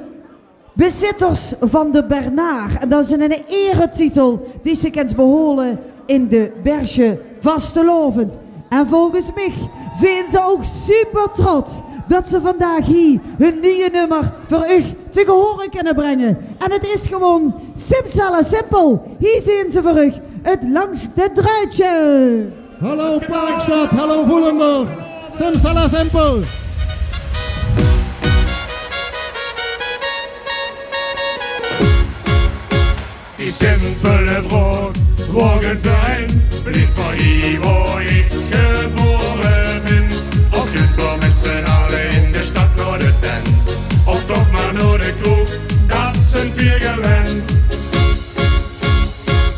bezitters van de Bernard. En dat is 'nen eretitel die se kins behaole in de Bergse vastelaovend. En volges mich zeen ze ouch super trots dat ze vandaag hie hun nuuje nummer veur uch te gehore kinne bringe. En 't is gewoon simsalasimpel. Hie zeen ze veur uch, 't Langste Druitje. Hallo Parkstad, hallo Vollendar. Simsalasimpel. Die simpele vraog: waor geit veurein? Blief veur hie wo ich gebore bin? Of geit veur mit z'n alle in de stad nao de tent? Of toch mer nao de kroeg, dat zeen veer gewend.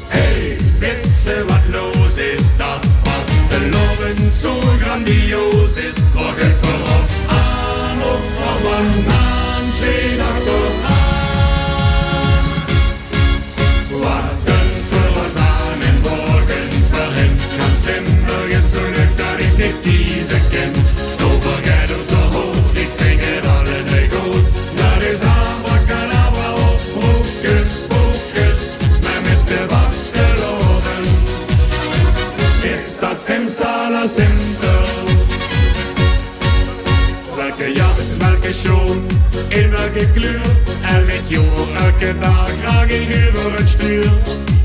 Hey, wits se wat los is? Dat vastelaovend zoe grandioos is. Waor geit veur op aan, op, op en aan, sjeet achteraan. Wat ein verrassing en waor ein verhemd. Gans Limburg is zoe leuk dat ich neet keze kin. Tovergeit oet de hoot, ich vinj 't allebei good. Dat is abracadabra of hokus pokus. Mer mit de vastelaovend is dat simsalasimpel. Welke jas, welke sjoon, in welke kleur, elk jaor, elke daag, graag ich euver 't stuur.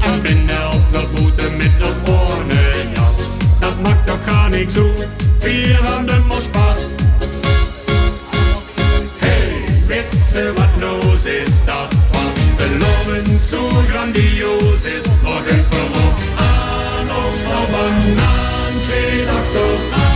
En binne of nao boete, mit of ohne jas, dat maak toch gaar niks oet, veer höbbe mer spas. Hey, wits se wat los is? Dat vastelaovend zoe grandioos is. Waor geit veur op aan, op, op en aan, sjeet achteraan.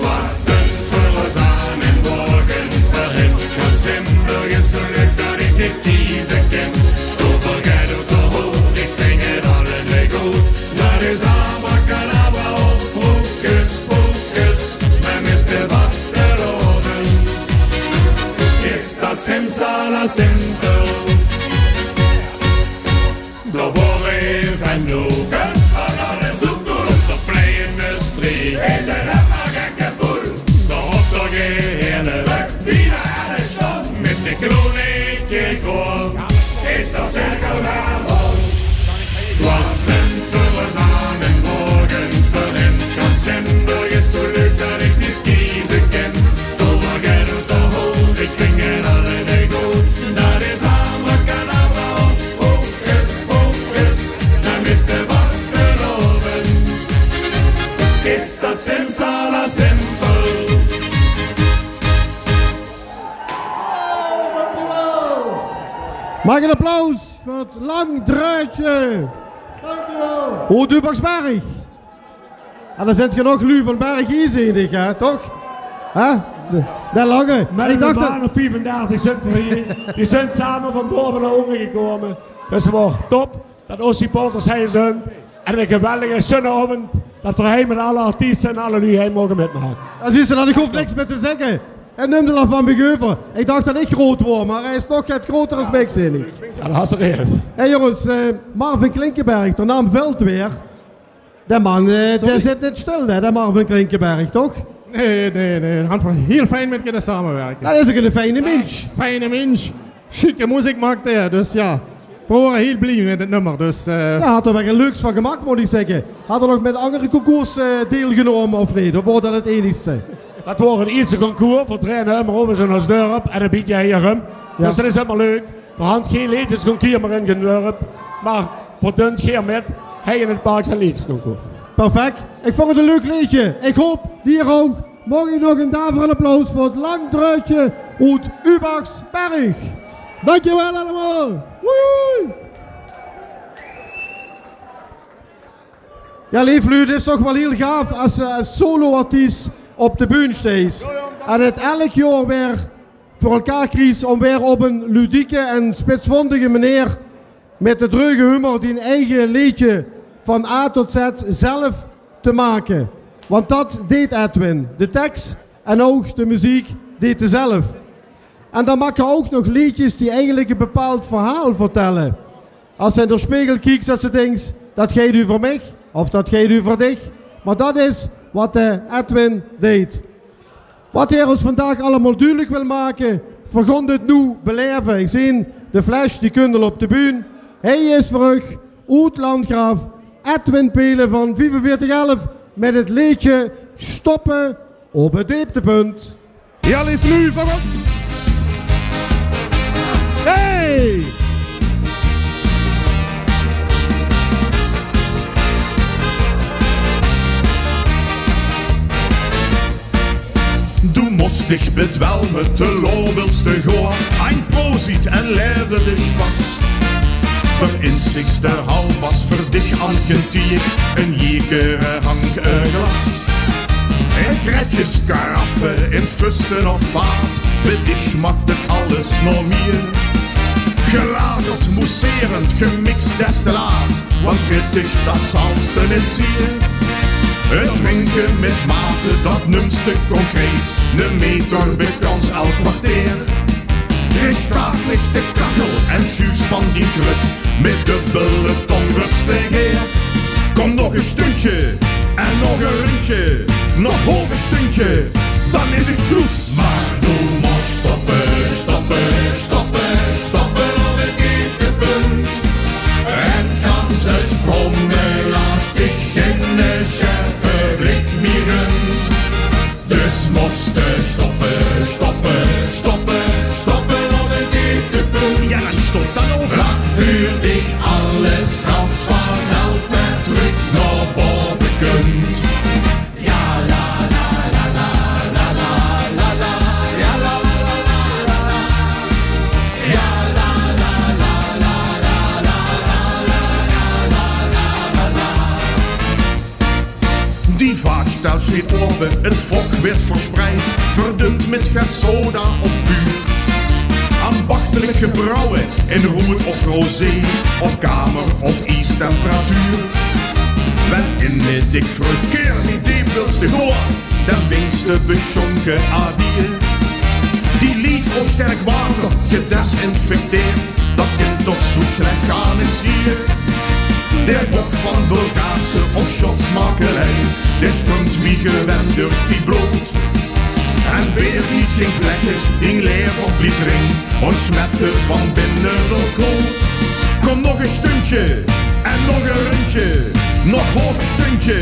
Wat ein verrassing en waor ein verhemd. Gans Limburg is zoe leuk dat ich neet keze kin. Tovergeit oet de hoot, ich vinj 't allebei good. Dat is abracadabra of hokus pokus. Mer mit de vastelaovend is dat simsalasimpel. Dao waor ich in Venlo, op 't plein in Mestreech, is 't mer gekke boel. Dao op de Geheene, bienao alle sjtond, mit de kloon ich veur, is de cirkel weer rond. Wat ein verrassing en waor ein verhemd. Gans Limburg is zoe leuk dat ich neet keze kin. Tovergeit oet de hoot, ich vinj 't allebei good. Dat is abracadabra of hokus Is dat simsalasimpel? Maak 'n applaus veur 't Lang Dröötje. Dankjewel. Oet Ubachsberg. En d'r zint genóg luuj van Berg hie, zeen ich, hè, toch? Hè? De, de Lange. Mit 'n man of viefendertig zint v'r hie. Die zint same van bove nao ónger gekómme. Dus 't waor top dat ós supporters hie zint. En 'ne geweldige, sjoene aovend dat v'r hie mit alle artieste en alle luuj hie moge mitmake. Jao, zuus se, dao hoof ich niks mie te zègke. Hae numde al van mich euver. Ich dach dat ich groot waor, mer hae is nog get groter es mich, zeen ich. Jao, dat is 'r ech. Hé jónges, eh, Marvin Klinkenberg, d'r naam vèlt weer. Dae man, eh, dae zit neet stil, hè, dae Marvin Klinkenberg, toch? Nae, nae, nae. Dao hant v'r hiel fijn mit kinne samewirke. Dat is ouch 'ne fijne mins. Fijne mins. Sjieke meziek maak dae, dus jao. V'r wore hiel blie mit 't nummer, dus, eh. Jao, haet 'r waal get leuks van gemaak, mót ich zègke. Haet 'r nog mit anger concours, eh, deilgenómme, of neet? Of waor dat 't einigste? Dat waor 't ierste concours. V'r draeje ummer op in ós dörp en e bietje hie rum. Jao. Dus dat is ummer leuk. V'r hant gee leedjesconcours mie in 't dörp, mer v'r doon gaer mit hie in 't Parks en Leedjesconcours. Perfect. Ich vónj 't e leuk leedje. Ich haop, geer ouch. Maag ich nog 'n daverend applaus veur 't Lang Dröötje oet Ubachsberg. Dankjewel allemaol. Woei! Jao, leef luuj, 't is toch waal hiel gaaf es se es solo-artiest op de bühne steis. En 't elk jaor weer veur elkaar kries óm weer op 'n ludieke en spitsvóndige meneer mit de dreuge humor dien eige leedje van A tot Z zelf te make. Want dat deet Edwin. De teks en ouch de meziek deet 'r zelf. En dan maak 'r ouch nog leedjes die eigelik e bepaald verhaal vertèlle. Es se in d'r spegel kieks, dat se dinks: dat geit euver mich of dat geit euver dich. Mer dat is wat de Edwin deet. Wat hae ós vandaag allemaol dudelik wil make, v'r gaon dit noe belaeve. Ich zeen de Flash, die kump al op de bühne. Hie is veur uch oet Landgraaf, Edwin Pelen van viefenveertig elf mit 't leedje Stoppe op 't deeptepunt. Jao, leef luuj, van op. Hey! Doe mós dich bedwelme, te laot wils te gaon. Ein proziet en laeve de sjpas. Mer inzichs te haw vas veur dich aan gen tier, ein jekere hank e glas. In kretsjes, karaffe, in fuste of vaat, bie dich sjmak 't alles nao mier. Gelagerd, mousserend, gemiks destillaat, want kritisch, dat zals te neet zier. 't Drinke mit mate, dat nums te concreet, 'ne meter bekans elk kwarteer. Gestaag lis de kachel en sjuufs van dien kruk mit dubbele tong rups te geer. Kóm nog e sjtundje en nog e rundje, nog haof e sjtundje, dan is 't sjloes. Mer doe mós stoppe, stoppe, stoppe, stoppe op 't deeptepunt. En gans 't bromme laas dich genne sjerpe blik mie gunt. Dus mós te stoppe, stoppe, stoppe, stoppe op 't deeptepunt. Jao, en stop dan ouch. Raak veur dich alles gans vanzelf weer trök nao bove kunt. Jao, la, la, la, la, la, la, la, la, jao, la, la, la, la, la, la, la, jao, la, la, la, la, la, la, la, la, la, la, la, la, la. Die vaatj sjtèls sjteet aope, 't vok weurt versjpreid, verdund mit get soda of buur. Ambachtelik gebrouwe in roed of rosé, op kamer of iestemperatuur. Wen in mit dich verkeer, wie deep wils te gaon, dan bins te besjónke, adieu. Die lief op sterk water gedesinfecteerd, dat kint toch zoe sjlech gaar neet zier. De bok van Bulgaarse of Sjotsmakelei, dae sjprumt wie gewend durch die blood. En beer hiet ging vlekke, ging lever bliet ring, óntsmette van binne veur good. Kóm nog e sjtundje en nog e rundje, nog haof e sjtundje,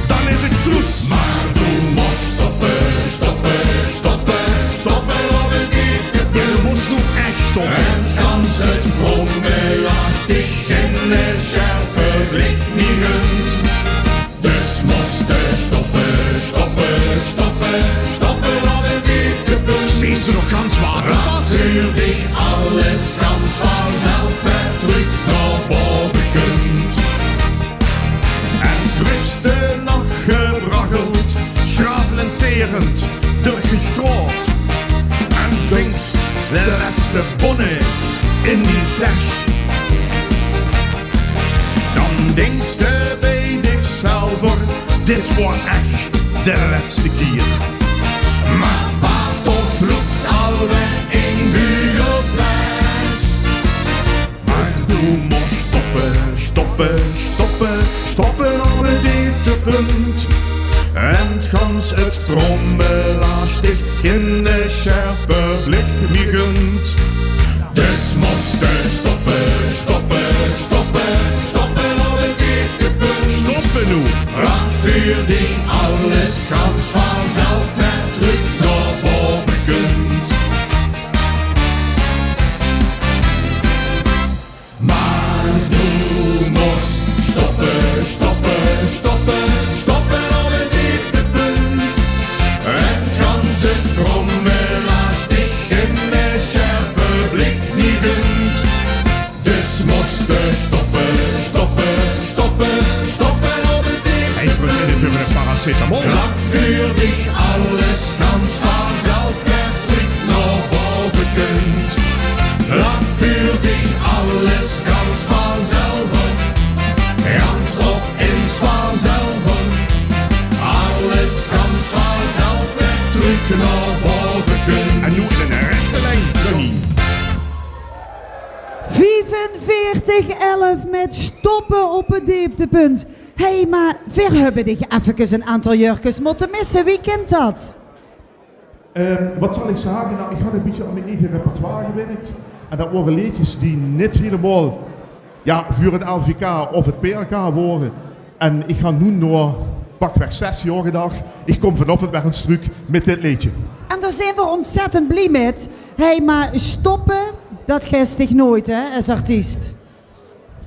dan is 't sjloes. Mer doe mós stoppe, stoppe, stoppe, stoppe op 't deeptepunt. Jao, doe mós noe ech stoppe. En gans 't bromme laas dich genne sjerpe blik mie gunt. Dus mós te stoppe. straot en vings de lètste bonne in dien tesj. Dan dinks te bij dichzelver: dit waor ech de lètste kier. Mer baaf, dao vloekt alweer ein buul of zes. Mer doe mós stoppe, stoppe, stoppe, stoppe op 't deeptepunt. En gans 't Brommelaars dich genne sjerpe blik mie gunt. Dus mós te stoppe, stoppe, stoppe, stoppe op 't deeptepunt. Stoppe noe. Vlak veur dich alles gans vanzelf weer trök nao bove kunt. Mer doe mós stoppe, stoppe, stoppe, stoppe op 't deeptepunt. En gans 't Brommelaars dich genne sjerpe blik mie gunt. Dus mós te stoppe, stoppe, stoppe, stoppe op 't deeptepunt. Hey, vriendin, veur mien paracetamol. Vlak veur dich alles gans vanzelf weer trök nao bove kunt. Vlak veur dich alles gans vanzelf. Gans op ins vanzelf. Alles gans vanzelf weer trök nao bove kunt. En noe in 'n rechte lien, Johnny. Viefenveertig elf mit stoppe op 't deeptepunt. Hey, mer veer höbbe dich effekes 'n aantal jäörkes mótte misse. Wie kint dat? Ehm, wat zal ich zage? Nou, ich had 'n bietje aan mien eige repertoire gewirk. En dat wore leedjes die neet hielemaol, jao, veur 't L V K of 't P R K wore. En ich han noe nao pakweg zes jaor gedach, ich kóm vanaovend weer ins trök mit dit leedje. En dao zeen v'r óntzèttend blie mit. Hey, mer stoppe, dat geis dich noeit, hè, es artiest.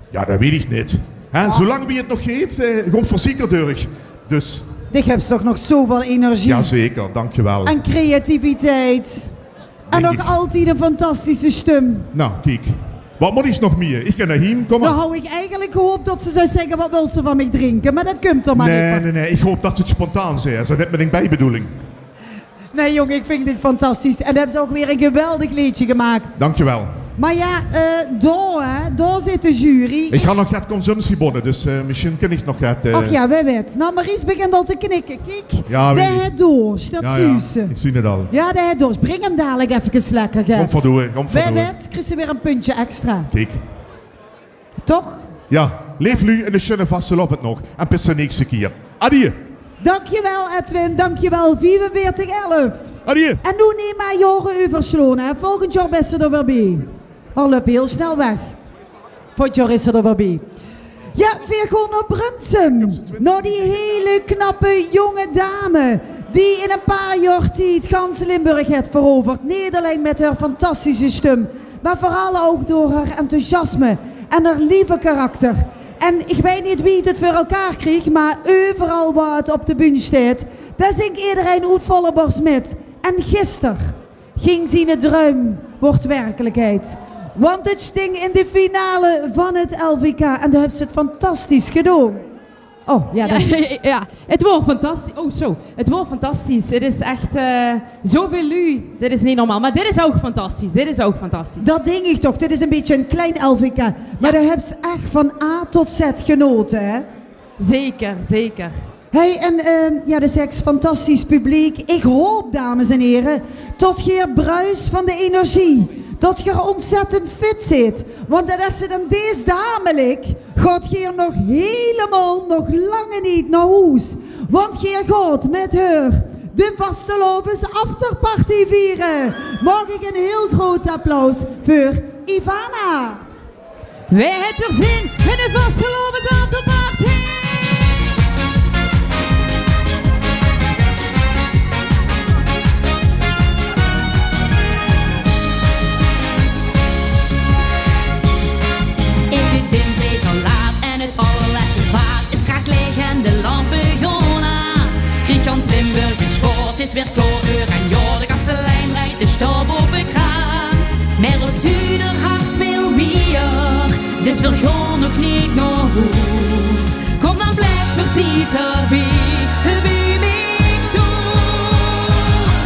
Jao, dat weit ich neet. Hè, zoelang wie 't nog geit, eh, kómme v'r zeker durch. Dus. Dich höbs toch nog zoväöl energie. Jao, zeker. Dankjewel. En creativiteit. En nog altied 'n fantastische stum. Nou, kiek. Wat mót ich nog mie? Ich kin nao hiem, kóm mer. Dan haw ich eigelik gehaop dat se zous zègke: wat wils se van mich drinke? Mer dat kump d'r mer neet van. Nae, nae, nae. Ich haop dat se 't spontaan zaes. Dat is neet mien bijbedoeling. Nae, jóng, ich vinj dich fantastisch. En höbs ouch weer e geweldig leedje gemaak. Dankjewel. Mer jao, eh, dao, hè, dao zit de jury. Ich han nog get consumptiebonne, dus, eh, mesjien kin ich nog get, eh. Och jao, wae weit. Nou, Maurice begint al te knikke. Kiek, dae haet dors, dat zuus se. Ich zeen 't al. Jao, dae haet dors. Bring 'm dalik effekes lekker, Gert. Kóm veur door, kóm veur door. Wae weit, kriegs se weer e puntje extra. Kiek. Toch? Jao, leef luuj, 'ne sjunne vastelaovend nog. En bis de näkste kier. Adieë. Dankjewel, Edwin. Dankjewel, viefenveertig elf. Adieë. En noe neet mie jaore euversjlaon, hè. Volgend jaor bis se d'r weer bie. Oh, löp hiel snel weg. Volgend jaor is 'r d'r weer bie. Jao, veer gaon nao Brunssum. Nao die hiel knappe jónge dame die in e paar jaor tied gans Limburg haet veroverd. Neet allein mit häör fantastische stum, mer veural ouch door häör enthousiasme en häör leef karakter. En ich weit neet wie 't 't veur elkaar krieg, mer euveral wao 't op de bühne steit, dao zingk ederein oet volle bors mit. En gister ging ziene druim wort werkelikheid. Want 't sting in de finale van 't L V K en dao höbs se 't fantastisch gedoon. Oh, jao, jao, dat jao, 't waor fantastisch. Oh, zo. 't Waor fantastisch. 't Is ech, eh, zoväöl luuj. Dit is neet normaal. Mer dit is ouch fantastisch. Dit is ouch fantastisch. Dat dink ich toch. Dit is e bietje e klein L V K. Mer dao höbs se ech van A tot Z genaote, hè? Zeker, zeker. Hey, en, ehm, jao, de zeks fantastisch publiek. Ich haop, dames en here, tot geer bruis van de energie. Tot geer óntzèttend fit zit. Want dat is 't dan dees dame lik. Gaot geer nog hielemaol, nog lange neet nao hoes. Want geer gaot mit häör de vastelaoves afterparty viere. Maag ich ein hiel groot applaus veur Ivana? Wae haet d'r zin in de vastelaoves afterparty? Is 't in zetel laat en 't allerlètste vaart is kraak leeg en de lampe gaon aan. Krieg gans Limburg 'n sjort, is weer klaor veur ein jaor. De kastelein drejt de sjtap op de kraan. Mer os zuuder hart wil wiejer, dus veer gaon nog neet nao hoes. Kóm, dan blief veur die d'rbie, bie mich thoes.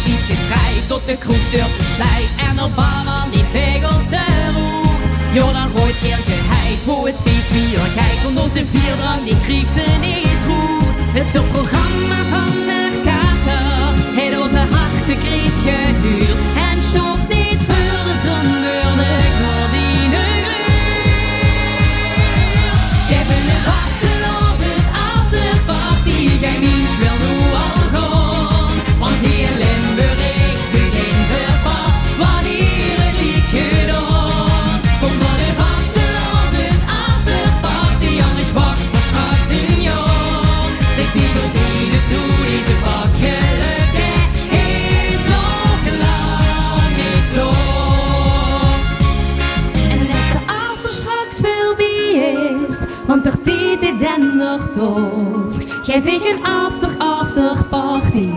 Iech getreid tot de kroeg deur te sleit en op bar aan die pegels te roet. Jao, daan roept geer geheit, wo 't fies wier geit. Want oze vierdrank, dee krieg ze neet roet. 't Veurprogramma vaan de kater heet oze hartekreet gehuurd en sjtop neet veur de zon deur de gordien gluurt. Geer höb 'n vastelaoves afterparty, gein miens wèlt noe al goon. Want hei in Limburg begint 't pas wannier 't liek gedoon. Kom nao de vastelaoves afterparty, angers wach v'r straks e jaor. Trèk die gordien toe, deze pak gelök, hè, is nog laank neet klaor. En es de after straks veurbie is, want d'r tied is dendert toch, gaef iech 'n after, afterparty.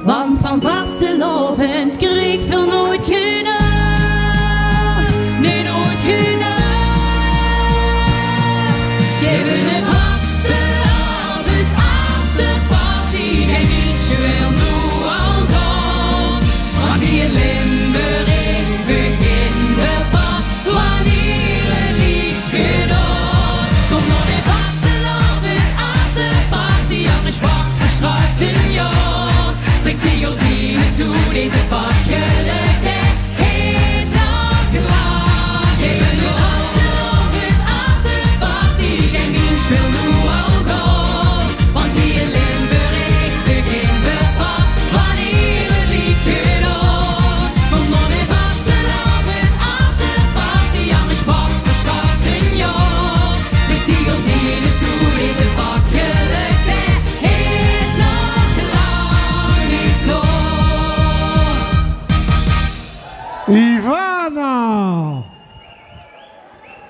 Want vaan vastelaovend krieg iech noets genóg. Nein, noets genóg. Geer höb 'n vastelaoves afterparty, gein miens wèlt noe al goon. Want hei in Limburg begint 't pas wannier 't liek gedoon. Kom nao de vastelaoves afterparty, angers wach v'r straks e jaor. Trèk die gordien toe, deze pak gelök, hè, is nog laank neet klaor. Vastelaoves afterparty, gein miens wèlt noe al goon. Want hei in Limburg begint 't pas wannier 't liek gedoon. Kom nao de vastelaoves afterparty, angers wach v'r straks e jaor. Trèk die gordien toe, deze pak gelök, hè, is nog laank neet klaor. Ivana!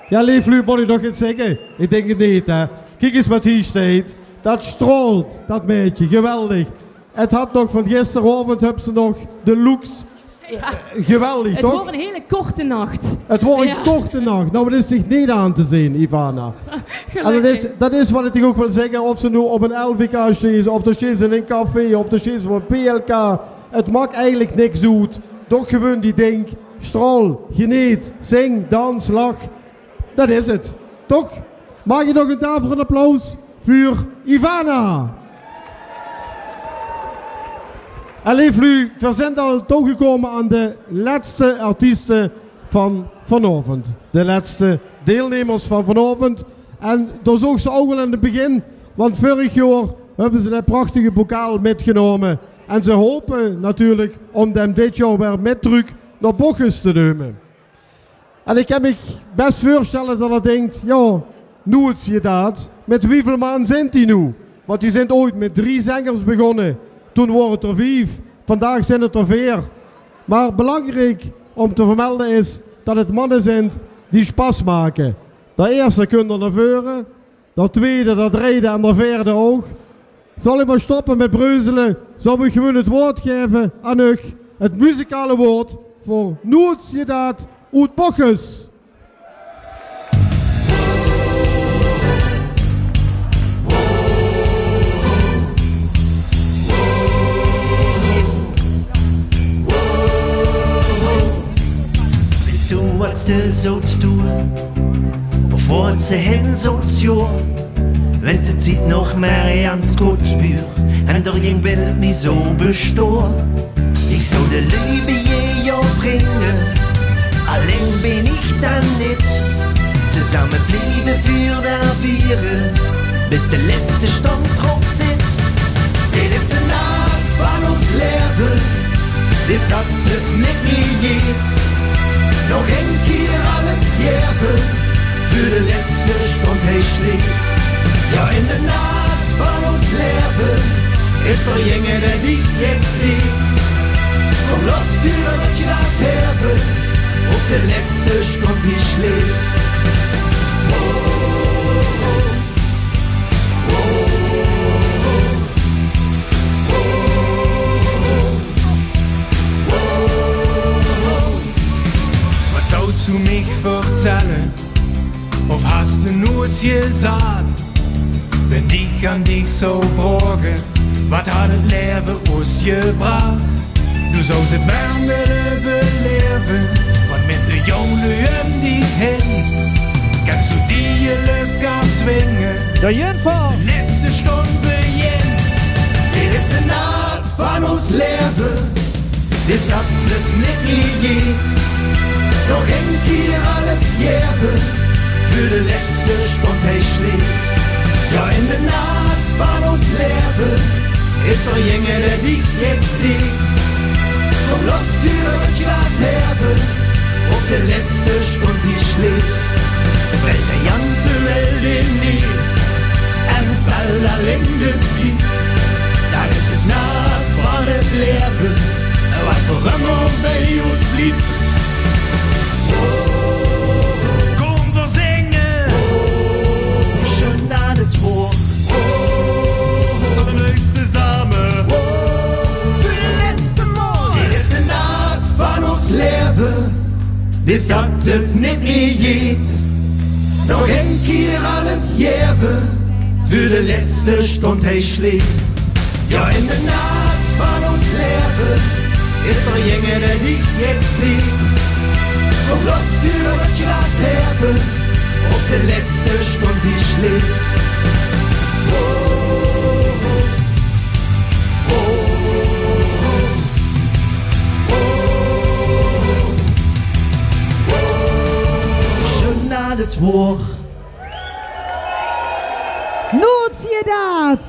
Jao, leef luuj, moot iech nog get zègke? Iech dink 't neet, hè. Kiek ins wat hei steit. Dat straolt, dat meidje. Geweldig. 't Had nog vaan gisteraovend, höbs te nog de looks. Jao. Eh, geweldig, toch? 't Waor 'n hiel korte nach. 't Waor 'n korte nach. Noe, wat is diech neet aon te zeen, Ivana? En dat is, dat is wat iech ouch wèl zègke, of ste noe op 'n L V K steis, of ste steis in 'n café, of ste steis op 'n P L K. 't Maak eigelek niks oet. Doch gewoen die dink, straol, geneet, zing, dans, lach. Dat is 't. Toch? Maag iech nog 'n daverend applaus veur Ivana? En leef luuj, veer zien al toegekoume aon de lèste artieste vaan vanaovend. De lèste deilnemers vaan vanaovend. En dat zoog ste ouch al in 't begin, want veurig jaor höbbe ze 'ne prachtige bokaal mètgenome. En ze hope natuurlek um dem dit jaor weer mèt trök nao Bochus te numme. En iech kin miech bès veurstèlle tot geer dink, jao, noe is 't zoe wied. Mèt wieväöl man zien die noe? Want die zien oets mèt drie zengers begós. Toen waore 't d'r vief. Vaandaog zien 't d'r veer. Meh belaankriek um te vermelde is tot 't manne zien die sjpas make. D'r ierste kump nao veure, d'r twiede, d'r drejde en d'r veerde ouch. Zal iech mer stoppe mèt breuzele? Zal iech gewoen 't woord geve aon uuch, 't muzikale woord veur Noets Jedaat oet Bochus. Wèts doe wat ste zoe stoer, of woort ze hin zoe sjoer? Wènt de tied nog mer ins koot spuur en d'r jing wil mie zoe bestoor. Iech zouw de leev bie jao bringe, allein bin iech daan neet. Tezamme blieve veer daan viere, bis de lèste sjtond drop zit. Dit is de nach vaan us leve, is dat 't mèt mie jeit. Nog ein kier alles jeve, veur de lèste sjtond hei sjleet. Jao, in de nach vaan us leve is d'r jinge dee diech get deet. Kom, laot v'r 't glaas heve op de lèste sjtond hei sjleet. Oh, oh, oh. Wat zouws doe miech vertèlle, of has te noets jezaat? Wen iech aon diech zouw vraoge, wat had 't leve us jebraat? Doe zouws 't werm wille belaeve, want mit de jongluuj um dich hin kans doe die je lök aan twinge. De Jin van de lètste stond begin. Dit is de naat van ós laeve, bis dat 't nit mie geit. Nog ein kier alles gaeve, veur de lètste stond hie sjleet. Jao, in de naat van ós laeve is d'r jinge dae dich 't deet. Kóm, laot veur 't glaas haeve, op de lètste stond hie sjleet. Vèlt de janse welt in neer en zal allein de tied. Dat is de naat van 't laeve, wat veur ummer bie ós blief. Kóm, veer zinge. Sjoen nao de twoor. Veur de lüj tezame. Veur de lètste maol. Dit is de naat van ós laeve, bis dat 't nit mie geit. Nog ein kier alles gaeve, veur de lètste stond hie sjleet. Jao, in de naat van ós laeve is d'r jinge dae dich 't deet. Kóm, laot veur 't glaas haeve, op de lètste stond hie sjleet. Oh, oh, oh, oh, oh. Sjoen nao de twoor. Noe zie je dat.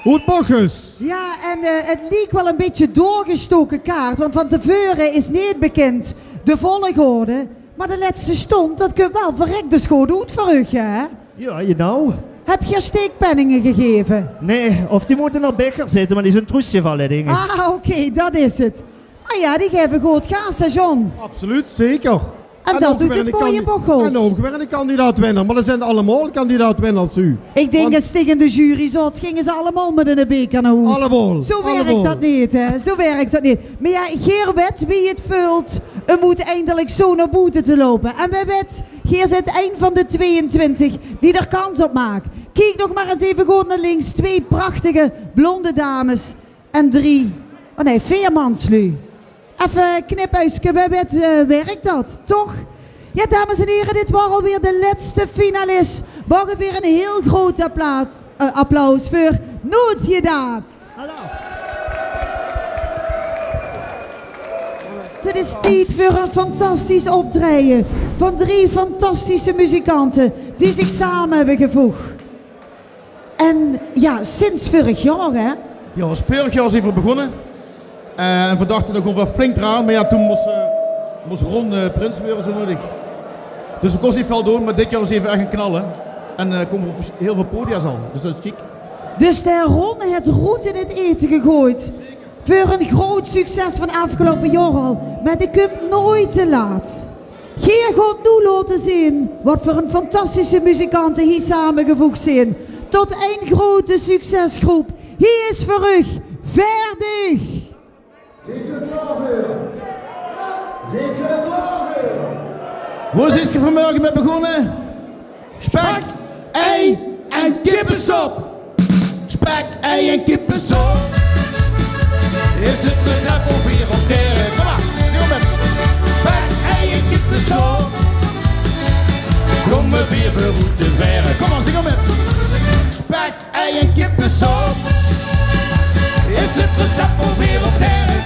Oet Bochus. Jao, en eh, 't liek waal ein bietje doorgestoke kaart, want van te veure is neet bekind de volgorde. Mer de lètste stond, dat kump waal verrek dus good oet veur uch, hè? Jao, genau. Höb geer steekpenninge gegaeve? Nae, of die mótte nao Becher zitte, mer die zeen trösgevalle, dink ich. Ah, oké, dat is 't. Ah jao, die gaeve good gaas, hè, John? Absoluut, zeker. En dat doet 't mooie Bocholt. En ouch weer eine kandidaat-winnaar. Mer dat zeen allemaol kandidaat-winnaars noe. Ich dink, es ich in de jury zoot, ginge ze allemaol mit eine beker nao hoes. Allemaol. Zo wirk dat neet, hè? Zo wirk dat neet. Mer jao, geer wet wie 't veult um oeteindelik zo nao boete te loupe. En wae wet, geer zeet ein van de tweeëntwintig die d'r kans op maak. Kiek nog mer ins effe good nao links. Twee prachtige blonde dames. En drie, oh nae, veer mansluuj. Effe knipuigske, wae wet, eh, wirk dat, toch? Jao, dames en here, dit waor alweer de lètste finalis. Moge veer ein hieël groot applaus, eh, applaus veur Noe zie je dat. 't Is tied veur ein fantastisch optraeje van drie fantastische muzikante die zich same höbbe gevoeg. En jao, sinds vörig jaor, hè? Jao, sinds vörig jaor zeen veer begós. Eh, en veer dachte, dan gaon veer flink d'raan. Mer jao, toen mós, eh, mós Ron, eh, prins waere, zo neudig. Dus veer kóste neet väöl doon, mer dit jaor is effe ech ein knalle. En, eh, kómme veer op hieël väöl podia al. Dus dat is sjiek. Dus de Ron haet roet in 't ete gegoejd. Veur ein groot succes van aafgeloupe jaor al. Mer de kump noeats te laat. Geer gaot noe laote zeen wat veur ein fantastische muzikante hie samegevoeg zeen tot ein groete succesgroep. Hie is veur uch Vaerdig. Zeet geer d'r klaor veur? Zeet geer d'r klaor veur? Wo zeet geer vanmorge mit begós? Spek, ei en kippesop. Spek, ei en kippesop is 't recept veur veer op Terre. Kóm mer, zing mit. Spek, ei en kippesop. Kómme veer veur oet de verf. Kóm mer, zing mit. Spek, ei en kippesop is 't recept veur veer op Terre.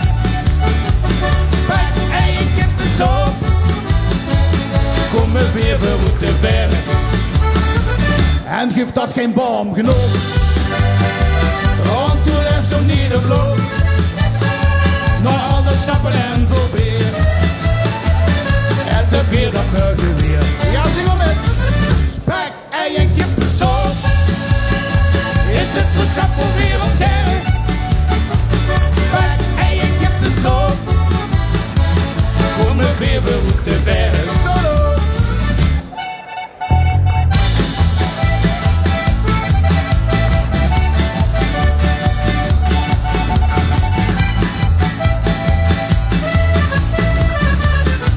Spek, ei en kippesop. Kómme veer veur oet de verf. En guf dat gein baom genóg, want doe lèfs se neet op lood. Nao al dat stappe en väöl beer, ete veer dat mörge weer. Jao, zing mer mit. Spek, ei en kippesop is 't recept veur veer op Terre. Spek, ei en kippesop. Kómme veer veur oet de verf. Solo.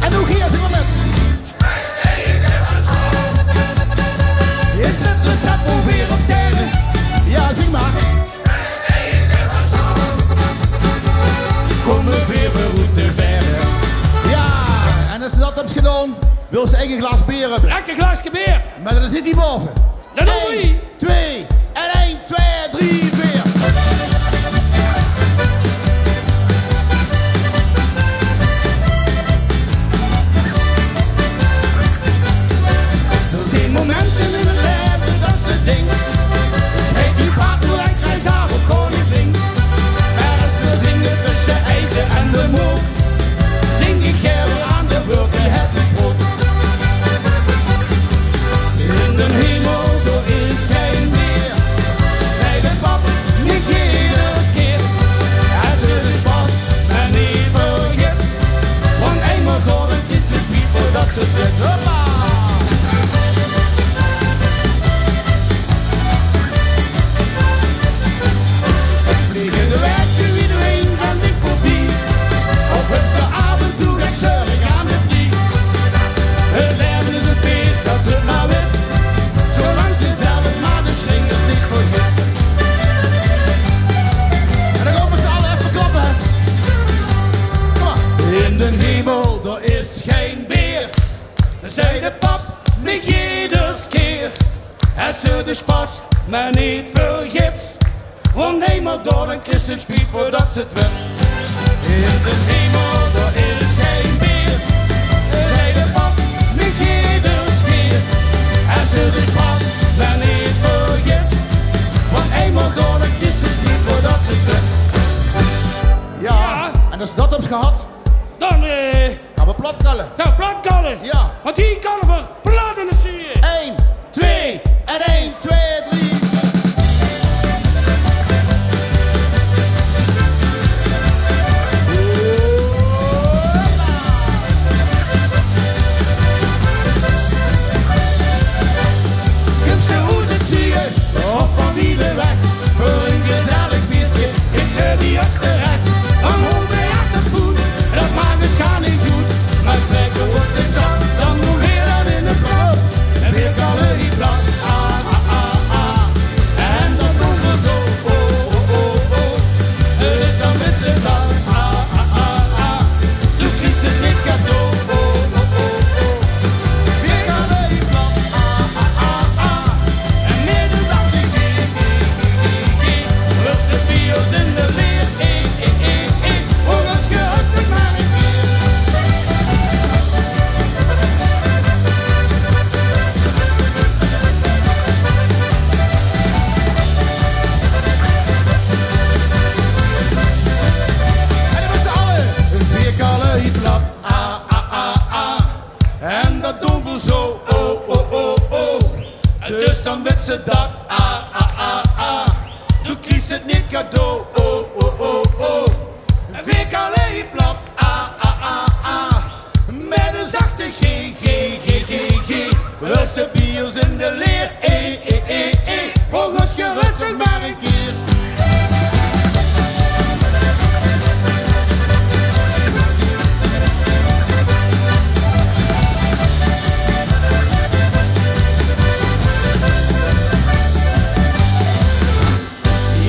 En noe geer, zing mer mit. Is 't recept veur veer op Terre? Jao, zing mer. Kómme veer weer oet de verf. Jao, en es se dat höbs gedaon, wils se eigelik e glaas beer höbbe. Lekker glaas beer. Mer dat is neet hie bove. Dat doon v'r. Ein, twee, en ein, twee, drie, veer. D'r zeen momente in 't laeve dat se dinks: ich haw die paard noe en krieg ze aaf, of gaon ich links? Mer ze zinge tösse Eijsde en de Mook. Dink ich gaer weer aan de wurke, die höb ich gekoch. In d'n hemel, dao is gein beer, zag de pap mich eder kier. Es se de sjpas mer neet vergits, want einmaol gaon, dan is 't spiet veurdat se 't wits. Hoppa! Vlege de waeke wie de wind aan dich veurbie. Of höbs se aaf en toe get zeurig aan de prie. 't Laeve is e fees, dat se 't mer wits. Zoelang se zelf mer de sjlingers neet vergits. En dan gaon v'r mit z'n alle effe klappe, hè. Kóm mer. In d'n hemel, dao is gein beer, zag de pap mich eder kier. Es se de sjpas mer neet vergits, want einmaol dao, dan kriegs se 't spiet veurdat se 't wits. In d'n hemel, dao is gein beer, zag de pap mich eder kier. Es se de sjpas mer neet vergits, want einmaol dao, dan kriegs se 't spiet veurdat se 't wits. Jao, jao. En es se dat höbs gehad, dan, eh, gaon v'r plat kalle. Gaon v'r plat kalle? Jao. Want hie kalle v'r plat in 't zuuje. Ein, twee, en ein, twee, drie. Kums se oet 't zuuje of van wied weg, veur e gezellig fieske is 't hie ech terech. Van hoog bejaagde voet, dat maak dus gaar niks oet. Mer sjpreke v'r oet de zak, dan doon v'r dat in de kroog. En veer kalle hie plat, ah, ah, ah, ah. En dat doon v'r zoe, oh, oh, oh, oh. Dus dan wits se dat, ah, ah, ah, ah. Doe kriegs 't neet cadeau, oh, oh, oh, oh. Veer kalle hie plat, ah, ah, ah, ah. En mit de zak, wils se bie ós in de leer, eh, eh, eh, eh. Hoor ós geröstig mer ein kier. En dan mit z'n alle. Veer kalle hie plat, ah, ah, ah, ah. En dat doon v'r zoe, oh, oh, oh, oh. Dus dan wits se dat, ah, ah, ah, ah. Doe kriegs 't neet cadeau, oh, oh, oh, oh. Veer kalle hie plat, ah, ah, ah, ah. Mit e zachte G, G, G, G, G. Wils se bie ós in de leer, eh, eh, eh, eh. Hoor ós geröstig mer ein kier.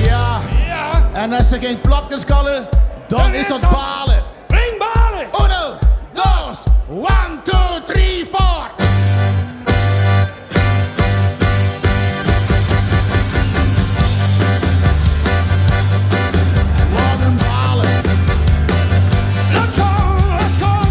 Jao. Jao. En es se gein plat kins kalle, dan is dat bale. Flink bale. Uno, dos, one, two, three, four. Wat ein bale. Laot gaon, laot gaon.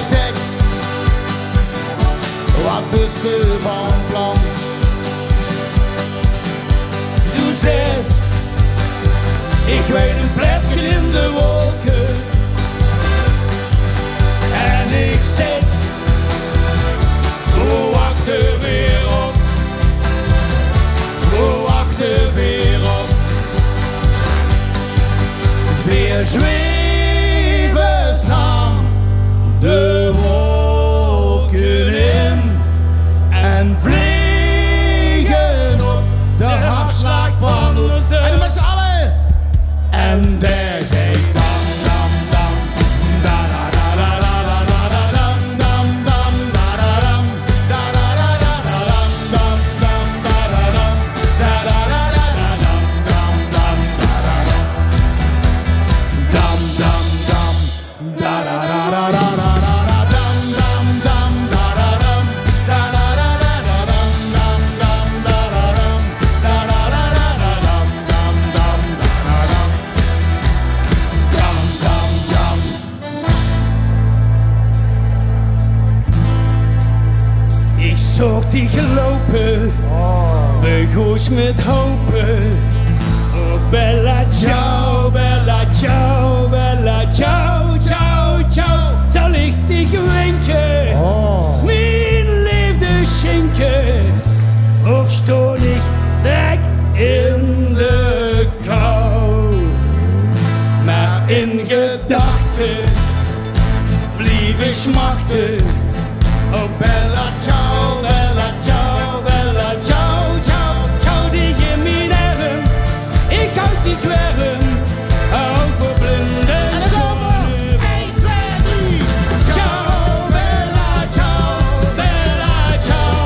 Zèk, wat bis te van plan? Doe zaes: ich weit ein plaetske in de wolke. En ich zèk: wo wachte veer op? Wo wachte veer op? Veer zweve saam de wolke in en vlege op de hartslaag van ós. En mit z'n alle. En dao geit dam, dam, dam, da, da, da, dam, dam, dam, da, da, dam. Ich zoog dich loupe, begós mit houpe. Oh, bella ciao, bella ciao, bella ciao, ciao, ciao. Zal ich dich winke, mien leefde schinke? Of stoon ich dèk in de kou? Mer in gedachte blief ich smachte. Oh, bella ciao, bella ciao, bella ciao, ciao, ciao, dich in mien erm. Ich haoj dich werm, ouch veur blinde. En dan gaon v'r. Ein, twee, drie. Ciao, bella ciao, bella ciao,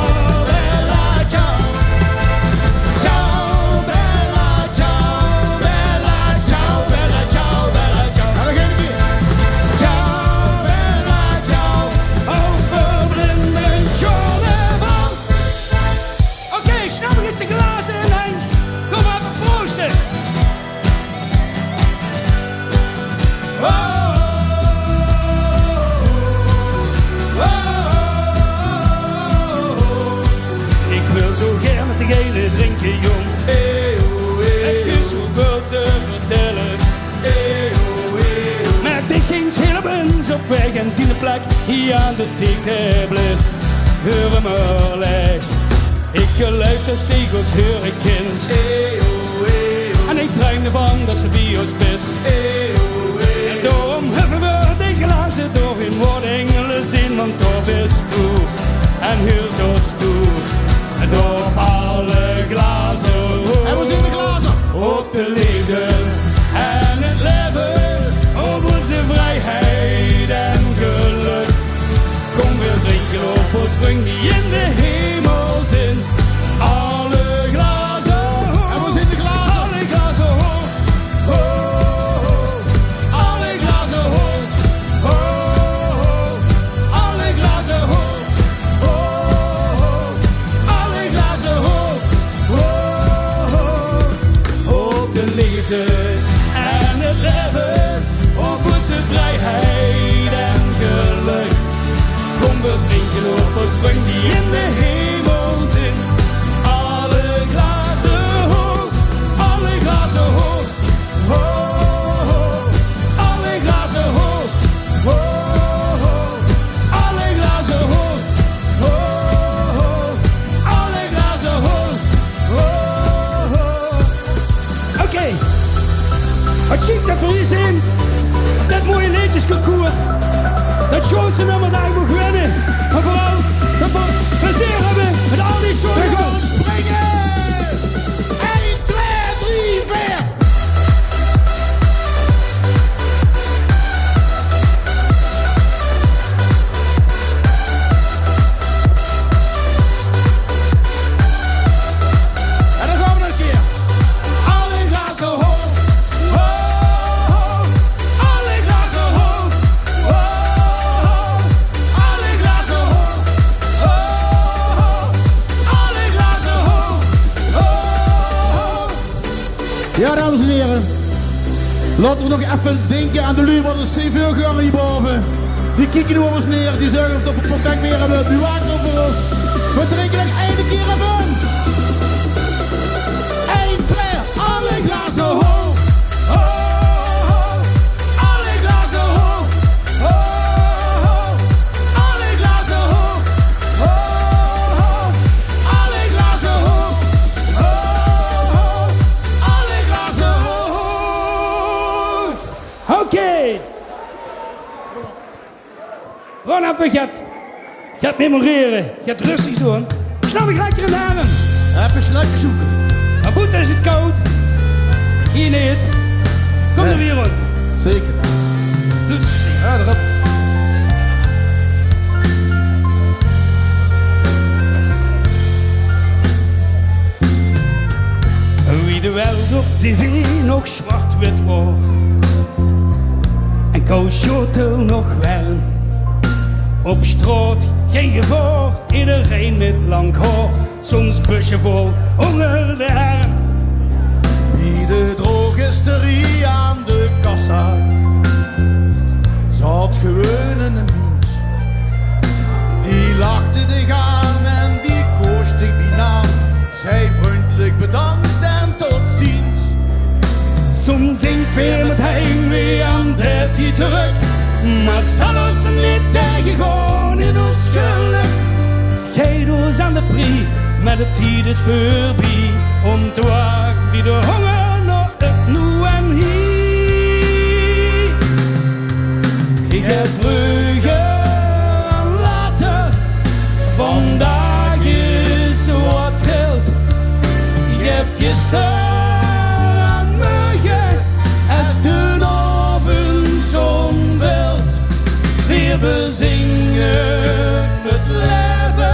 bella ciao. Ciao, bella ciao, bella ciao, bella ciao, bella ciao. En nog ein kier. Ciao, bella ciao, ouch veur blinde. Oké, snap ich ins de glaze in, Henk. Kóm mer, veer prooste. Oh, oh, oh. Ich wil zo gaer mit dich eine drinke, jóng. Hey, oh, hey, oh. D'r is zoväöl te vertèlle. Mer dich gings hielemaol op weg en diene plek hie aan de taofel bleef. Heur 'm mer lègk. Ich geluif det se dich ós heure kins. En ich druim d'rvan det se bie ós bis. En daorum huffe v'r de glaze door in waat engele zeen, want dao bis doe en hiel zoe stoer. En op alle glaze hoog. En wo zeen de glaze? Op de leefde en 't laeve, op ózze vrieheid en gelök. Kóm, veer drinke op ós vrung die in de hemel zeen. Alle glaze hoog. En wo zeen de glaze? Alle glaze hoog. Ho, ho, ho. Alle glaze hoog. Ho, ho, ho. Alle glaze hoog. Ho, ho, ho. Alle glaze hoog. Ho, ho, ho. Op de leefde en 't laeve, op ózze vrieheid en gelök. Kóm, veer drinke op ós vrung die in de hemel zeen. Alle glaze hoog, alle glaze hoog. Ho, ho, ho. Alle glaze hoog. Ho, ho, ho. Alle glaze hoog. Ho, ho, ho. Alle glaze hoog. Ho, ho. Oké. Wat sjiek det veer hie zeen. Det mooie leedjesconcours. Det sjoonste nummer det ich moch winne. Mer veural det veer plezeer höbbe mit al die sjoon... Veer gaon springe! Ein, twee, drie, veer! En dan gaon v'r nog ein kier. Alle glaze hoog. Ho, ho. Alle glaze hoog. Ho, ho. Alle glaze hoog. Ho, ho. Alle glaze hoog. Ho, ho. Jao, dames en hiere. Laote v'r nog effe dinke aan de luuj wat ós zoväöl gaon hie bove. Die kieke euver ós neer, die zeuge of dat v'r perfek weer höbbe. Die wake euver ós. V'r drinke nog eine kier effe. Ein, twee, alle glaze hoog. Ho, ho, ho. Alle glaze hoog. Ho, ho, ho. Alle glaze hoog. Ho, ho, ho. Alle glaze hoog. Ho, ho, ho. Alle glaze hoog. Oké. Gewoon effe get, get memorere, get rustig doon. Snap ich lekker in de herm. Effe snackje zeuke. Mer good, is 't kaod? Hie neet. Kóm d'r weer rond. Zeker. Dus. Jao, dao op. Wie de wereld op tv nog zwart-wit waor en Koos Sjoetel nog werm. Op straot gein gevaor, ederein mit lang haor. Soms busje vol ónger de herm. Bie de drogisterie aan de kassa zaot gewoon eine miens. Die lachde dich aan en die koos dich bie naam. Zag vrundelik bedank en tot ziens. Soms dink veer mit heimwee aan dae tied trök, mer 't zal ós neet taegegaon in ós gelök. Geit ós aan de prie, mer de tied is veurbie. Óntwaak bie de hónger nao 't noe en hie. Ich höb vreuger en later, vandaag is wat telt. Ich höb gister en mörge, es d'n aovend zon velt. Veer bezinge 't laeve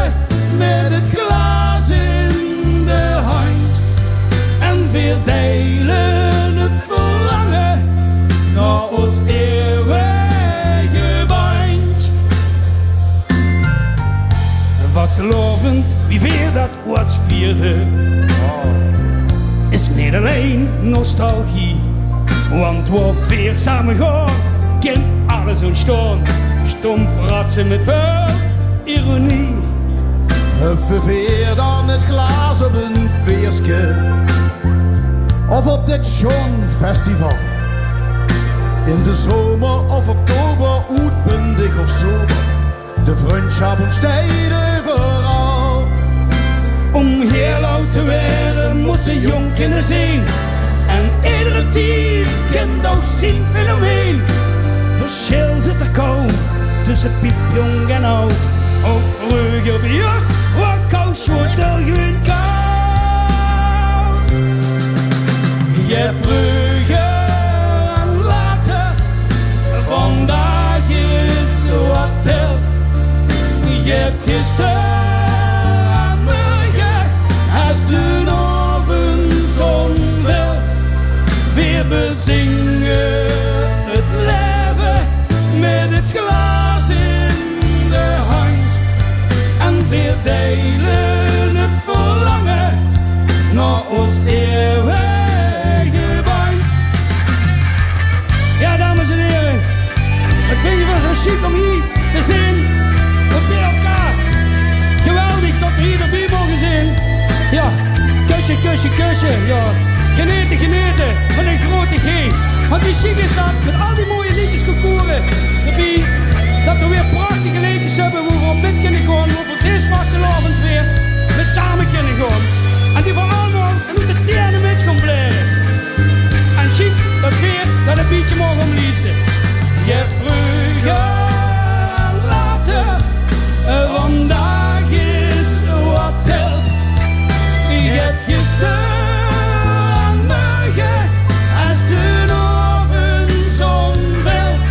mit 't glaas in de handj. En veer deile 't verlange nao ós eeuwige bandj. Vastelaovend, wie veer dat oeats vierde, is neet allein nostalgie. Want wo veer same gaon, kin alles óntstaon. Stom fratse mit väöl ironie. Höbbe veer dan 't glaas op ein feeske of op dit sjoon festival. In de zomer of oktober, oetbundig of sober, de vrundsjap óntsteit euveral. Óm hiel aud te waere, mós se jónk kinne zeen. En edere tied kint ouch zien fenomeen. Versjil zit d'r kaum tösse piepjónk en aud. Ouch vreuger bie ós waor Koos Sjoetel gewoon kaod. Jao, vreuger en later, vandaag is wat telt. Jao, gister en mörge, es d'n aovend zon velt. Veer bezinge 't laeve mit 't glaas in de handj. En veer deile 't verlange nao ós eeuwige bandj. Jao, dames en hiere, wat vinje veer 't sjiek óm hie te zeen, bie-ein. Geweldig tot veer hie d'rbie moge zeen. Jao, kusje, kusje, kusje. Jao, genete, genete van ein groete G. Want wie sjiek is dat, mit al die mooie leedjes, concourse d'rbie, dat veer weer prachtige leedjes höbbe wo veer op mit kinne gaon, wo veer dees vastelaovend weer mit same kinne gaon. En die veer allemaol oet de tiene mit gaon blaere. En sjiek dat veer dat e bietje moge ómlieste. Jao, vreuger en later, vandaag is wat telt. Jao, gister en mörge, es d'n aovend zon velt.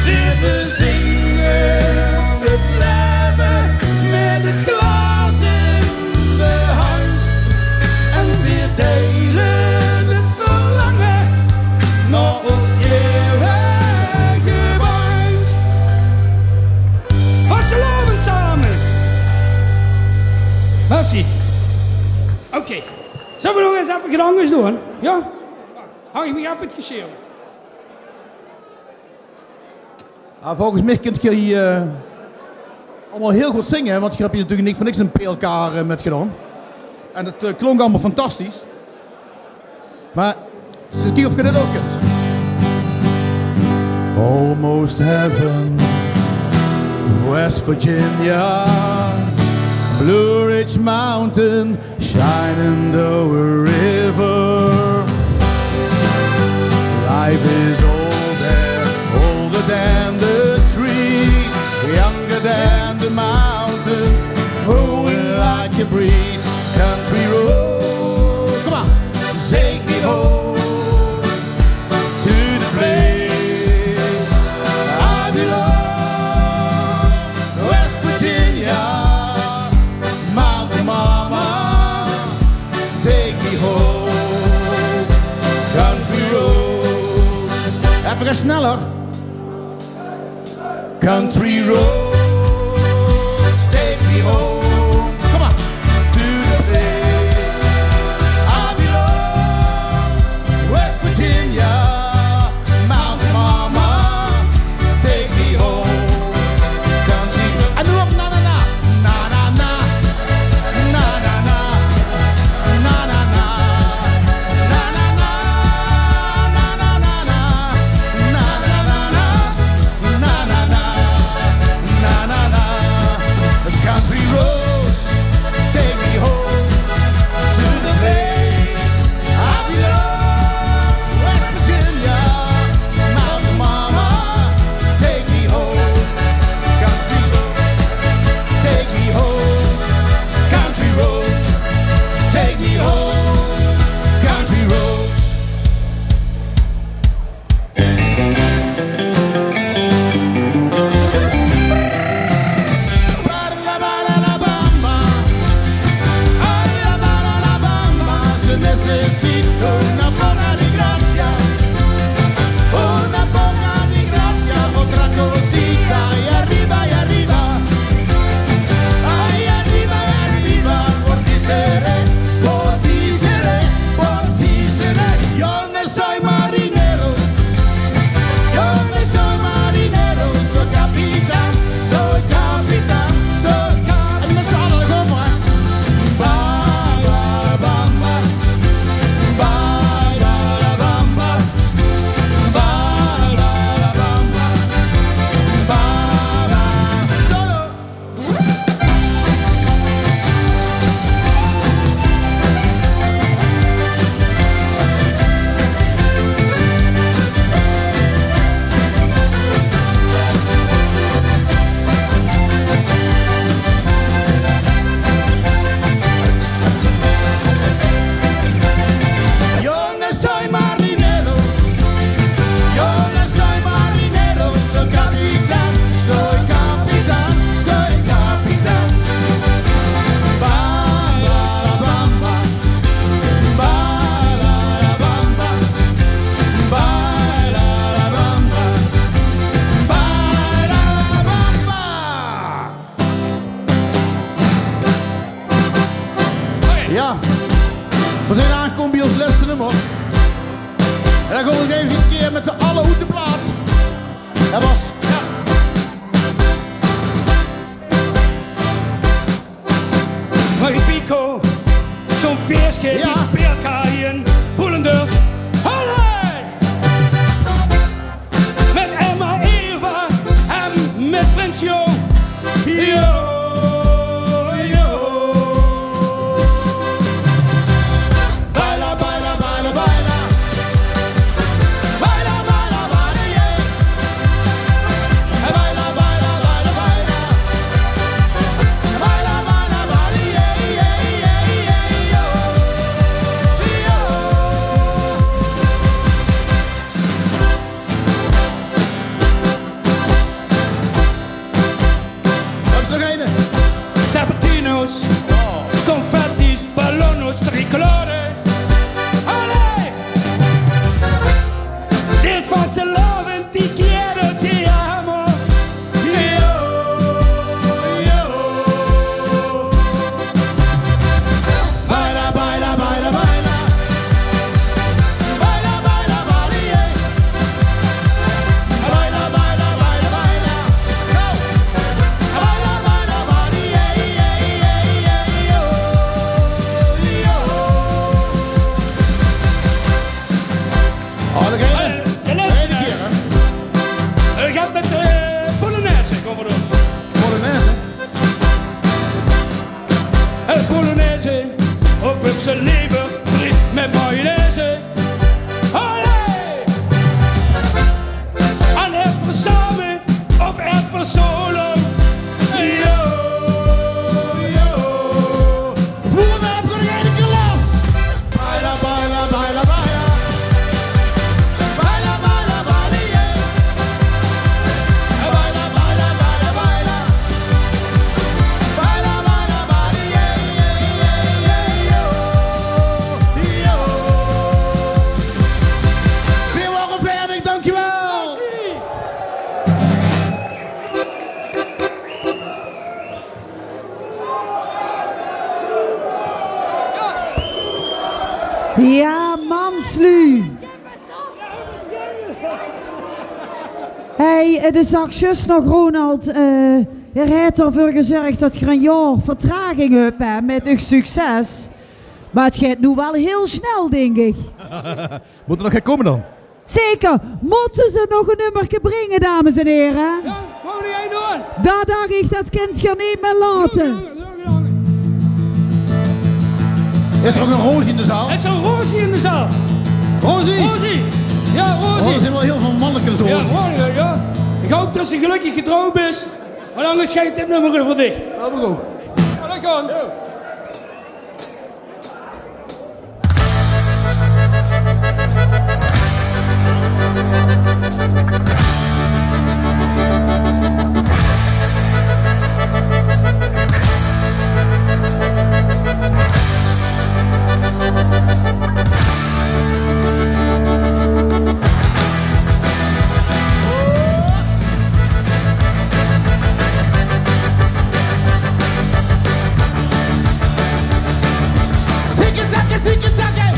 Veer bezinge 't laeve mit 't glaas in de handj. En veer deile 't verlange nao ós eeuwige bandj. Vastelaovend same. Merci. Oké. Zölle veer nog ins effe get angers doon? Jao? Hang ich mich effe 't gesjirm. Ah, volges mich kint geer, eh, allemaol hiel good zinge, hè, want geer höb hie natuurlik neet veur niks ein P L K, eh, mit gedaon. En det, eh, klonk allemaol fantastisch. Mer ins kieke of geer dit ouch kint. Almost heaven, West Virginia, Blue Ridge Mountain, shining though a river. Life is older, older than the trees, younger than the mountains, blowing like a breeze. Country road, come on, take me home to the place I belong. West Virginia, mountain mama, take me home. Country road. Effe get sneller. Country roads, take me home. Come on. To the place I belong. West Virginia, mountain mama, take me home. Country. En noe op na, na, na. Na, na, na. Na, na, na. Na, na, na. Na, na, na. Na, na, na. Na, na, na. Na, na, na. Na, na, na. Country roads, take me home to the place I belong. West Virginia, mountain mama, take me home. Country, take me home. Country roads, take me home. Country roads. Para la bala la bamba, para la bala la bamba, se necesito una poca di grazia, una poca di grazia, otra cosita, y arriba, y arriba, ay, arriba, y arriba, por ti seré, por ti seré, por ti seré. Yo no soy marinero, yo no soy marinero, soy capitán, soy capitán, soy capitán. En met z'n allen gewoon maar. Bye, bye, bamba. Bye, bye, bamba. Bye, bye, bamba. Bye, bye. Solo. Yo no soy marinero, yo no soy marinero, soy capitán, soy capitán, soy capitán. Baila la bamba, baila la bamba, baila la bamba, baila la bamba. Jao, veer zeen aangekómme bie ós lèste nummer. En dan gaon veer nog ein kier mit z'n alle oet de plaat. Det waas, jao. Magnifico, zo'n feeske, jao, die speelt hie in Voelender. Allee! Mit Emma, Eva en mit Prins Jo. Jo, jo. Baila, baila, baila, baila. Baila, baila, baila, yeah. Baila, baila, baila, baila. Baila, baila, baila, yeah, yeah, yeah, yeah, yo. Yo. Dao is nog eine. Serpentinos, confetti's, ballones, tricolore. Allee! Dit is vastelaovend, te quiero, te amo. Yo, yo. Baila, baila, baila, baila. Baila, baila, baila, yeah. Baila, baila, baila, baila. Lever friet mit mayonaise. Allee! En aerdbersame of aerdbersolo. Yo, yo. Voer 'm effe nog eine kier los. Baila, baila, baila, baila. Baila, baila, baila, yeah. Baila, baila, baila, baila. Baila, baila, baila, yeah, yeah, yeah, yeah, yo, yo. Veer waore veertig, dankjewel. Jao, manslu. Hey, 't is zjus nog, Ronald, eh, geer haet d'rveur gezörg det geer ein jaor vertraging höb, hè, mit eur succes. Mer 't geit noe waal hiel snel, dink ich. Mót d'r nog get kómme dan? Zeker. Mótte ze nog ein nummerke bringe, dames en here? Jao, wou die ein doon? Det dach ich, det kint geer neet mieë laote. Is d'r ouch ein Rosie in de zaal? Is d'r ein Rosie in de zaal? Rosie! Rosie! Jao, Rosie! Oh, d'r zeen waal hiel väöl mannelike Rosies. Jao, Rosie, jao. Ich haop det ze gelökkig getrouwd is. Want angers geit dit nummer euver dich. Haop ich ouch. Jao, det kan. Tiki taka, tiki taka.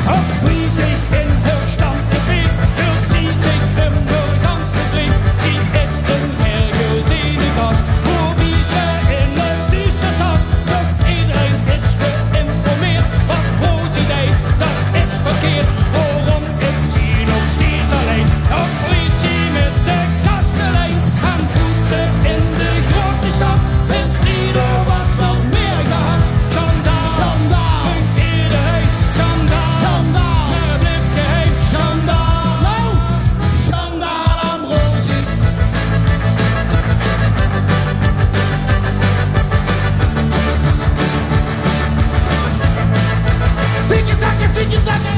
Op vriedig in häör stamcafé veult zie zich ummer gans bevrijd. Zie is ein heergezene gas, veur wie ze in 't duuster tas. Doch ederein is geïnformeerd, waat Rosie deit, det is verkeerd. Waorom is zie nog steeds allein? Op rit zie mit de kastelein en boete in de grote stad. Wint zie d'r waat nog mieë gehad. Sjandaal, sjandaal, ederein sjandaal, sjandaal, mer blief geheim sjandaal. Sjandaal, Ambrosie. Tiki taka, tiki taka.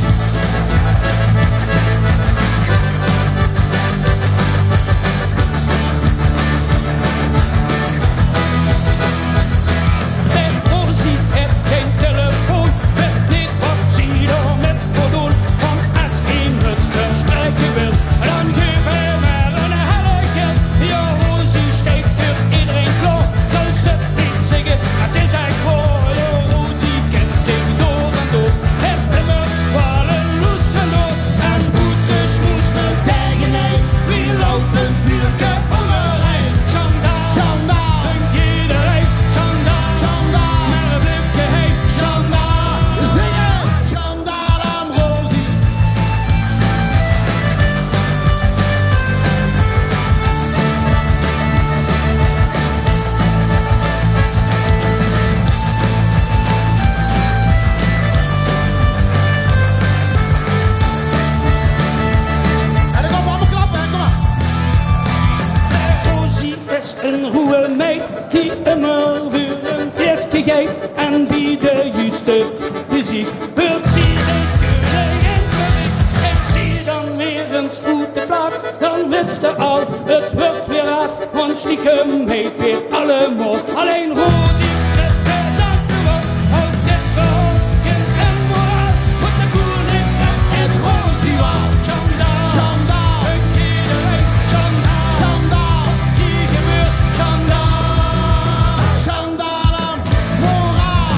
Rosie haet gein telefoon, weit neet waat zie d'r mit mót doon. Want es emes verspraeke wil, dan gaef 'm mer ein helle geit. Jao, Rosie steit veur ederein klaor. Zów ze 't neet zègke, 't is ech waor. Jao, Rosie kint dich door en door. Haet ummer waal ein loes en door. En sjoet de smoes d'r taenge ein. Wie laot ein vuurke ónger ein? Sjandaal, sjandaal, ein ederein sjandaal, sjandaal, mer blief geheim sjandaal. Zinge! Sjandaal, Ambrosie. En dan gaon v'r allemaol klappe, hè? Kóm mer. Rosie is ein roeje meid die ummer veur ein fieske geit en bie de juuste meziek. Veult zie de keuning in de rich, is zie dan weer ins oet de plaat, dan wits te al, 't wuuert weer laat, want stiekem heet weer allemaol allein Rosie. 't Is dan gewoon, hou dit verhaol in ein moraal, want de boer neet echt 't Rosie waal. Sjandaal, sjandaal, ein ederein sjandaal, sjandaal, die gebeurt sjandaal. Sjandaal aan moraal.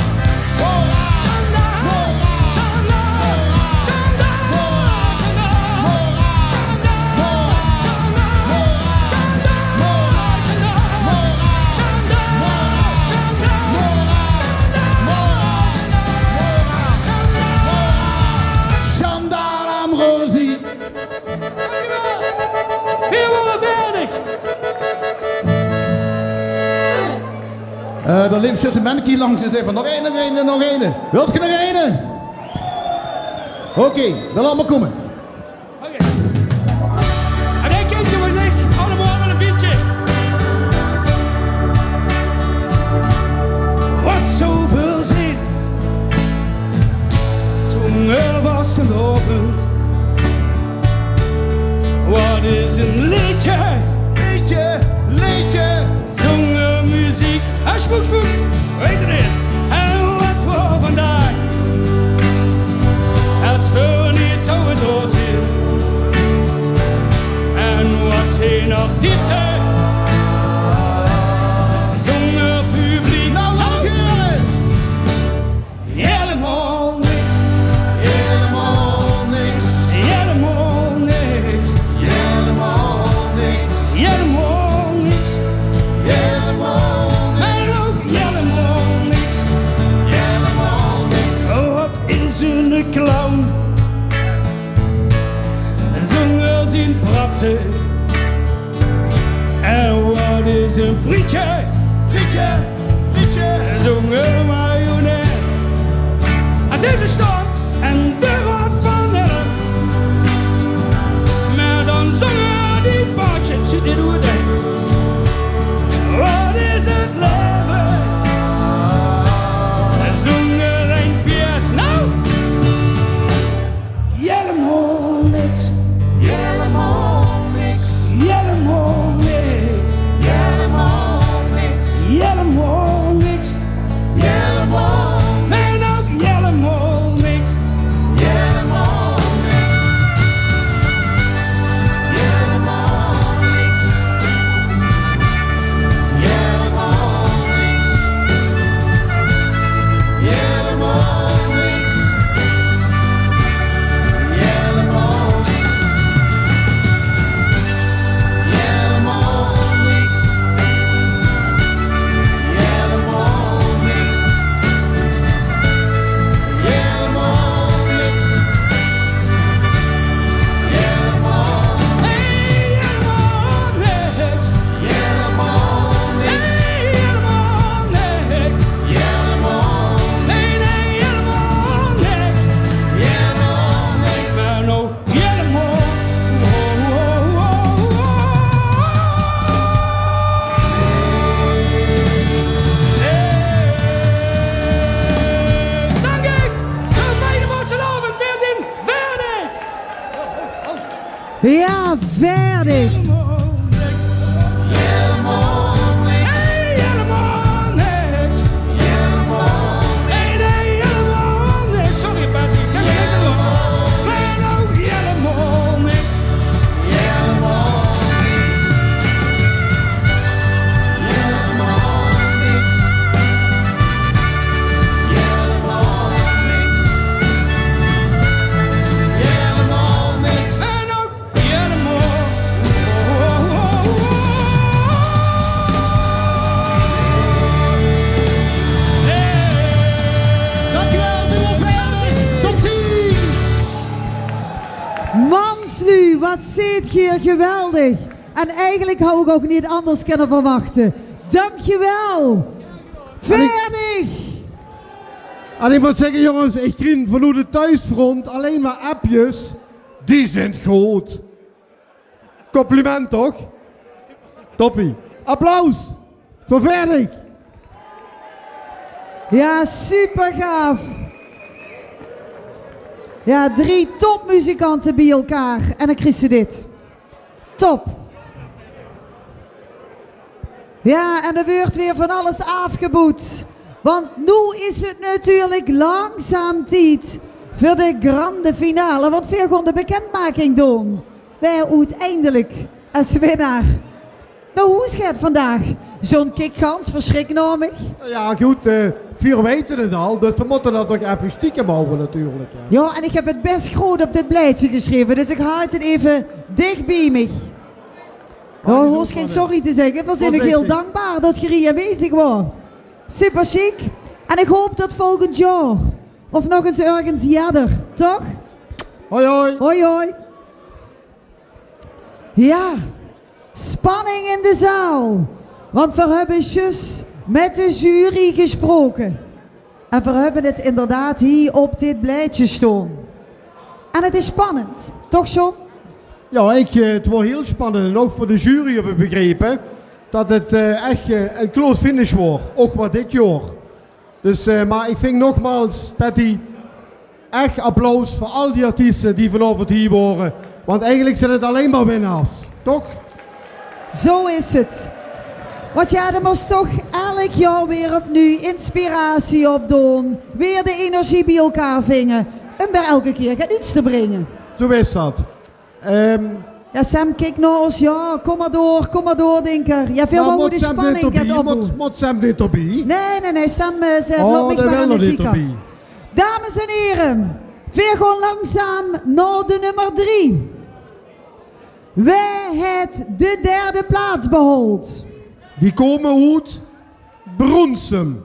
Dao leep zjus e menke langs en zag van: "Nog eine, nog eine, nog eine. Wilt geer nog eine?" Oké, dan laot mer kómme. Oké. En ich kèn uch allemaol waal e bietje. Wat zoväöl zin, zónger vastelaovend. Wat is e leedje? Leedje, leedje. Zónger meziek. Ah, smoek, smoek. Weit geer 't? En wat waor vandaag es veur neet zouwe dao zin? En wat zeen artieste zónger publiek? Nou, laot 't hure! Hielemaol niks. Hielemaol niks. Hielemaol niks. Hielemaol niks. Hielemaol niks. Hielemaol niks. Mer ouch hielemaol niks. Hielemaol niks. Wat is 'ne clown zónger zien fratse? En wat is e frietje? Frietje, frietje. Zónger mayonaise. Hae zit te staon en de raod van elf. Mer dan zónger die paardjes, zit dit oer de. Wat is 't laeve zónger ein fies? Nou, hielemaol niks. Hielemaol niks. Hielemaol niks. Hielemaol niks. Hielemaol niks. Hielemaol niks. Nae, ouch hielemaol niks. Hielemaol niks. Hielemaol niks. Hielemaol niks. Hielemaol niks. Hielemaol niks. Hielemaol niks. Hielemaol niks. Hielemaol niks. Hielemaol niks. Hielemaol niks. Nae, hielemaol niks. Hielemaol niks. Nae, nae, hielemaol niks. Hielemaol niks. Mer noow hielemaol. Hey. Dank uch. Tot bie de vastelaovend. Veer zeen veerdig. Jao, veerdig. Hielemaol niks. Hielemaol niks. Hielemaol niks. Nae, nae, hielemaol niks. Sorry, Patty. Hielemaol niks. Mer ouch hielemaol niks. Hielemaol niks. Hielemaol niks. Hielemaol niks. Mer ouch Dankjewel, Duo Veerdig. Tot ziens. Manslu, wat zeet geer geweldig. En eigelik hauw ik ouch neet anders kinne verwachte. Dankjewel. En ik, Veerdig. En ik mót zègke, jónges, ik krien vanoet 't thoesfront allein mer appjes. Die zint good. Compliment, toch? Toppie. Applaus veur Veerdig. Jao, supergaaf. Jao, drie topmuzikante bie-ein en dan kriegs se dit. Top. Jao, en d'r weurt weer van alles aafgeboewd. Want noe is 't natuurlik langzaam tied veur de grande finale. Want veer gaon de bekendmaking doon. Wae oeteindelik es winnaar nao hoes geit vandaag. John kiek gans versjrik nao mich. Jao, good, eh, veer weite 't al, dus veer mótte dat toch effe stiekem hawwe natuurlik, hè. Jao, en ich höb 't bès groot op dit blaedje gesjreve, dus ich haoj 't effe dich bie mich. Jao, hoofs gein sorry te zègke, veer zeen uch hiel dankbaar dat geer hie aanwezig waort. Super sjiek. En ich haop tot volgend jaor. Of nog ins örges jidder, toch? Hoi, hoi. Hoi, hoi. Jao, spanning in de zaal. Want veer höbbe zjus Met de jury gesproke. En veer höbbe 't inderdaad hie op dit blaedje staon. En 't is spannend, toch, John? Jao, ich, eh, 't woor hiel spannend. En ouch veur de jury höb ich begrepe det 't, eh, ech, eh, ein close finish woor. Ouch weer dit jaor. Dus, eh, mer ich vin nogmaals, Patty, ech applaus veur al die artieste die vanaovend hie wore. Want eigelik zeen 't allein mer winnaars, toch? Zo is 't. Want jao, d'r mós toch elk jaor weer opnuuj inspiratie opdoon. Weer de energie bie-ein vinge. Um weer elke kier get nuujs te bringe. Zo is det. Ehm, Jao, Sam kiek nao ós. Jao, kóm mer door, kóm mer door, dinker. Jao, veer wouwe de spanning get opboewe. Mót, mót Sam neet d'rbie? Nae, nae, nae, Sam, eh, zaet: laot mich mer aan de ziekant. Dames en here, veer gaon langzaam nao de nummer drie. Wae haet de derde plaats behaold? Die kómme oet Bronsum.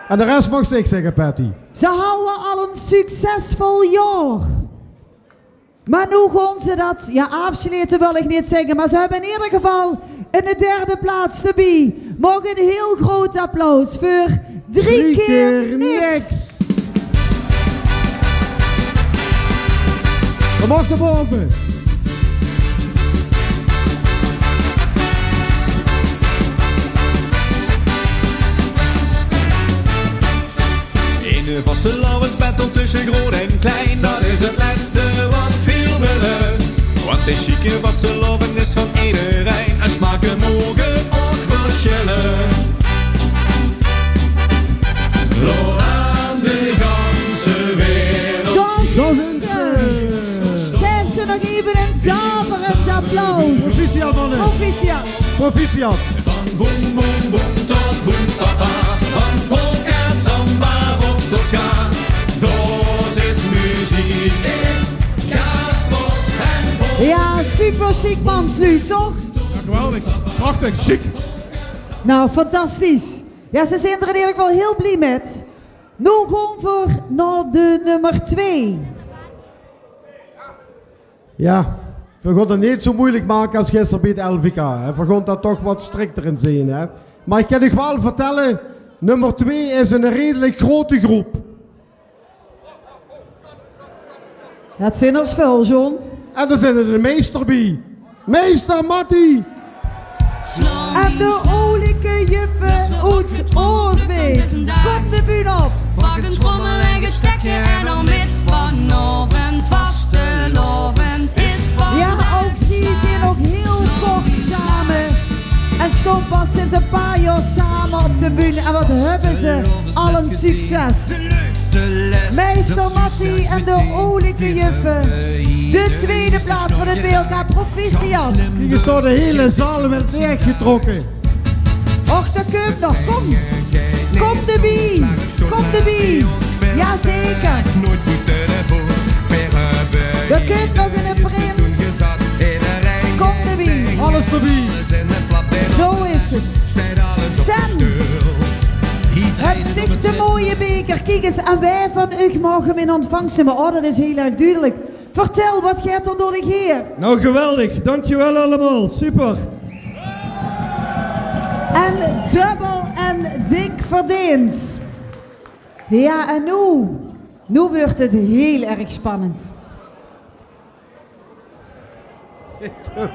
En de res maags dich zègke, Patty. Ze hawwe al ein succesvol jaor. Mer noe gaon ze det, jao, aafslete wil ich neet zègke, mer ze höbbe in eder geval ein derde plaats d'rbie. Maag ein hiel groot applaus veur Drie keer niks. Kóm op nao bove. In de vastelaovesbattle tösse groot en klein, det is 't lètste waat veer wille. Want de sjieke vastelaovend is van ederein en smake moge ouch versjille. Laot aan de ganse wereld. Gaef ze nog effe ein daverend applaus. Proficiat, manne. Proficiat. Proficiat. Van boem boem boem tot boem papa, van polka, samba, rondo, ska. Dao zit meziek in. Gaas op en vol. Jao, super sjiek mansluuj, toch? Jao, geweldig. Prachtig, sjiek. Nou, fantastisch. Jao, ze zeen d'r in eder geval hiel blie mit. Noe gaon v'r nao de nummer twee. Jao, v'r gaon 't neet zo meujelik make es gister bie 't L V K, hè. V'r gaon dao toch get strikter in zeen, hè. Mer ich kan uch waal vertèlle, nummer twee is ein redelik grote groep. Det zeen d'r väöl, John. En dao zit de meister bie. Meister Mattie! En de Olijke Juffe oet Oosbeek. Kóm de bühne op. Pak ein trommel en get stekke en dan mit vanaovend vastelaovend is vandaag. Jao, ouch zie zeen nog hiel kort same. En staon pas sinds ein paar jaor same op de bühne. En waat höbbe ze al ein succes. Meister Mattie en de Olijke Juffe. De twiede plaats van 't B L K. Proficiat. Hie is door de hiele zaal weer leeggetrokke. Och, dao kump nog. Kóm. Kóm d'rbie. Kóm d'rbie. Jazeker. Dao kump nog eine prins. Kóm d'rbie. Alles d'rbie. Zo is 't. Sam, höbs dich de mooie beker? Kiek ins, en wae van uch maag 'm in ontvangs numme? Oh, det is hiel erg dudelik. Vertèl, waat geit d'r door dich haer? Nou, geweldig. Dankjewel allemaal. Super. En dubbel en dik verdeend. Jao, en noe? Noe wuuert 't hiel erg spannend. Ich durf,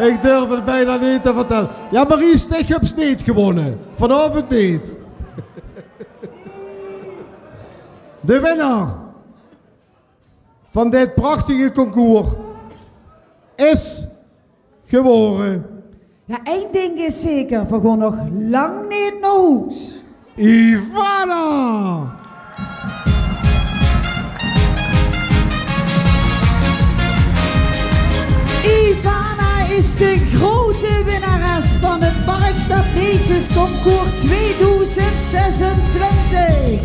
ich durf 't bienao neet te vertèlle. Jao, Maurice, dich höbs neet gewónne. Vanaovend neet. De winnaar van dit prachtige concours is gewore. Jao, ein dink is zeker, veer gaon nog lang neet nao hoes. Ivana! Ivana is de grote winnares van het Marktstad Leedjesconcours tweeduizend zesentwintig.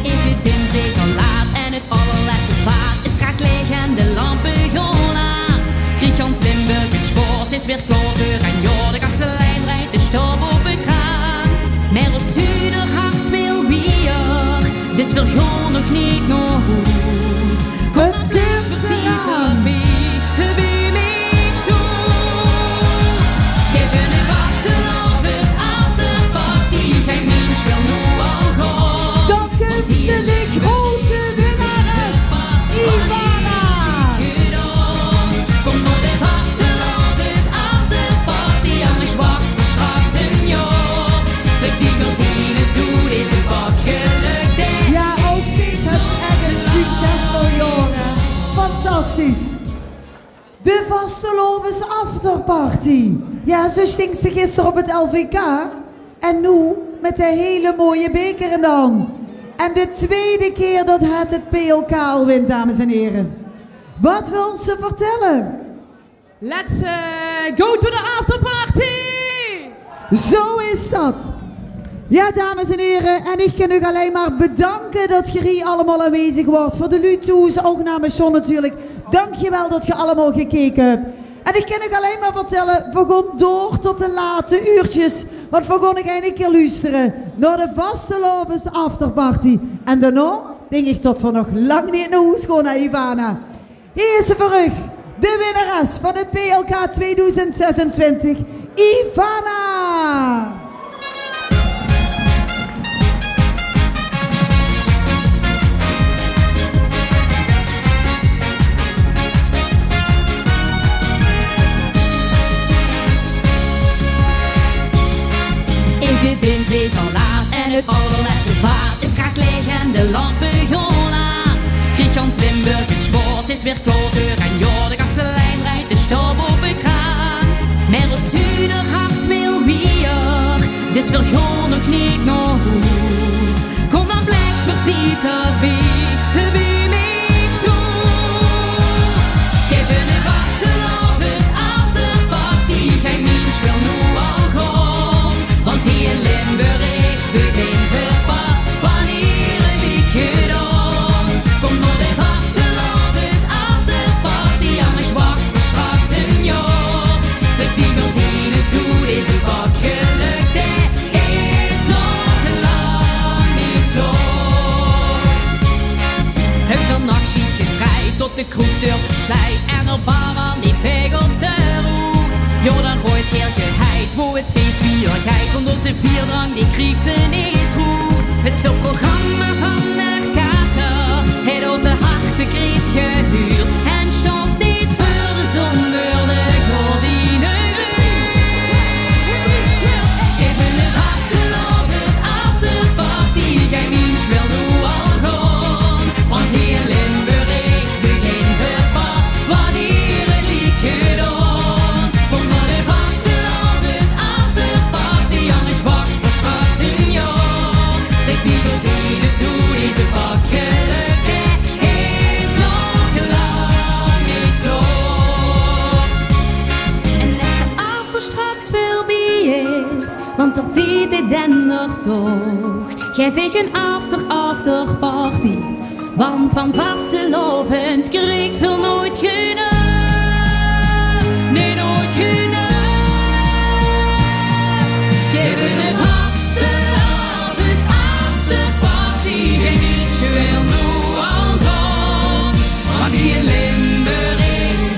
Is het dinsdig al laat en het allerlaatste vaart is kraak leeg en de lampen gaan aan. Krieg gans Limburg het sport is weer klaor veur en jao, de kastelein dreit de stap op de kraan. Mer os zuuderhart wil wier, dus veer gaon nog neet nao hoes. Kom, het kump vertiet aan. Bie, bie mich thoes. Gaef 'ne vastelaovend Fantastisch. De vastelaovesafterparty. Jao, zoe sting ze gister op 't L V K. En noe mit de hele mooie beker in de hand. En de twiede kier dat het 't P L K al wint, dames en here. Wat wils se vertèlle? Let's, eh, go to the afterparty! Zoe is dat. Jao, dames en here, en ich kin uch allein mer bedanke dat geer hie allemaol aanwezig waort. Veur de luuj thoes, ouch namens John natuurlik, dankjewel dat geer allemaol gekeke höb. En ich kin uch allein mer vertèlle, veer gaon door tot de late uurtjes, want veer gaon nog eine kier loestere nao de vastelaovesafterparty. En daonao dink ich tot veer nog lang neet nao hoes gaon, hè, Ivana? Hie is ze veur uch, de winnares van 't P L K tweedoezend zesentwintig, Ivana! Is 't dinsdig al laat en 't allerlètste vaart is kraak leeg en de lampe gaon aan. Krieg gans Limburg 't zwaor, 't is weer klote en jao, de kastelein drejt de sjtaop op de kraan. Mer os zuuder hart wil wiejer, dus veer gaon nog neet nao hoes. Kom dan, blik veur die debie, bie mich thoes. Geer bent de vastelaovesafterparty, gein minsj wil noe al gaon. Want hie in Limburg begint 't pas, wannier 't liek gedaon. Kom nao de vastelaovesafterparty, angers wach veer sjtraks ein jaor. Trèk die gordien toe, deze bak gelök, dae is nog lang neet klaor. Höb vannach sjiet gedrejt tot de kroeg d'r op sjleit en d'r barman die pegels d'r oet. Jao, dan goeit geer geheit, wo 't fees wiejer geit, want ózze vierdrank die krieg ze neet oet. Mit väöl programma van d'r kater haet ózze hartekreet gehuurd en sjtaop neet veur de zon door de gordien. Geer bent de vastelaovesafterparty, gein minsj wil noe al gaon. Want hie in Limburg begint 't pas, wannier 't liek gedaon. Kom nao de vastelaovesafterparty, angers wach veer sjtraks ein jaor. Trèk die gordien toe, deze bak gelök, dae is nog lang neet klaor. En es de after sjtraks veurbie is, want d'r tied dae dendert toch, gaef ich ein after-afterparty. Want van vastelaovend krieg veer noeit genóg. Nae, noeit genóg. Geer bent de vastelaovesafterparty, gein minsj wil noe al gaon. Want hie in Limburg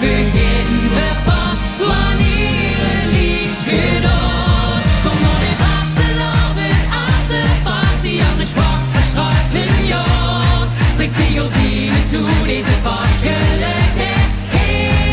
begint 't pas, wannier 't liek gedaon. Kom nao de vastelaovesafterparty, angers wach veer sjtraks ein jaor. Trèk die gordien toe, deze bak gelök, dae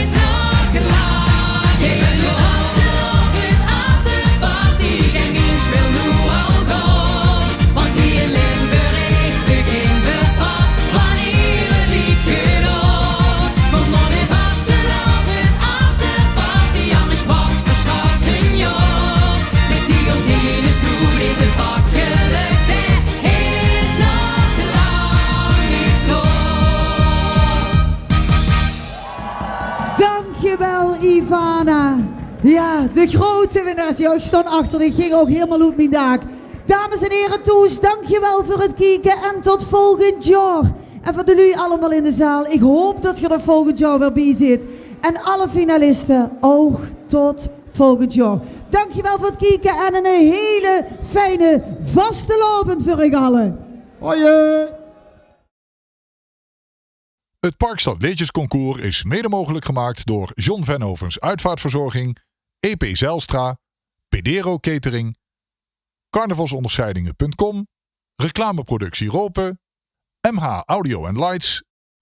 is nog lang neet klaor. Geer bent de vastelaovesafterparty, gein minsj wil noe al gaon. Want hie in Limburg begint 't pas, wannier 't liek gedaon. Kom nao de vastelaovesafterparty, angers wach veer sjtraks ein jaor. Trèk die gordien toe, deze bak gelök, dae is nog lang neet klaor. Dankjewel, Ivana. Jao, de groete winnares. Jao, ich stóng achter dich, ich ging ouch hielemaol oet mien daak. Dames en here thoes, dankjewel veur 't kieke en tot volgend jaor. En veur de luuj allemaol in de zaal, ich haop dat geer d'r volgend jaor weer bie zeet. En alle finaliste, ouch tot volgend jaor. Dankjewel veur 't kieke en ein hele fijne vastelaovend veur uch alle. Hoi! Het Parkstad Leedjesconcours is mede mogelijk gemaakt door John Venhovens Uitvaartverzorging, E P Zijlstra, Pedero Catering, carnavalsonderscheidingen punt com, reclameproductie Rope, M H Audio en Lights